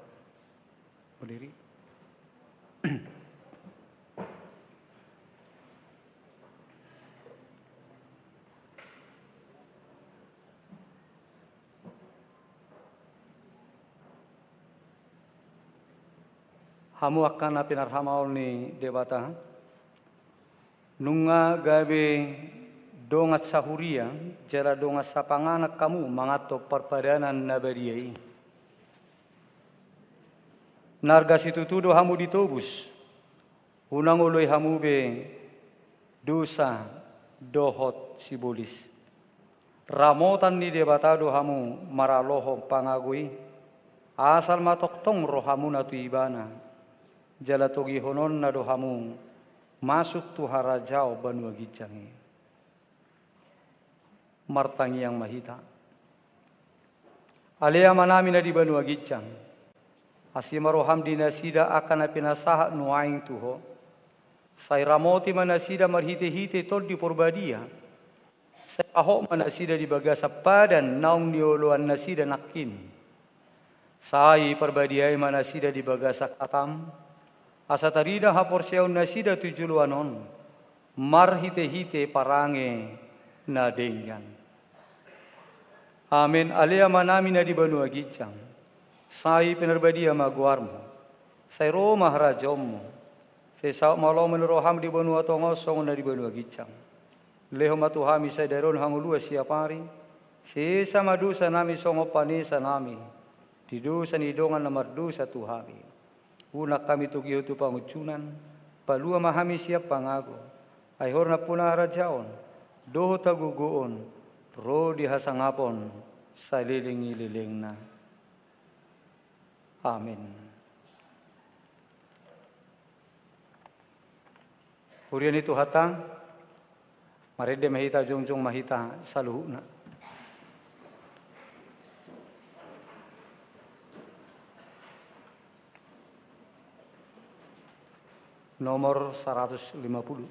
Berdiri. Hamu angka na pinarhamaol ni Debata, nunga gabe dongan sahuria jala dongan sapanganan hamu manganhon parpadanan na badia i. Na arga situtu do hamu ditobus, unang oloi hamu be dosa dohot sibolis. Ramotan ni Debata do hamu maralohon pangago i, asal ma tongtong rohamuna tu Ibana, jala togihononna do hamu masuk tu harajaon banua ginjang i. Martangiang ma hita. Ale Amanami na di banua ginjang, asi ma roham di nasida angka na pinasahat nuaeng tu Ho. Sai ramoti ma nasida marhitehite Tondi Porbadia. Sai pahot ma nasida di bagasan padan naung nioloan nasida nangkin. Sai parbadiai ma nasida di bagasan hatam, asa tarida haporseaon nasida tu joloan on, marhitehite parange na denggan. Amen. Ale Amanami na di banua ginjang, sai pinarbadia ma goarmu, sai ro ma harajaonmu, sai saut ma lomo ni roham di banua tonga on songon na di banua ginjang. Lehon ma tu hami sadari on hangoluan siapari, sesa ma dosanami songon panesanami di dosa ni dongan na mardosa tu hami. Unang hami togihon tu pangunjunan, palua ma hami sian pangago, ai Ho do nampuna harajaon, dohot hagogoon, ro di hasangapon saleleng ni lelengna. Amen. Huria ni Tuhanta, marende ma hita, jongjong ma hita saluhutna. Nomor saratus lima puluh.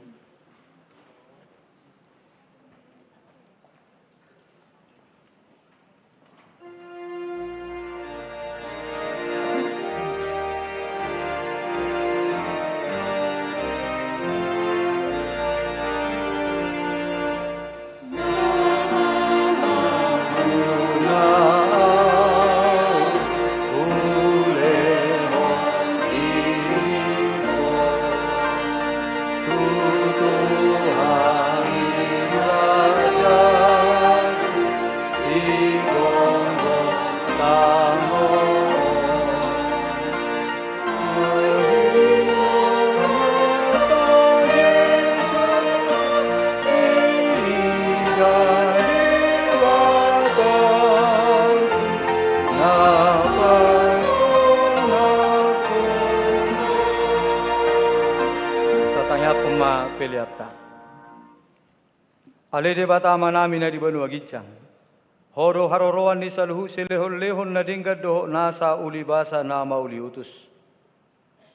Ianggo ma peleanta. Ale Debata Amanami na di banua ginjang, Ho do haroroan ni saluhut silehonlehon na denggan dohot nasa ulibasa na mauliutus.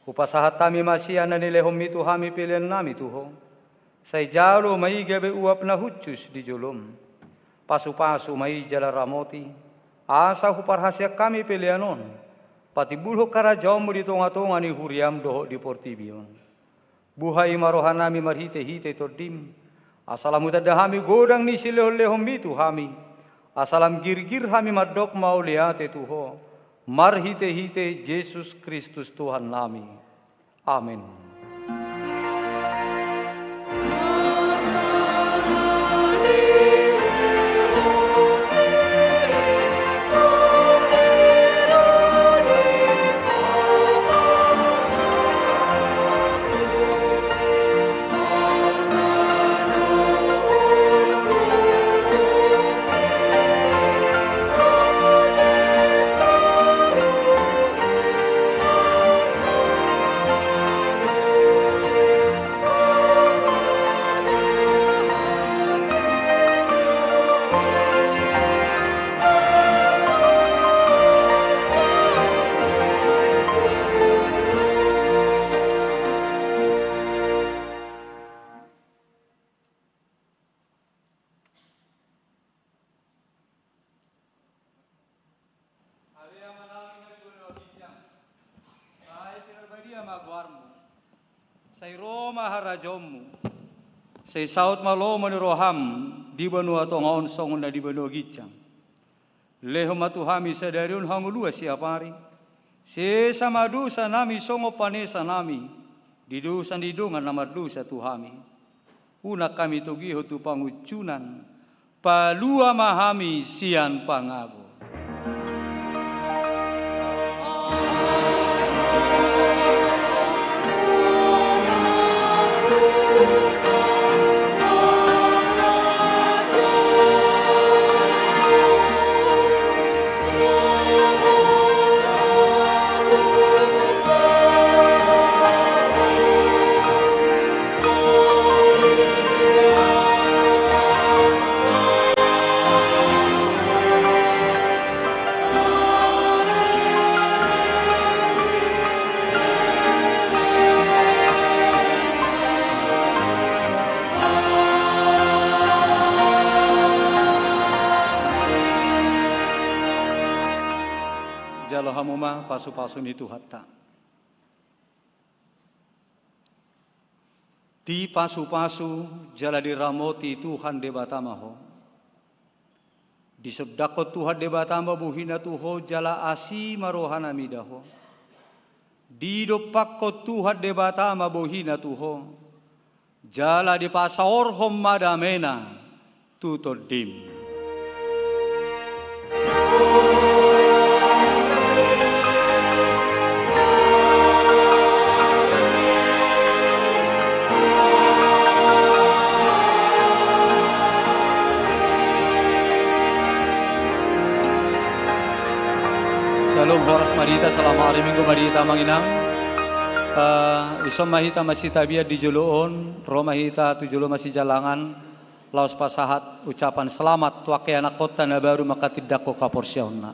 Hupasahat hami ma sian na nilehonMi tu hami peleannami tu Ho. Sai jalo ma i gabe uap na hushus di jolom. Pasupasu ma i jala ramoti, asa huparhaseang hami pelean on patimbulhon harajaonMu di tongatonga ni huriaM dohot di portibi on. Buhai ma rohanami marhitehite TondiM, asa lam hutanda hami godang ni silehonlehonMi tu hami, asa lam girgir hami mandok mauliate tu Ho, marhitehite Jesus Kristus Tuhannami. Amen. Ale Amanami na di banua ginjang, sai pinarbadia ma goarMu. Sai ro ma harajaonMu. Sai saut ma lomo ni rohaM di banua tonga on songon na di banua ginjang. Lehon ma tu hami sadari on hangoluan siapari. Sesa ma dosanami songon panesanami di dosa ni dongan na mardosa tu hami. Unang hami togihon tu pangunjunan, palua ma hami sian pangago. Jalo hamu ma pasupasu ni Tuhanta. Dipasupasu jala diramoti Tuhan Debata ma ho. Disondangkon Tuhan Debata ma bohiNa tu ho jala asi ma rohaNa mida ho. Didompakkon Tuhan Debata ma bohiNa tu ho, jala dipasaorhon ma dameNa tu tondim. Syalom, horas ma di hita, selamat hari Minggu ma di hita amang inang. Eh, dison ma hita masitabian di jolo on, ro ma hita tu jolo masijalangan. Laos pasahat ucapan selamat tu angka ianakkonta na baru manghatindanghon haporseaonna.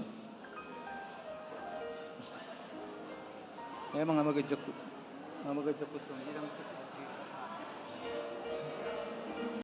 Memang ama gejekku. Ama gejekku.